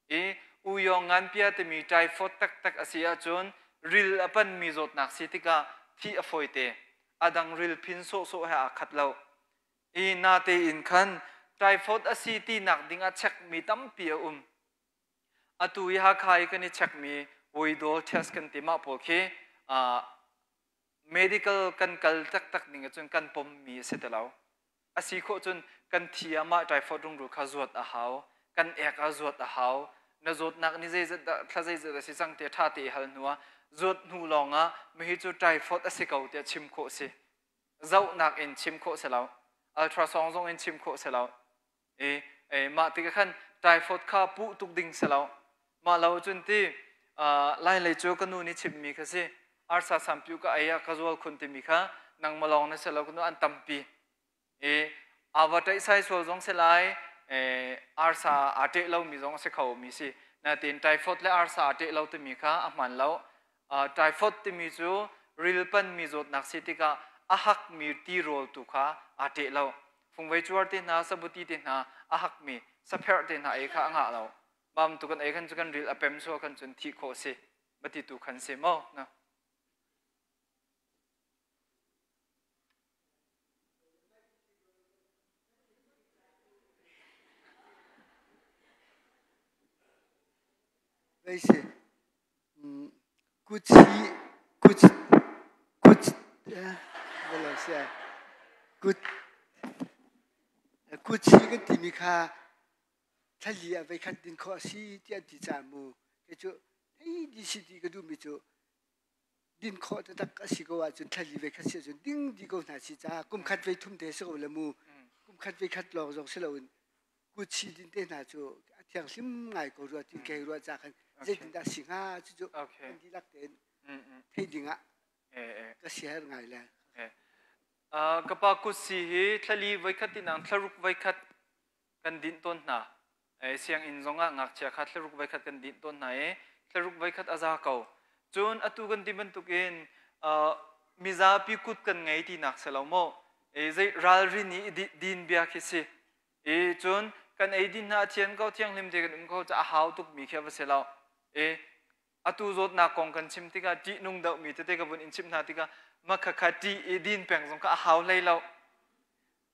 I uyawng nganpia timi typhoid taktak a si ahcun ril a panmi zawtnak si tikah thih a fawite. A dang ril phin sawhsawh he aa khat lo. I natein khan typhoid a si tinak ding ah chekmi tampi a um. Atu i Hakha i kan i chekmi Widol test kan ti mah pawl khi medical kan kal taktak ning ahcun kan pommi a si ti lo. A si khawh cun kan thi ah mah typhoid rungrul kha zuat a hau, kan ek ah zuat a hau. Na zawtnak ni zeizat dah thla zeizat a si cang ti ṭha te i hal hnu ah zuat hnu lawng ah mihi cu typhoid a si ko tiah chim khawh si. Zohnak in chim khawh si lo. Ultrasound zong in chim khawh si lo. E, e mah tikah khan typhoid kha puh tuk ding si lo. Mah lo cun ti lai lei cu ka nu nih chimmi kha si. Arsa sampiu ka ei ah ka zual khun timi kha nangmah lawng na si lo ka nu an tampi. E, ava ṭaih sai sual zong si lai, e, arsa aa ṭeh lomi zong a si kho mi si. Natin typhoid le arsa aa ṭeh lo timi kha a hmaan lo. Typhoid timi cu ril panmi zawtnak si tikah a hakmi tirawl tu kha aa ṭeh lo. Fungvei cuar te hna, sabuti te hna a hakmi sapherh te hna ei kha a ngah lo. Mam tu kan ei khan cu kan ril a pem sual khan cun thih khawh si. Mati tu khan si maw? Na. Zei si? Kutsi kut kut kut kutsi kan timi kha thlali ah voikhat din khawh a si tiah an ti caah mu kei cu hei di si ti ka duhmi cu din khawh taktak a si ko ahcun thlali voikhat si ahcun ding dih ko hna si caah kum khat voi thum te si ko le mu kum khat voikhat lawng zong si loin kutsi din te hna cu a thianghlim ngai ko rua ti kei ruah ca khan zeitindah si hnga cucu kan dihlak tein theih ding ah ka siaher ngai le ka pa kutsi hi thlali voikhat tinang thlaruk voikhat kan dinh tawn hna sianginn zong ah ngakchia kha thlaruk voikhat kan dinh tawn hna i thlaruk voikhat a za ko cun atu kan ti bantukin mizapi kut kan ngei tinak si lo maw zei ralrin i din bia khi si I cun kan eidin hna a thian ko thianghlim te kan um ko ca a hau tukmi khi a va si lo. I atu zawtnak kong kan chim tikah ṭihnung deuhmi tete ka vun in chimh hna tikah makha kha ṭih i din peng zong kha a hau hlei lo.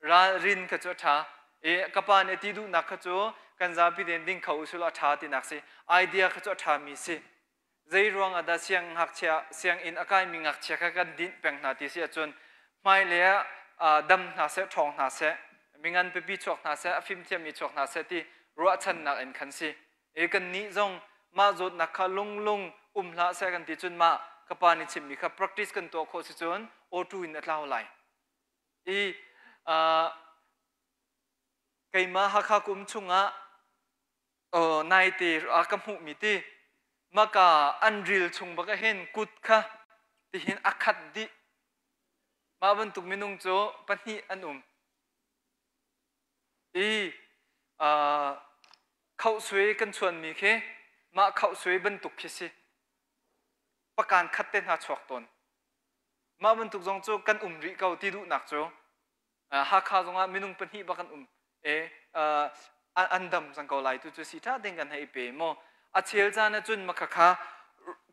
Ralrin kha cu a ṭha. I ka pa nih a ti duhnak kha cu kan zapi tein ding kho usih law a ṭha tinak si. Idea kha cu a ṭhami si. Zei ruang ah dah siangngakchia sianginn a kaimi ngakchia kha kan dinh peng hna ti si ahcun hmailei ah dam hna seh, ṭhawng hna seh, mingan pipi chuak hna seh, a fimthiammi chuak hna seh ti ruahchannak in khan si. E kannih zong mah zawtnak kha lunglung um hlah seh kan ti cun mah ka pa nih chimmi kha practice kan tuah khawh si cun auto in a tlau lai. I keimah Hakha kum chungah naite a ka hmuhmi ti maka an ril chung bak hin kut kha tihin a khat dih mah bantuk minung cu pahnih an um i khauhsui kan chuanmi khi mah khauhsui bantuk khi si pakan khat te hna chuak tawn mah bantuk zong cu kan um rih ko ti duhnak cu Hakha zongah minung pahnih bak an um e an dam cang ko lai tu cu si ṭha ding kan hei pe maw a chel caan ah cun makha kha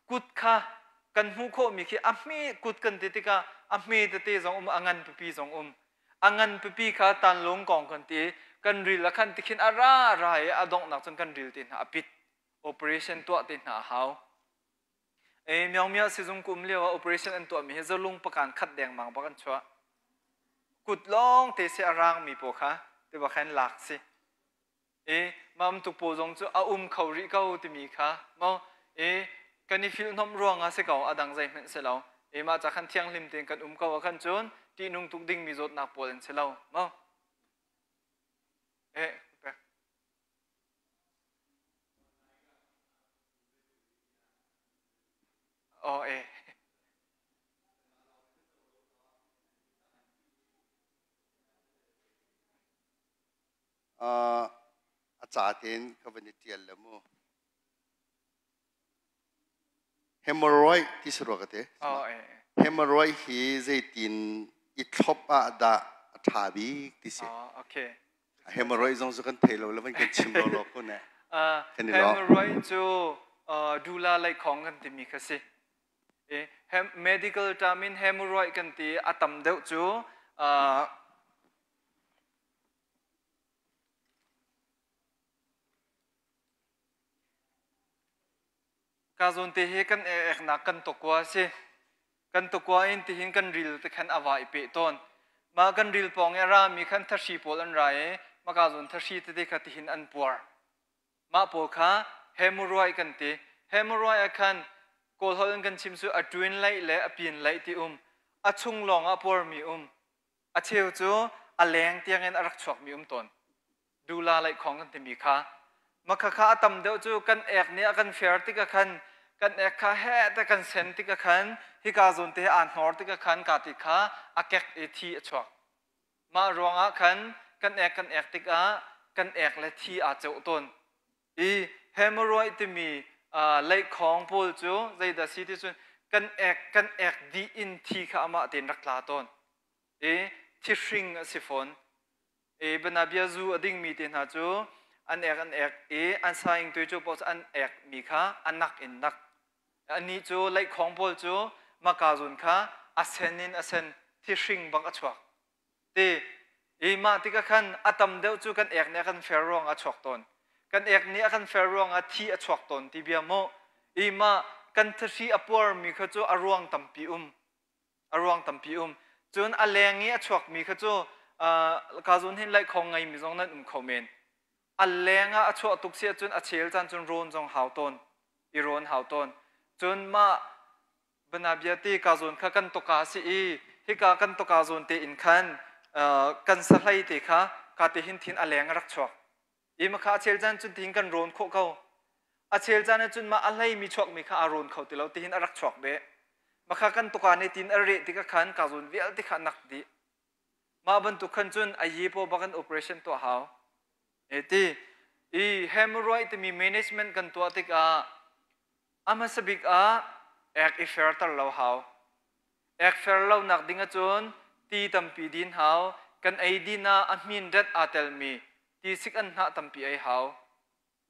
kut kha kan hmuh khawhmi khi a hme kut kan ti tikah a hme tete zong um a ngan pipi zong um a ngan pipi kha tanlung kong kan ti kan ril a khan tikhin a ra ra i a donghnak cun kan ril te hna a pit operation tuah te hna a hau E Myaungmya sizung kum lio ah operation an tuahmi hi zalung pakan khat dengmang bak an chuah. Kut lawng te si a rangmi paw kha tiba khan lak si. E mam tuk paw zong cu a um kho rih ko timi kha mo e kan i filhnom ruang ah si ko a dang zei hmanh si lo. E mah ca khan thianghlim tein kan um ko ah khan cun ṭihnung tuk dingmi zawtnak pawl an si lo mo. E pek. Aw e. A ca tein ka van i ṭial le mu. Hemorrhoid ti si rua ka ti. Hemorrhoid hi zeitin i thlop ah dah a ṭha bik ti si. Okay. Hemorrhoid zong cu kan thei lo le van kan chim lo lo kun eh. Kan i lawm. Hemorrhoid cu dula leikhong kan timi kha si. Medical term in hemorrhoid kan ti a tam deuh cu Ka zawn te hi kan eknak kan tawkua a si. Kan tawkua in tihin kan ril te khan a va i peh tawn. Mah kan ril pawng i a rami khan thahri pawl an ra i maka zawn thahri tete kha tihin an puar. Mah pawl kha hemorrhoid kan ti. Hemorrhoid ah khan Kawl holh in kan chim cu a ṭuin laih le a pin laih ti um. A chung lawng ah puarmi um. A cheu cu a leng tiangin a rak chuakmi um tawn. Dula laihkhawng kan timi kha. Makha kha a tam deuh cu kan ek nih a kan fer tik ah khan kan ek kha heh te kan sen tik ah khan hika zawn te aa hnor tik ah khan ka ti kha a kek i thi a chuak. Mah ruangah khan kan ek kan ek tikah kan ek le thi aa ceuh tawn. I hemorrhoid timi laihkhawng pawl cu zeidah si ti cun kan ek kan ek dih in thi kha amah tein rak tla tawn. I thihring a si fawn. I banabia zu a dingmi te hna cu an ek an ek i an saing tui cu paoh an ek mi kha a nak in nak. Anih cu laihkhawng pawl cu maka zun kha a sen in a sen thihring bak a chuak. Ti i mah tikah khan a tam deuh cu kan ek nih a kan fer ruang a chuak tawn. Kan ek nih a kan fer ruang ah thi a chuak tawn ti bia mu. I mah kan thahri a puarmi kha cu a ruang tampi um. A ruang tampi um. Cun a leng i a chuakmi kha cu ka zun hin laihkhawng ngeimi zong nan um kho men. A leng ah a chuah tuk si ahcun a chel caan cun rawn zong hau tawn. I rawn hau tawn. Cun mah Banabia ti ka zawn kha kan toka si i hika kan toka zawn te in khan kan sahlei te kha ka te hin thin a leng a rak chuak. I ma kha a chel caan cun tihin kan rawn khawh ko. A chel caan ah cun mah a hlei mi chuak mi kha aa rawn kho ti lo tihin a rak chuak beh. Makha kan toka ne tin a reh tikah khan ka zawn vialte kha nak dih. Mah bantuk khan cun a ye paw bak in operation tuah hau. E ti i hemorrhoid timi management kan tuah tikah A hmasa bik ah ek i ferter lo hau. Ek fer lonak ding ahcun ti tampi din hau. Kan ei din ah a hmin ret aa telmi tisik an hnah tampi ei hau.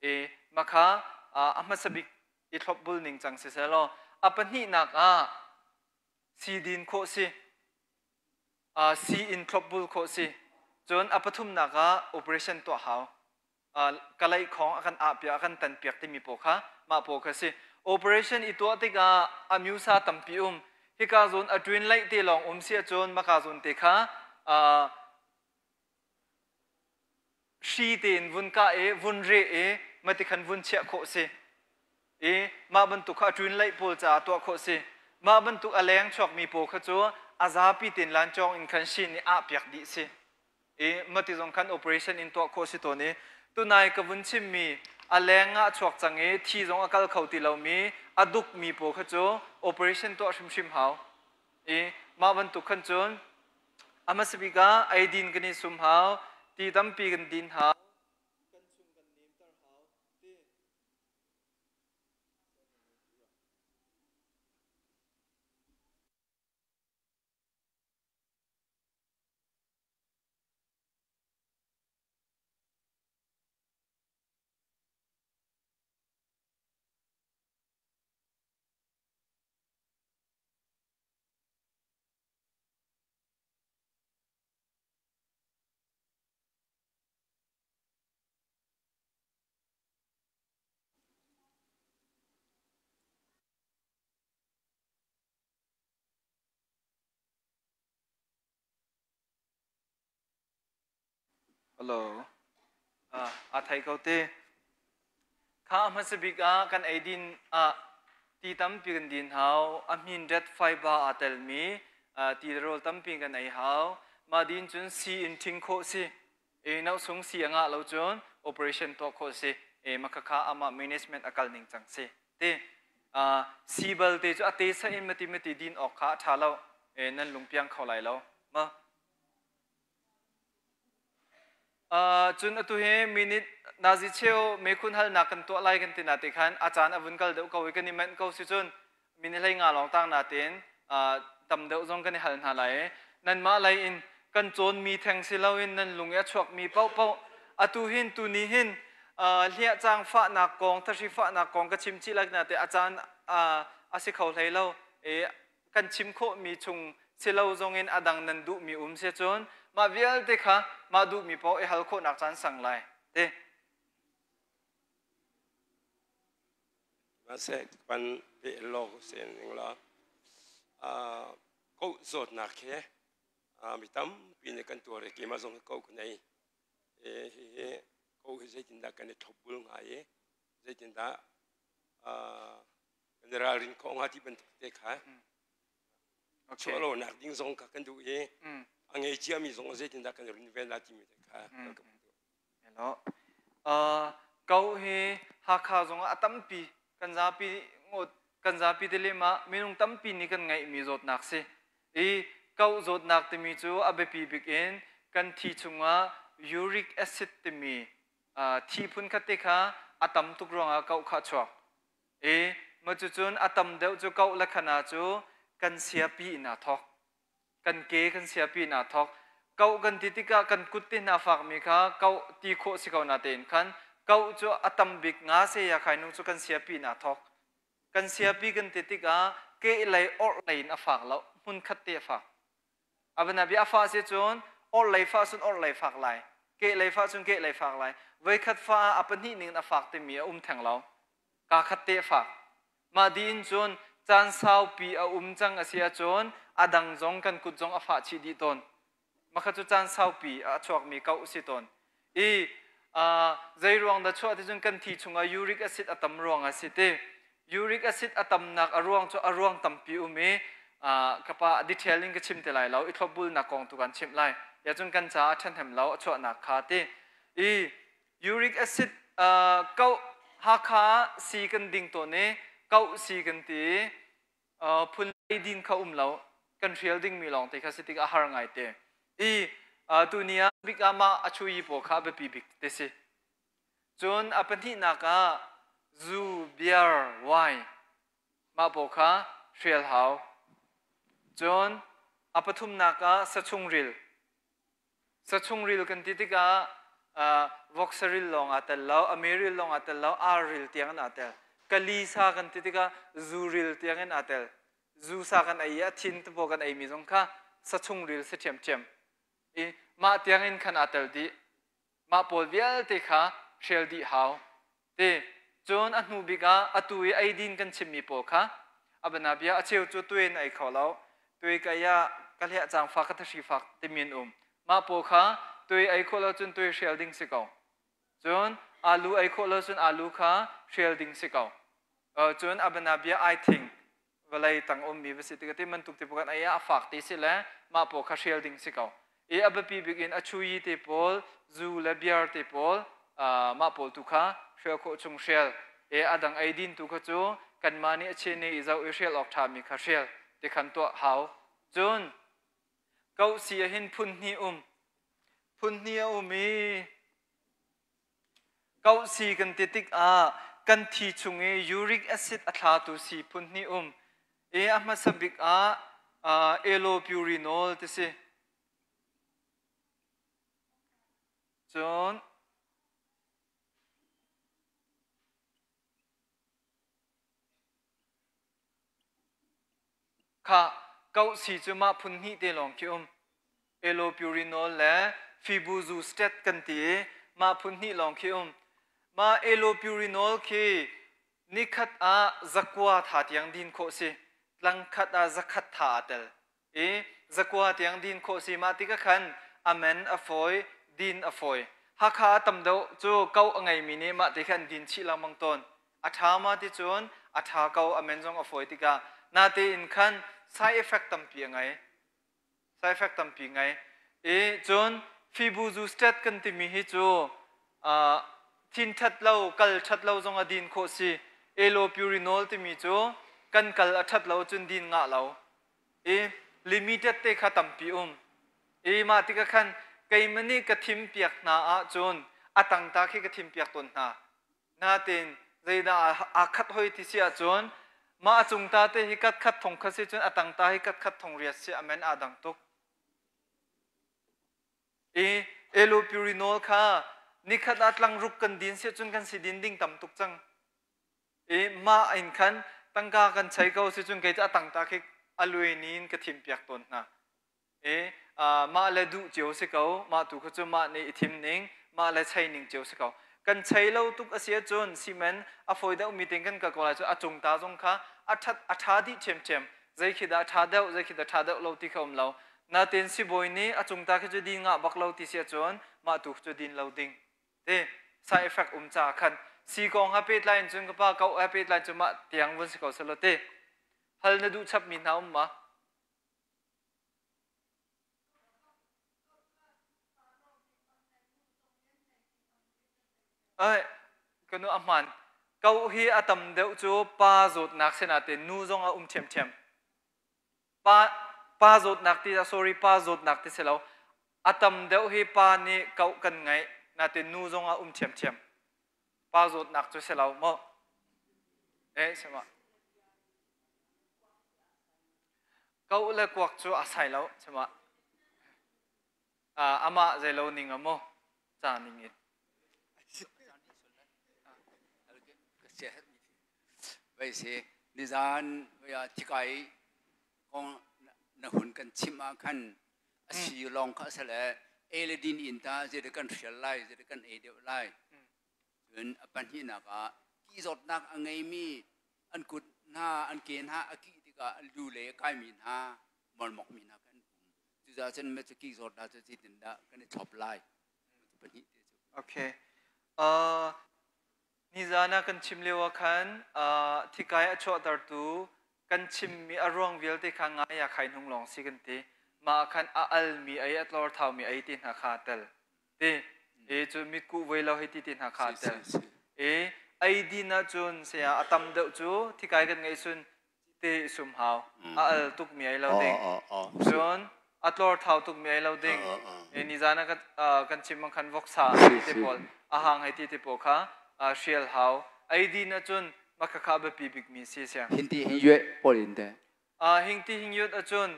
I makha a hmasa bik i thlopbul ning cang si seh law a pahnihnak ah sii din khawh si. Sii in thlopbul khawh si. Cun a pathumnak ah operation tuah hau. Kalay khong a kan ahpiak a kan tanpiak timi pawl kha mah pawl kha si. Operation i tuah tikah a myusa tampi um. Hika zawn a twin laih te lawng um si ahcun maka zawn te kha hri tein vun kah i vun reh i mati khan vun chiah khawh si. I mah bantuk kha a twin laih pawl caah tuah khawh si. Mah bantuk a leng chuakmi pawl kha cu a zapi tein lancawng in khan shin i ahpiak dih si. I mati zong khan operation in tuah khawh si tawn i tunai ka vun chimmi a leng ah a chuak cang i thi zong a kal kho ti lomi a dukmi pawl kha cu operation tuah hrimhrim hau. I mah bantuk khan cun a hmasa bik ah eidin kan i sum hau, ti tampi kan din hau, kan chung kan nemter hau ti. Hello. Ah, a thei ko te. Kha a hmasa bik ah kan eidin ah ti tampi kan din hau. A hmin ret fiber aa telmi ti rawl tampi kan ei hau. Mah din cun si in ṭhing khawh si. E no sung si a ngah lo cun operation tuah khawh si. E makhakha amah management a kal ning cang si. Ti si bal te cu a te sa in mati mati din awk kha a ṭha lo. E nan lungpiang kho lai lo. Ma. Cun atu hi minute nazi cheu mekhun halnak kan tuah lai kan ti na te khan a caan a vun kal deuh ko i kan i manh ko si cun minute hlei nga lawng tang natein tam deuh zong kan i hal hna lai i nanmah lei in kan cawnmi theng si loin nan lung i a chuakmi paohpaoh atu hin tuni hin hliah cang fahnak kong thahri fahnak kong ka chim chih lai na te a caan a si kho hlei lo i kan chim khawhmi chung si lo zongin a dang nan duhmi um si cun mah vialte kha mah duhmi paoh i hal khawhnak caan sang lai te. Mase pan pe lo sen ning la ko zawtnak he mi tampi nih kan tuar i keimah zong ko ka nei hi ko hi zeitindah kan i thlopbul hnga i zeitindah kan i ralrin khawh hnga ti bantuk te kha chuah lonak ding zong kha kan duh i a ngei ciami zong zeitindah kan i runven la timi te kha kan duh. Hello. Ko hi Hakha zong ah a tampi kan zapi kan zapi te lem ah minung tampi nih kan ngeihmi zawtnak si. I ko zawtnak timi cu a biapi bik in kan thi chungah uric acid timi thi phun khat te kha a tam tuk ruangah koh kha a chuak. I ma cucun a tam deuh cu koh le khana cu kan siapi in aa thawk. Kan ke kan siapi in aa thawk. Koh kan ti tikah kan kut te hna fakmi kha koh ti khawh si ko na tein khan koh cu a tam bik nga se ya khai nung cu kan siapi in aa thawk. Kan siapi kan ti tikah ke lei orh lei in a fak lo, hmun khat te a fak. Abana bia a fah si cun orhlei fah cun orhlei fak lai. Kehlei fah cun kehlei fak lai. Voikhat fah ah a pahnih ning in a fak timi a um theng lo. Kaa khat te a fak. Mah dih in cun caan saupi a um cang a si ahcun a dang zong kan kut zong a fah chih dih tawn. Makha cu caan saupi a chuakmi koh si tawn. I zei ruang dah chuah ti cun kan thi chungah uric acid a tam ruang a si ti. Uric acid a tamnak a ruang cu a ruang tampi um i ka pa detail in ka chim te lai lo i thlopbulnak kong tu kan chimh lai. Ya cun kan caah a ṭhahnem lo a chuahnak kha ti. I uric acid koh Hakha si kan ding tawn i koh si kan ti phun din kha um lo kan hrial dingmi lawng te kha si tik a har ngai te i tuni ah bik ah mah a chui pawl kha a biapi bik te si cun a pahnihnak ah zu beer wine mah pawl kha hrial hau cun a pathumnak ah sachungril Sachungril kan ti tikah voksaril lawng aa tel lo, amiril lawng aa tel lo, arril tiang in aa tel. Kali sa kan ti tikah zuril tiang in aa tel. Zu sa kan ei i a thin tepawl kan eimi zong kha sachungril si ṭhiamṭhiam. I mah tiang in khan aa tel dih. Mah pawl vialte kha hrial dih hau. Ti cun a hnu bik ah atu i eidin kan chimmi pawl kha a banabia a cheu cu tui in ei kho lo. Tui ka ei ah ka hliah cang fak ka thahri fak timi an um. Mah pawl kha tui ei khawh lo cun tui hrial ding si ko. Cun alu ei khawh lo cun alu kha hrial ding si ko. Cun a banabia ai thing vawlei tang ummi va si tikah ti bantuk ti kan ei ah a fak ti si le mah pawl kha hrial ding si ko. I a biapi bik in a chuyi te pawl, zu le beer te pawl mah pawl tu kha hrial khawh chung hrial. E a dang ei din tu kha cu kanmah nih a chin i zoh i hrial awk ṭhami kha hrial ti khan tuah hau. Cun koh si ah hin phun hnih um. Phun hnih a um i Kauhsi kan ti tikah kan thi chung i uric acid a thlatu sii phun hnih um. I a hmasa bik ah allopurinol ti si. Cun Khah, kauhsi cu mah phun hnih te lawng khi um. Allopurinol le Fibuzustat kan ti i mah phun hnih lawng khi um. Mah allopurinol khi nikhat ah zakua tha tiang din khawh si. Tlangkhat ah zakhat tha aa tel. I zakua tiang din khawh si. Mah tikah khan a men a fawi, din a fawi. Hakha ah tam deuh cu koh a ngeimi nih mah ti khan din chih lengmang tawn. A ṭha ma ti cun a ṭha ko, a men zong a fawi tikah natein khan side effect tampi a ngei. Side effect tampi ngei. I cun Fibuzustat kan timi hi cu thin ṭhat lo, kal ṭhat lo zong a din khawh si. Allopurinol timi cu kan kal a ṭhat lo cun din ngah lo. I limited te kha tampi um. I mah tikah khan Keimah nih ka thim piak hna ahcun a tangta khi ka thim piak tawn hna. Natin zeidah aa khat hoi ti si ahcun mah a cung ta te hi kat khat thong khat si cun a tangta hi kat khat thong riat si amen aa dang tuk. I allopurinol kha nikhat ah tlangruk kan din si cun kan si din ding tam tuk cang. I mah in khan tangka kan chei ko si cun kei cu a tangta khi a luai in ka thim piak tawn hna. I mah le duh cio si ko, mah tu kha cu mah nih i thim ning, mah le chei ning cio si ko. Kan chei lo tuk a si ahcun cement a fawi deuh mi tein kan kal ko lai cu a cung ta zong kha a ṭhat a ṭha dih ṭhiamṭhiam. Zei khi dah ṭha deuh, zei khi dah ṭha deuh lo ti kha um lo. Natin sibawi nih a cung ta khi cu din ngah bak lo ti si ahcun mah tu cu din lo ding. Ti side effect um caah khan si kong ha pehtlai in cun ka pa ko ha pehtlai cu mah tiang vun si ko selaw ti. Hal na duh chap mi hna um ma? Ai, ka nu a hmaan. Ko hi a tam deuh cu pa zawtnak sinain nu zong a um ṭhiamṭhiam. Pa, pa zawtnak ti sorry, pa zawtnak ti si lo. A tam deuh hi pa nih koh kan ngeih, nain nu zong a um ṭhiamṭhiam. Pa zawtnak cu si lo maw? Eh, sima. Koh le kuak cu a sai lo, sima. Amah zeilo ning a maw? Ca ning in. Vai si nizan vai thikai kong na hun kan chim ah khan a si lawng kha sale ei le din in ta zei kan hrial lai zei kan ei deuh lai cun a pahnihnak ah ki zawtnak a ngeimi an kut hna an ke hna a kih tikah an lu le kaimi hna molmok mi hna kan um cucaah cun me cu ki zawtnak cu zeitindah kan i thlop lai pahnih te cu okay Nizan ah kan chim lio ah khan thikai a chuahtertu kan chimmi a ruang vialte kha ngai ah khai hnung lawng si kan ti. Mah ah khan a almi ei a tlor thaumi ei ti hna kha tel. Ti e cu mitkuh voi lo hei ti ti hna kha tel. E ei din ahcun saya a tam deuh cu thikai kan ngeih sun te i sum hau a al tuk mi ai lo ding cun a tlor thau tuk mi ai lo ding e nizan ah kan chim bang khan voksa ti te pawl a hang hei ti te pawl kha hrial hau ei din ahcun makha kha biapi bik mi si sia hinti hin yue pawl in te hingti hing yut ahcun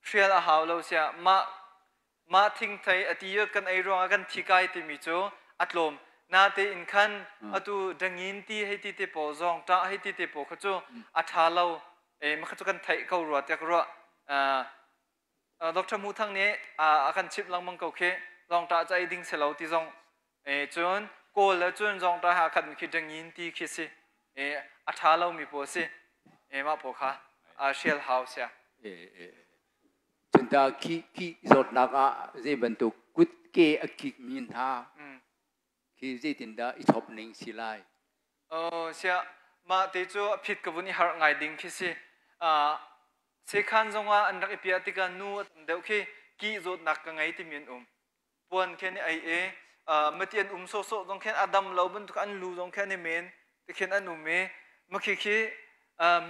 hrial a hau lo sia mah Mah thingthei a ti kan ei ruangah kan thi kai timi cu a tlawm. Natein khan atu dangin ti hei ti te pawl zawng ṭah hei ti te pawl kha cu a ṭha lo. E mah kha cu kan theih ko rua tiah ka ruah. Dr. Mu Thang nih a kan chimh lengmang ko khi zawng ṭah cu ei ding si lo ti zong. E cun kawl le cun zawng ṭah ha khat mi khi dangin ti khi si. E a ṭha lomi pawl si. E mah pawl kha hrial hau sia. Cunta khi khi zawtnak ah zei bantuk kutke a kikmi hna khi zeitindah i thlop ning si lai? Oh, sia mah te cu a phit ka vun i harh ngai ding khi si. Sekhan zongah an rak i piah tikah nu a tam deuh khi ki zawtnak ka ngei timi an um. Puan khen i ei i mati an um sawhsawh zong khen a dam lo bantuk an lu zong khen i men ti khin an um i makhi khi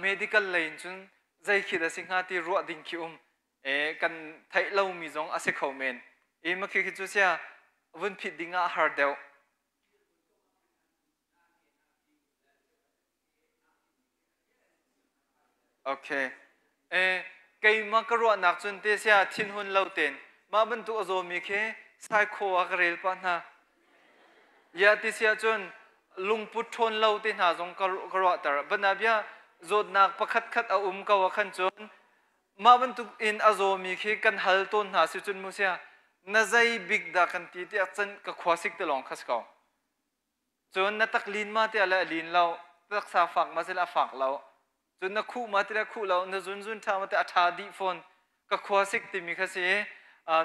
medical lei in cun zei khi dah si hnga ti ruah ding khi um e kan theih lomi zong a si kho men i makhi khi cu sia vun phit ding ah har deuh. Okay. Eh, keimah ka ruahnak cun te sia thinhun lo ten mah bantuk a zawmi khi psycho ah ka rel pah hna. Ya ti sia cun lungput ṭhawn lo te hna zong ka ruahter. Banabia zawtnak pakhat khat a um ko ah khan cun mah bantuk in a zawmi khi kan hal tawn hna si cun mu sia na zei bik dah kan ti tiah cun ka khua sik te lawng kha si ko. Cun na taklin ma tiah le a lin lo, taksa fak ma sile a fak lo. Cun na khuh ma tile khuh lo, na zunzun ṭha ma tiah a ṭha dih fawn. Ka khua sik timi kha si i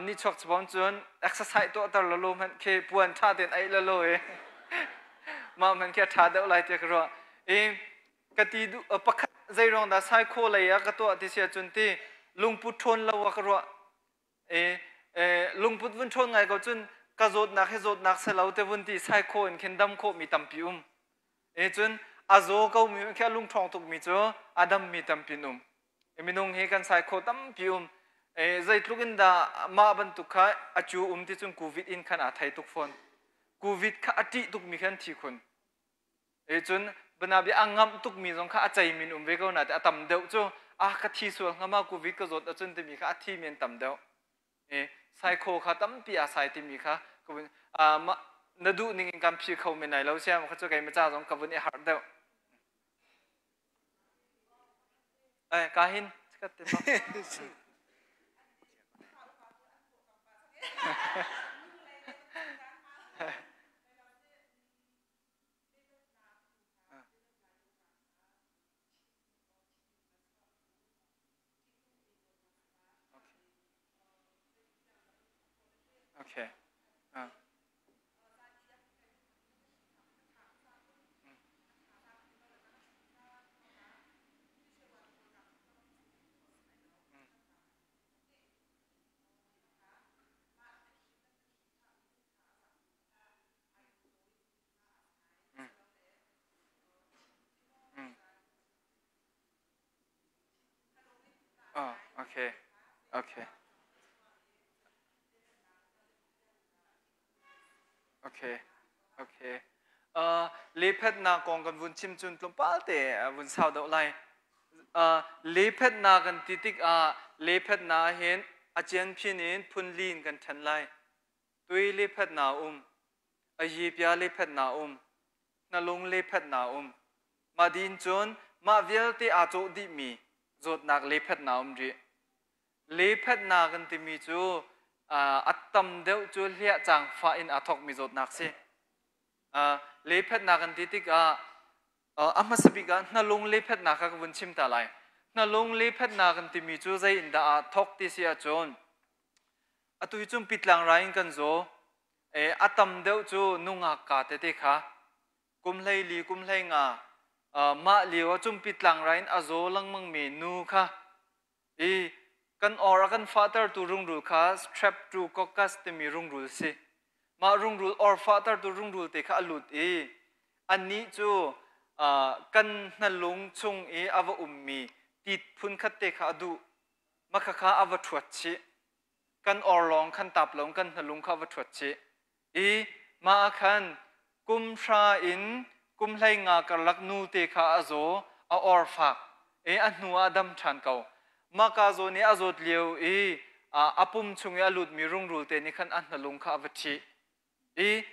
nichuak chabon cun exercise tuahter lawlaw hmanh khi puan ṭha tein aih lawlaw i mah hmanh khi a ṭha deuh lai tiah ka ruah. I ka ti duh pakhat zei ruang dah psycho lei ah ka tuah ti si ahcun ti lungput ṭhawn lo ah ka ruah. E, lungput vun ṭhawn ngai ko cun ka zawtnak hi zawtnak si lo te vun ti psycho in khin dam khawhmi tampi um. E cun a zaw ko mi khi a lungṭhawng tukmi cu a dammi tampi um. E, minung hi kan psycho tampi um. Zeitluk in dah mah bantuk kha a cu um ti cun covid in khan aa thei tuk fawn. Covid kha a ṭih tukmi khan thi khun. E cun banabi a ngamh tukmi zong kha a cei min um ve ko na te a tam deuh cu a ka thi sual hnga ma covid ka zawt ahcun timi kha a thi mi an tam deuh. E psycho kha tampi a sai timi kha ka vun na duh ning in kan phi kho men lai lo siam kha cu kei ma ca zong ka vun i harh deuh. Eh ka hin chikat te ma. Okay. Oh, okay. Okay. Okay. Okay. Uh, lephetnak kong kan vun chim cun tlawmpal te vun sau deuh lai. Uh, lephetnak kan ti tikah lephetnak hin a cian phin in phun li in kan ṭhen lai. Tui lephetnak um, a yipia lephetnak um, hnalung lephetnak um. Mah din cun mah vialte aa cawh dihmi zawtnak lephetnak um rih. Lephetnak kan timi cu a tam deuh cu hliah cangfah in aa thawkmi zawtnak si. Lephetnak kan ti tikah a hmasa bik ah hnalung lephetnak kha ka vun chim ta lai. Hnalung lephetnak kan timi cu zei in dah aa thawk ti si ahcun atu hi cun pitlang rai in kan zaw. A tam deuh cu nungak ka tete kha kum 14 kum 15 mah lio ah cumpi tlangrai in a zaw lengmangmi nu kha i kan or a kan fahtertu rungrul kha streptococcus timi rungrul si. Mah rungrul or fahtertu rungrul te kha a lut i annih cu kan hnalung chung i a va ummi tit phun khat te kha a duh. Mah khakha a va ṭhuat chih. Kan or lawng khan tap lo kan hnalung kha a va ṭhuat chih. I mah ah khan kum hra in kum 15 karlak nu te kha a zaw, a or fak i a hnu ah a dam ṭhan ko. Mahka zawn i a zawt lio i a pum chung i a lutmi rungrul te nih khan a hnalung kha a va ṭhih. I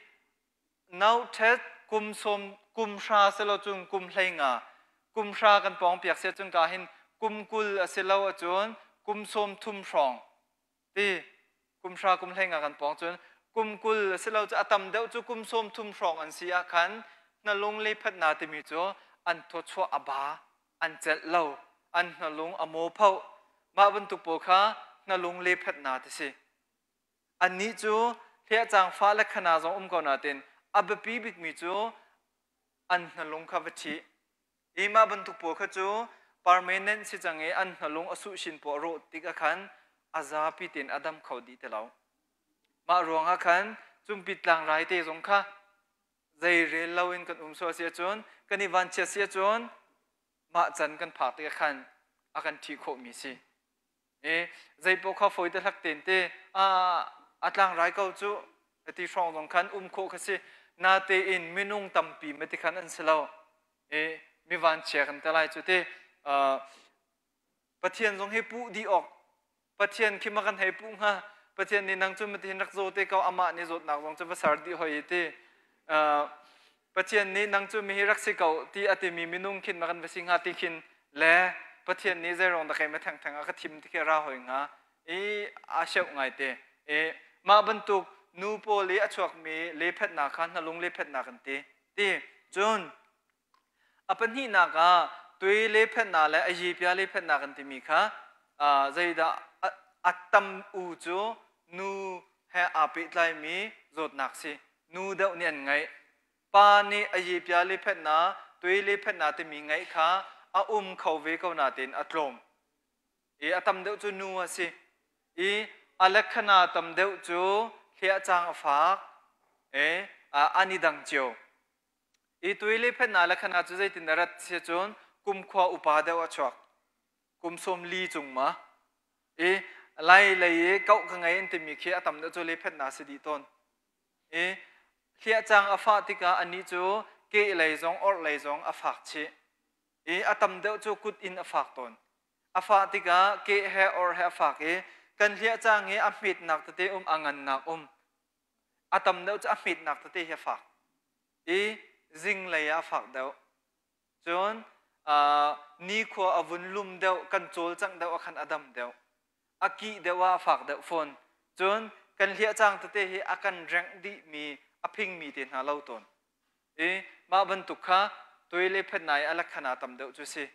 nauṭhet kum sawm kum hra silo cun kum 15 kum hra kan pawng piak si ahcun ka hin kum 20 a si lo ahcun kum 30 hrawng ti kum hra kum 15 kan pawng cun kum 20 a si lo cu a tam deuh cu kum 30 hrawng an si ah khan hnalung le phatna timi cu an thawchuah a ba an celh lo an hnalung a maw pho mah bantuk pawl kha hnalung le phatna ti si annih cu hliahcang fa le khana zong um ko natin a biapi bikmi cu an hnalung kha va ṭhih Hi mah bantuk pawl kha cu permanent si cang i an hnalung a suhshin pawl rawh tik ah khan a zapi tein a dam kho dih ti lo. Mah ruangah khan cumpit tlangrai te zong kha zei rel loin kan um sual si ahcun kan i vanchiat si ahcun mah can kan phak tikah khan a kan ṭhih khawhmi si. E zeipaoh kha fawi te hlak tein te a tlangrai ko cu ti hrawng zong khan um khawh kha si. Natein minung tampi mati khan an si lo. E mi vanchia kan te lai cu te Pathian zong hi puh dih awk Pathian khi ma kan hei puh hnga Pathian nih nang cu mati hin rak zaw te ko amah nih zawtnak zong cu va ser dih hoi ti Pathian nih nang cu mi hi rak si ko ti a timi minung khin ma kan va si hnga ti khin le Pathian nih zeirong dah keimah thengtheng a ka thim ti khi ra hoi hnga i aa hreuh ngai te i mah bantuk nu pawl i a chuakmi lephetnak kha hnalung lephetnak an ti ti cun a pahnihnak ah tui lephetnak le a yipia lephetnak an timi kha zeidah a tam u cu nu he aa pehtlaimi zawtnak si nu deuh nih an ngeih Pa nih a yipia lephetnak, tui lephetnak timi ngeih kha a um kho ve ko nain a tlawm. I a tam deuh cu nu a si. I a lekhana tam deuh cu hliahcang a fak. E, an i dang cio. I tui lephetnak lekhana cu zeitin a rat si cun kumkhua upa deuh a chuak. Kum 40 cung ma. I Lai lei i kauh ka ngei an timi khi a tam deuh cu lephet-na si dih tawn. I hliahcang a fah tikah anih cu keh lei zong orh lei zong a fak chih. I a tam deuh cu kut in a fak tawn. A fah tikah keh he orh he a fak i kan hliahcang hi a hmetnak tete um, a ngannak um. A tam deuh cu a hmetnak tete hi a fak. I zinglei ah a fak deuh. Cun nikhua a vun lum deuh, kan cawlcangh deuh ah khan a dam deuh. A kih deuh ah a fak deuh fawn. Cun kan hliahcang tete hi a kan rengh dihmi, a phingmi te hna lo tawn. I mah bantuk kha tuai le phetnai a lakhana tam deuh cu si.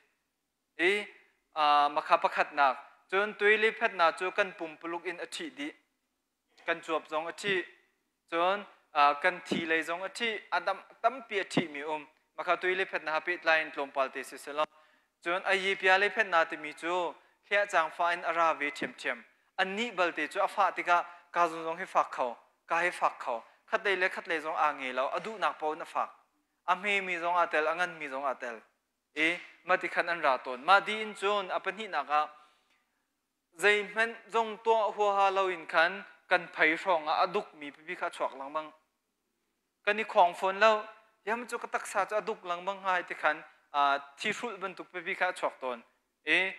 I makha pakhatnak. Cun tui le phetna cu kan pumpuluk in a ṭhih dih. Kan cuap zong a ṭhih. Cun kan thi lei zong a ṭhih. A dam, tampi a ṭhihmi um. Makha tui le phetna ha pehtlai in tlawmpal te si selaw. Cun a yipia le phetna timi cu hliahcang fa in a ra ve ṭhiamṭhiam. Annih balte cu a fah tikah ka zung zong hi fak kho, ka hi fak kho. Khatlei le khatlei zong aa nge lo. A duhnak paoh in a fak. A hmemi zong aa tel, a nganmi zong aa tel. I mah ti khan an ra tawn. Mah dih in cun a pahnihnak ah zeihmanh zong tuah huaha loin khan kan phei hrawng ah a dukmi pipi kha a chuak lengmang. Kan i khawng fawn lo. Yam cu ka taksa cu a duk lengmang hnga ti khan thi hrulh bantuk pipi kha a chuak tawn. I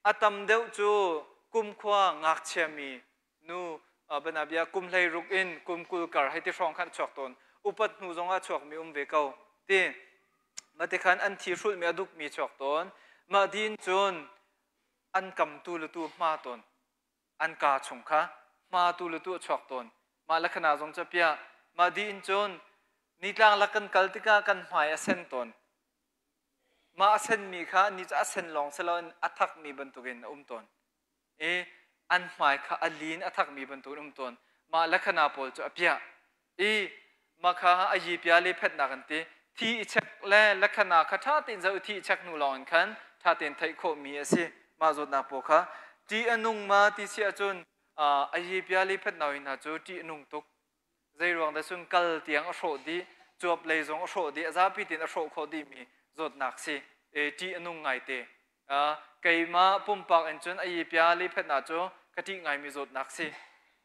a tam deuh cu kumkhua ngakchia mi nu banabia kum 16 in kum 20 kar hei ti hrawng khan a chuak tawn. Upat hnu zong ah chuakmi um ve ko. Ti mah ti khan an thi hrulhmi a dukmi chuak tawn. Mah din cun an kam tu le tu hma tawn. An kaa chung kha hma tu le tu a chuak tawn. Mah lakhana zong cu piah. Mah din cun nitlang lak kan kal tikah kan hmai a sen tawn. Mah a senmi kha ni cu a sen lawng si loin a thakmi bantukin a um tawn. I an hmai kha a lin a thakmi bantukin um tawn. Mah lakhana pawl cu a piah. I mah kha a yipia le phetnak an ti. Thi i chek le lakhana kha ṭha tein zoh i thi i chek hnu lawng in khan ṭha tein theih khawhmi a si. Mah zawtnak pawl kha ṭih a nung ma ti si ahcun a yipia le phetnak hna cu ṭih a nung tuk. Zei ruang dah cun kal tiang a hrawh dih, cuap lei zong a hrawh dih, a zapi tein a hrawh khawh dihmi zawtnak si. E, ṭih a nung ngaite. Keimah pumpak in cun a yipia le phetnak cu ka ṭih ngaimi zawtnak si.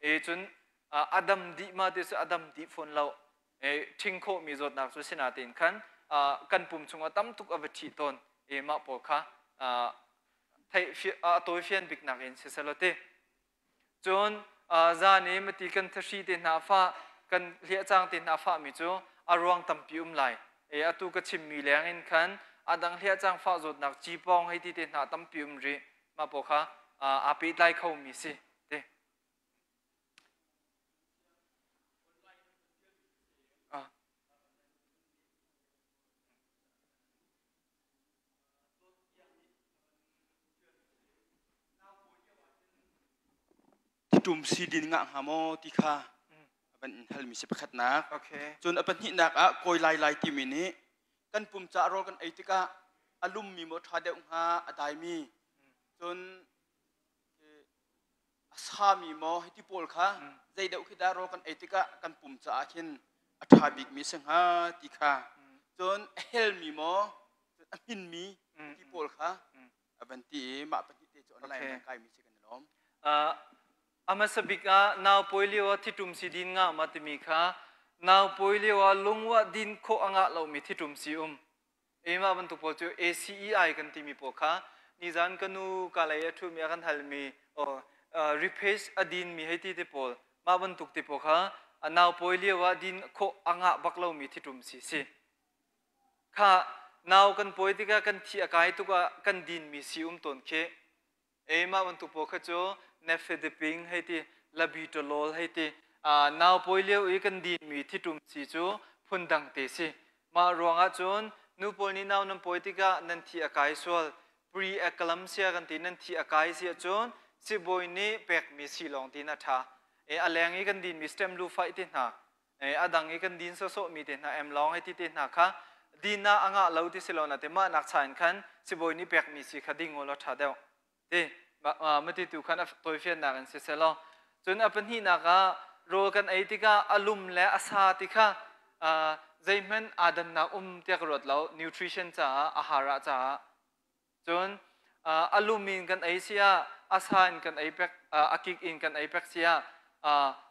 E, cun a dam dih ma ti cu a dam dih fawn lo. E, ṭhing khawhmi zawtnak cu sinatein khan kan pum chungah tam tuk a va ṭhih tawn. E, mah pawl kha theih a tawifian biknak in siselaw ti. Cun zan i mati kan thahri te hna fah, kan hliahcang te hna fahmi cu a ruang tampi um lai. E, atu ka chimmi leng in khan a dang hliahcang fah zawtnak cipawng hei ti te hna tampi um rih. Mah pawl kha aa pehtlai khomi si. Ti. Thitum sidin ngah hnga maw ti kha a van in halmi si pakhatnak. Cun a pahnihnak ah kawi lai lai timi nih kan pum caah rawl kan ei tikah a lummi maw ṭha deuh hnga a daimi cun a sami maw hiti pawl kha zei deuh khi dah rawl kan ei tikah kan pum caah khin a ṭha bikmi si hnga ti kha cun a helmi maw a hminmi ti pawl kha a van ti i mah pahnih te cu online okay. kaimi si kan i lawm. A hmasa bik ah nau pawi lio ah thitum si din nga ma timi kha nau pawi lio ah lungwa din khawh a ngah lomi thitum si um. E mah bantuk pawl cu ACEI kan timi pawl kha nizan ka nu ka lei a ṭhumi a kan halmi repace a dinmi hei ti te pawl mah bantuk te pawl kha nau pawi lio ah din khawh a ngah bak lomi thitum si si. Kha nau kan pawi tikah kan thi a kai tuk ah kan dinmi si um tawn khi. E mah bantuk pawl kha cu nifedipine hei ti, labetalol hei ti. Nau pawi lio i kan dinmi thitum si cu phundang te si. Mah ruangah cun nu pawl nih nau nan pawi tikah nan thi a kai sual. Pre-eclampsia kan ti nan thi a kai si ahcun sibawi nih pekmi si lawng tin a ṭha. E, a leng i kan dinmi stem lu faih te hna a dang i kan din sawsawhmi te hna em lawng hei ti te hna kha din ah a ngah lo ti si lo na te mah nak cha in khan sibawi nih pekmi si kha ding law ṭha deuh ti mati tu khan a tawifiannak in siseh law cun a pahnihnak ah rawl kan ei tikah a lum le a sa ti kha zeihmanh aa dannak um tiah ka ruat lo nutrition caah a hara caah Cun a lum in kan ei si ah a sa in kan ei pek a kik in kan ei pek sia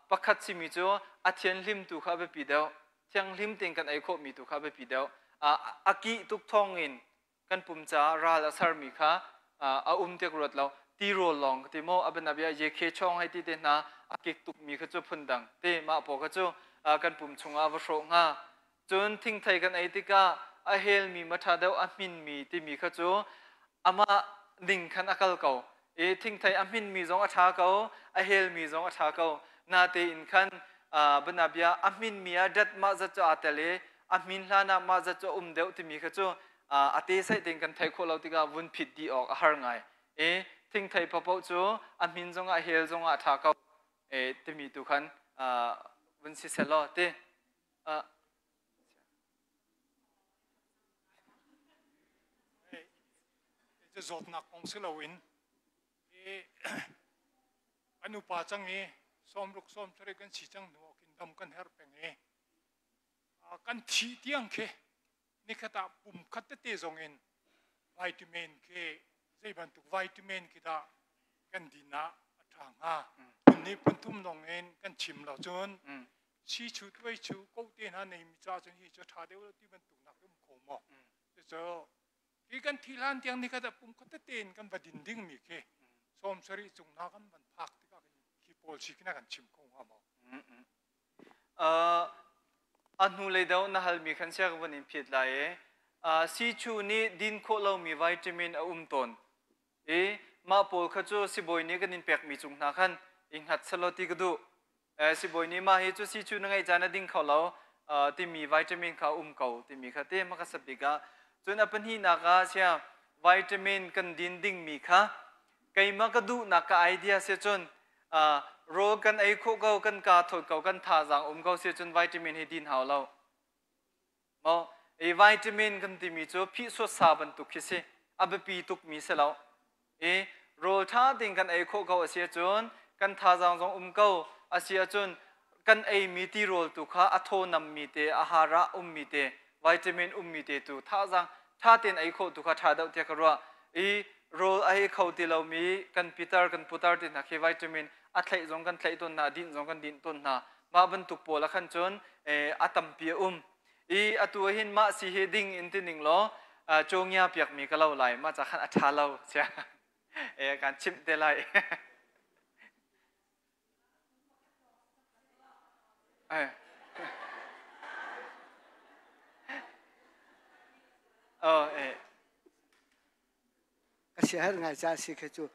pakhat simi cu a thianhlim tu kha a biapi deuh. Thianghlim tein kan ei khawhmi tu kha a biapi deuh. A kih tuk thawng in kan pum caah ral a sermi kha a um tiah ka ruat lo. Tirawl lawng ka ti maw a bianabia yekhe chawng hei ti te hna a kik tukmi kha cu phundang te mah pawl kha cu kan pum chungah a va hrawh hnga. Cun thingthei kan ei tikah a helmi ma ṭha deuh a hminmi timi kha cu amah ning khan a kal ko. I thingthei a hminmi zong a ṭha ko, a helmi zong a ṭha ko. Natein khan banabia a hminmi ah dat mah zat cu aa tel i a hmin hlan ah mah zat cu a um deuh timi kha cu a te saih tein kan theih khawh lo tikah vun phit dih awk a har ngai. I thingthei paohpaoh cu a hmin zongah a hel zongah a ṭha ko timi tu khan vun si selaw ti. Zawtnak kong si loin an upa cang i sawmruk sawmsarih kan si cang hnu ah khin dam kan herh peng i kan thih tiang khi nikhat ah pum khat tete zong in vitamin khi zei bantuk vitamin khi dah kan din ah a ṭha hnga? Phun nih phun thum lawng in kan chim lo cun si chu tuai chu ko te hna nei mi ca cun hi cu ṭha deuh lo ti bantuk nak um kho maw? Cucu khi kan thi hlan tiang nikhat ah pum khat tete in kan va din ding mi khi 70 cung hna kan van phak tikah khi pawl si kina kan chim kho hnga maw? A hnulei deuh na halmi khan sia ka vun in phiat lai i sichu nih din khawh lomi vitamin a um tawn i mah pawl kha cu sibawi nih kan in pekmi cung hna khan i hngat selaw ti ka duh. Sibawi nih mah hi cu sichu na ngeih caan a ding kho lo timi vitamin kha um ko timi kha te hmasa bik ah. Cun a pahnihnak ah sia vitamin kan din dingmi kha keimah ka duhnak ka idea si cun rawl kan ei khawh ko, kan kaa thawt ko, kan thazaang um ko si cun vitamin hi din hau lo. Maw i vitamin kan timi cu phihsuat sa bantuk khi si, a biapi tukmi si lo. I rawl ṭha tein kan ei khawh ko a si ahcun kan thazaang zong um ko a si ahcun kan eimi tirawl tu kha a thaw nammi te, a hara ummi te, vitamin ummi te tu thazaang ṭha tein ei khawh tu kha ṭha deuh tiah ka ruah. I rawl a ei kho ti lomi kan pitar kan putar ti hna khi vitamin a thlaih zong kan thlaih tawn hna, a dinh zong kan dinh tawn hna. Mah bantuk pawl ah khan cun a tampi a um. I atu ah hin mah si hi ding in ti ning law cawngia piakmi ka lo lai, mah ca khan a ṭha lo sia kan chimh te lai. Oh, eh. Ka siaherh ngai ca si kha cu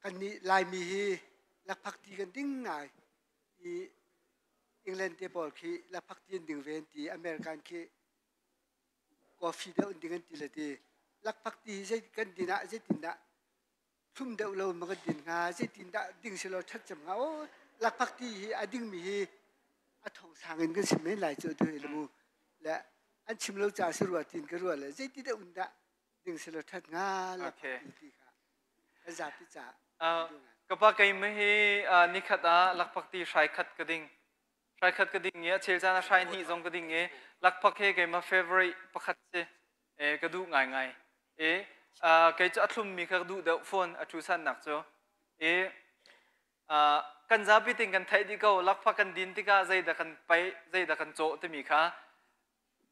kan nih Laimi hi lakphak ti kan ding ngai i England te pawl khi lakphak ti an ding ve an ti, American khi coffee deuh an ding an ti le ti. Lakphak ti hi zei kan din ah zeitindah thlum deuh lo ma kan din hnga, zeitindah ding selaw ṭhat cem hnga? Aw, lakphak ti hi a dingmi hi a thong sang in kan sim men lai cu tu hi mu le an chim lo ca si rua tin ka rua le zeiti deuh in dah ding selaw ṭhat hnga lakphak ti ti kha kan zapi ca. Ka pa, keimah hi nikhat ah lakphak ti hrai khat ka ding, hrai khat ka ding i a chel caan ah hrai hnih zong ka ding i lakphak hi keimah favorite pakhat si e ka duh ngaingai e. Kei cu a thlummi kha ka duh deuh fawn a ṭhu sannak cu e. Kan zapi ting kan theih dih ko, lakphak kan din tikah zeidah kan paih, zeidah kan cawh timi kha.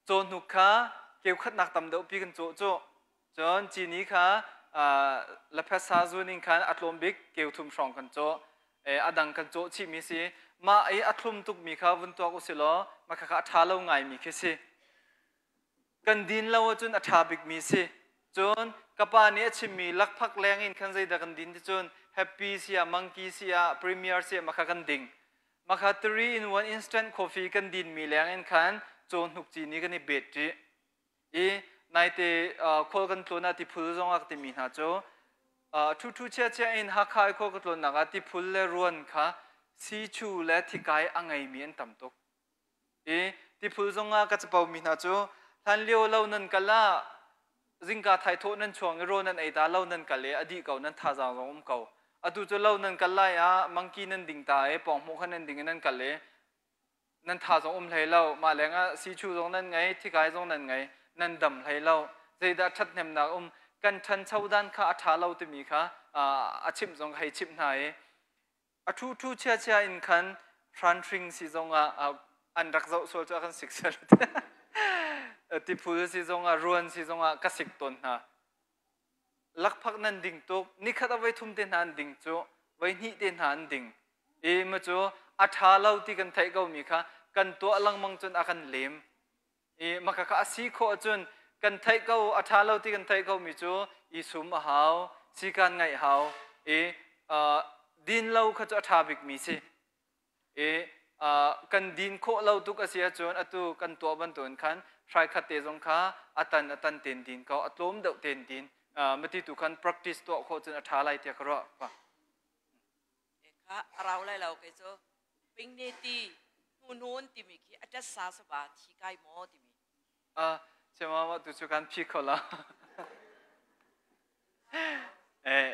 Cawhnuk kha keu khatnak tam deuh pi kan cawh cu, cun cini kha laphet sa zun in khan a tlawm bik keu thum hrawng kan cawh, a dang kan cawh chihmi si. Mah i a thlum tukmi kha vun tuak usih law mah kha a ṭha lo ngaimi khi si, kan din lo ahcun a ṭha bikmi si. Cun ka pa nih a chimmi lakphak leng in khan zeidah kan din ti cun Happy si ah, Monkey si ah, Premier si ah mah kha kan ding. Mah kha 3 in 1 instant coffee kan dinmi leng in khan cawhnuk cini kan i bet rih. I naite khual kan tlawn ah tiphul zong ah ka timi hna cu ṭhuṭhu chiachia in Hakha i khual ka tlawnnak ah tiphul le ruan kha sichu le thikai a ngeimi an tam tuk. I tiphul zongah ka capo mi hna cu hlan lio lo nan kal ah zingka thaithawh nan chuang i rawl nan ei ta, lo nan kal i a dih ko, nan thazaang zong um ko. Atu cu lo nan kal lai ah mangki nan ding ta i pawng kha nan ding i nan kal i nan tha zong um hlei lo. Mah lengah sichu zong nan ngei, thikai zong nan ngei, nan dam hlei lo. Zeidah ṭhathnemnak um? Kan ṭhancho dan kha a ṭha lo timi kha. a chimh zong hei chimh hna i a thu thu chia chia in khan hranhring si zong ah an rak zoh sual cu a kan sik sual tiphul si zong ah ruan si zong ah ka sik tawn hna. Lakphak nan ding tuk nikhat a voi thum te hna an ding cu voi hnih te hna an ding i ma cu a ṭha lo ti kan theih ko mi kha kan tuah lengmang cun a kan lem i maka kha a si khawh ahcun kan theih ko a ṭha lo ti kan theih ko mi cu i sum a hau sikan ngaih hau i din lo kha cu a ṭha bik mi si i kan din khawh lo tuk a si ahcun atu kan tuah bantukin khan hrai khat te zong kha a tan a tan ten din ko a tlawm deuh ten din mati tu khan practice tuah khawh cun a ṭha lai tiah ka ruah. Kha a rau lai lo kei cu pingne ti hnunun timi khi a ṭet sa saba thi kai maw timi. Ah, chema ma tu cu kan phi kho la. Eh.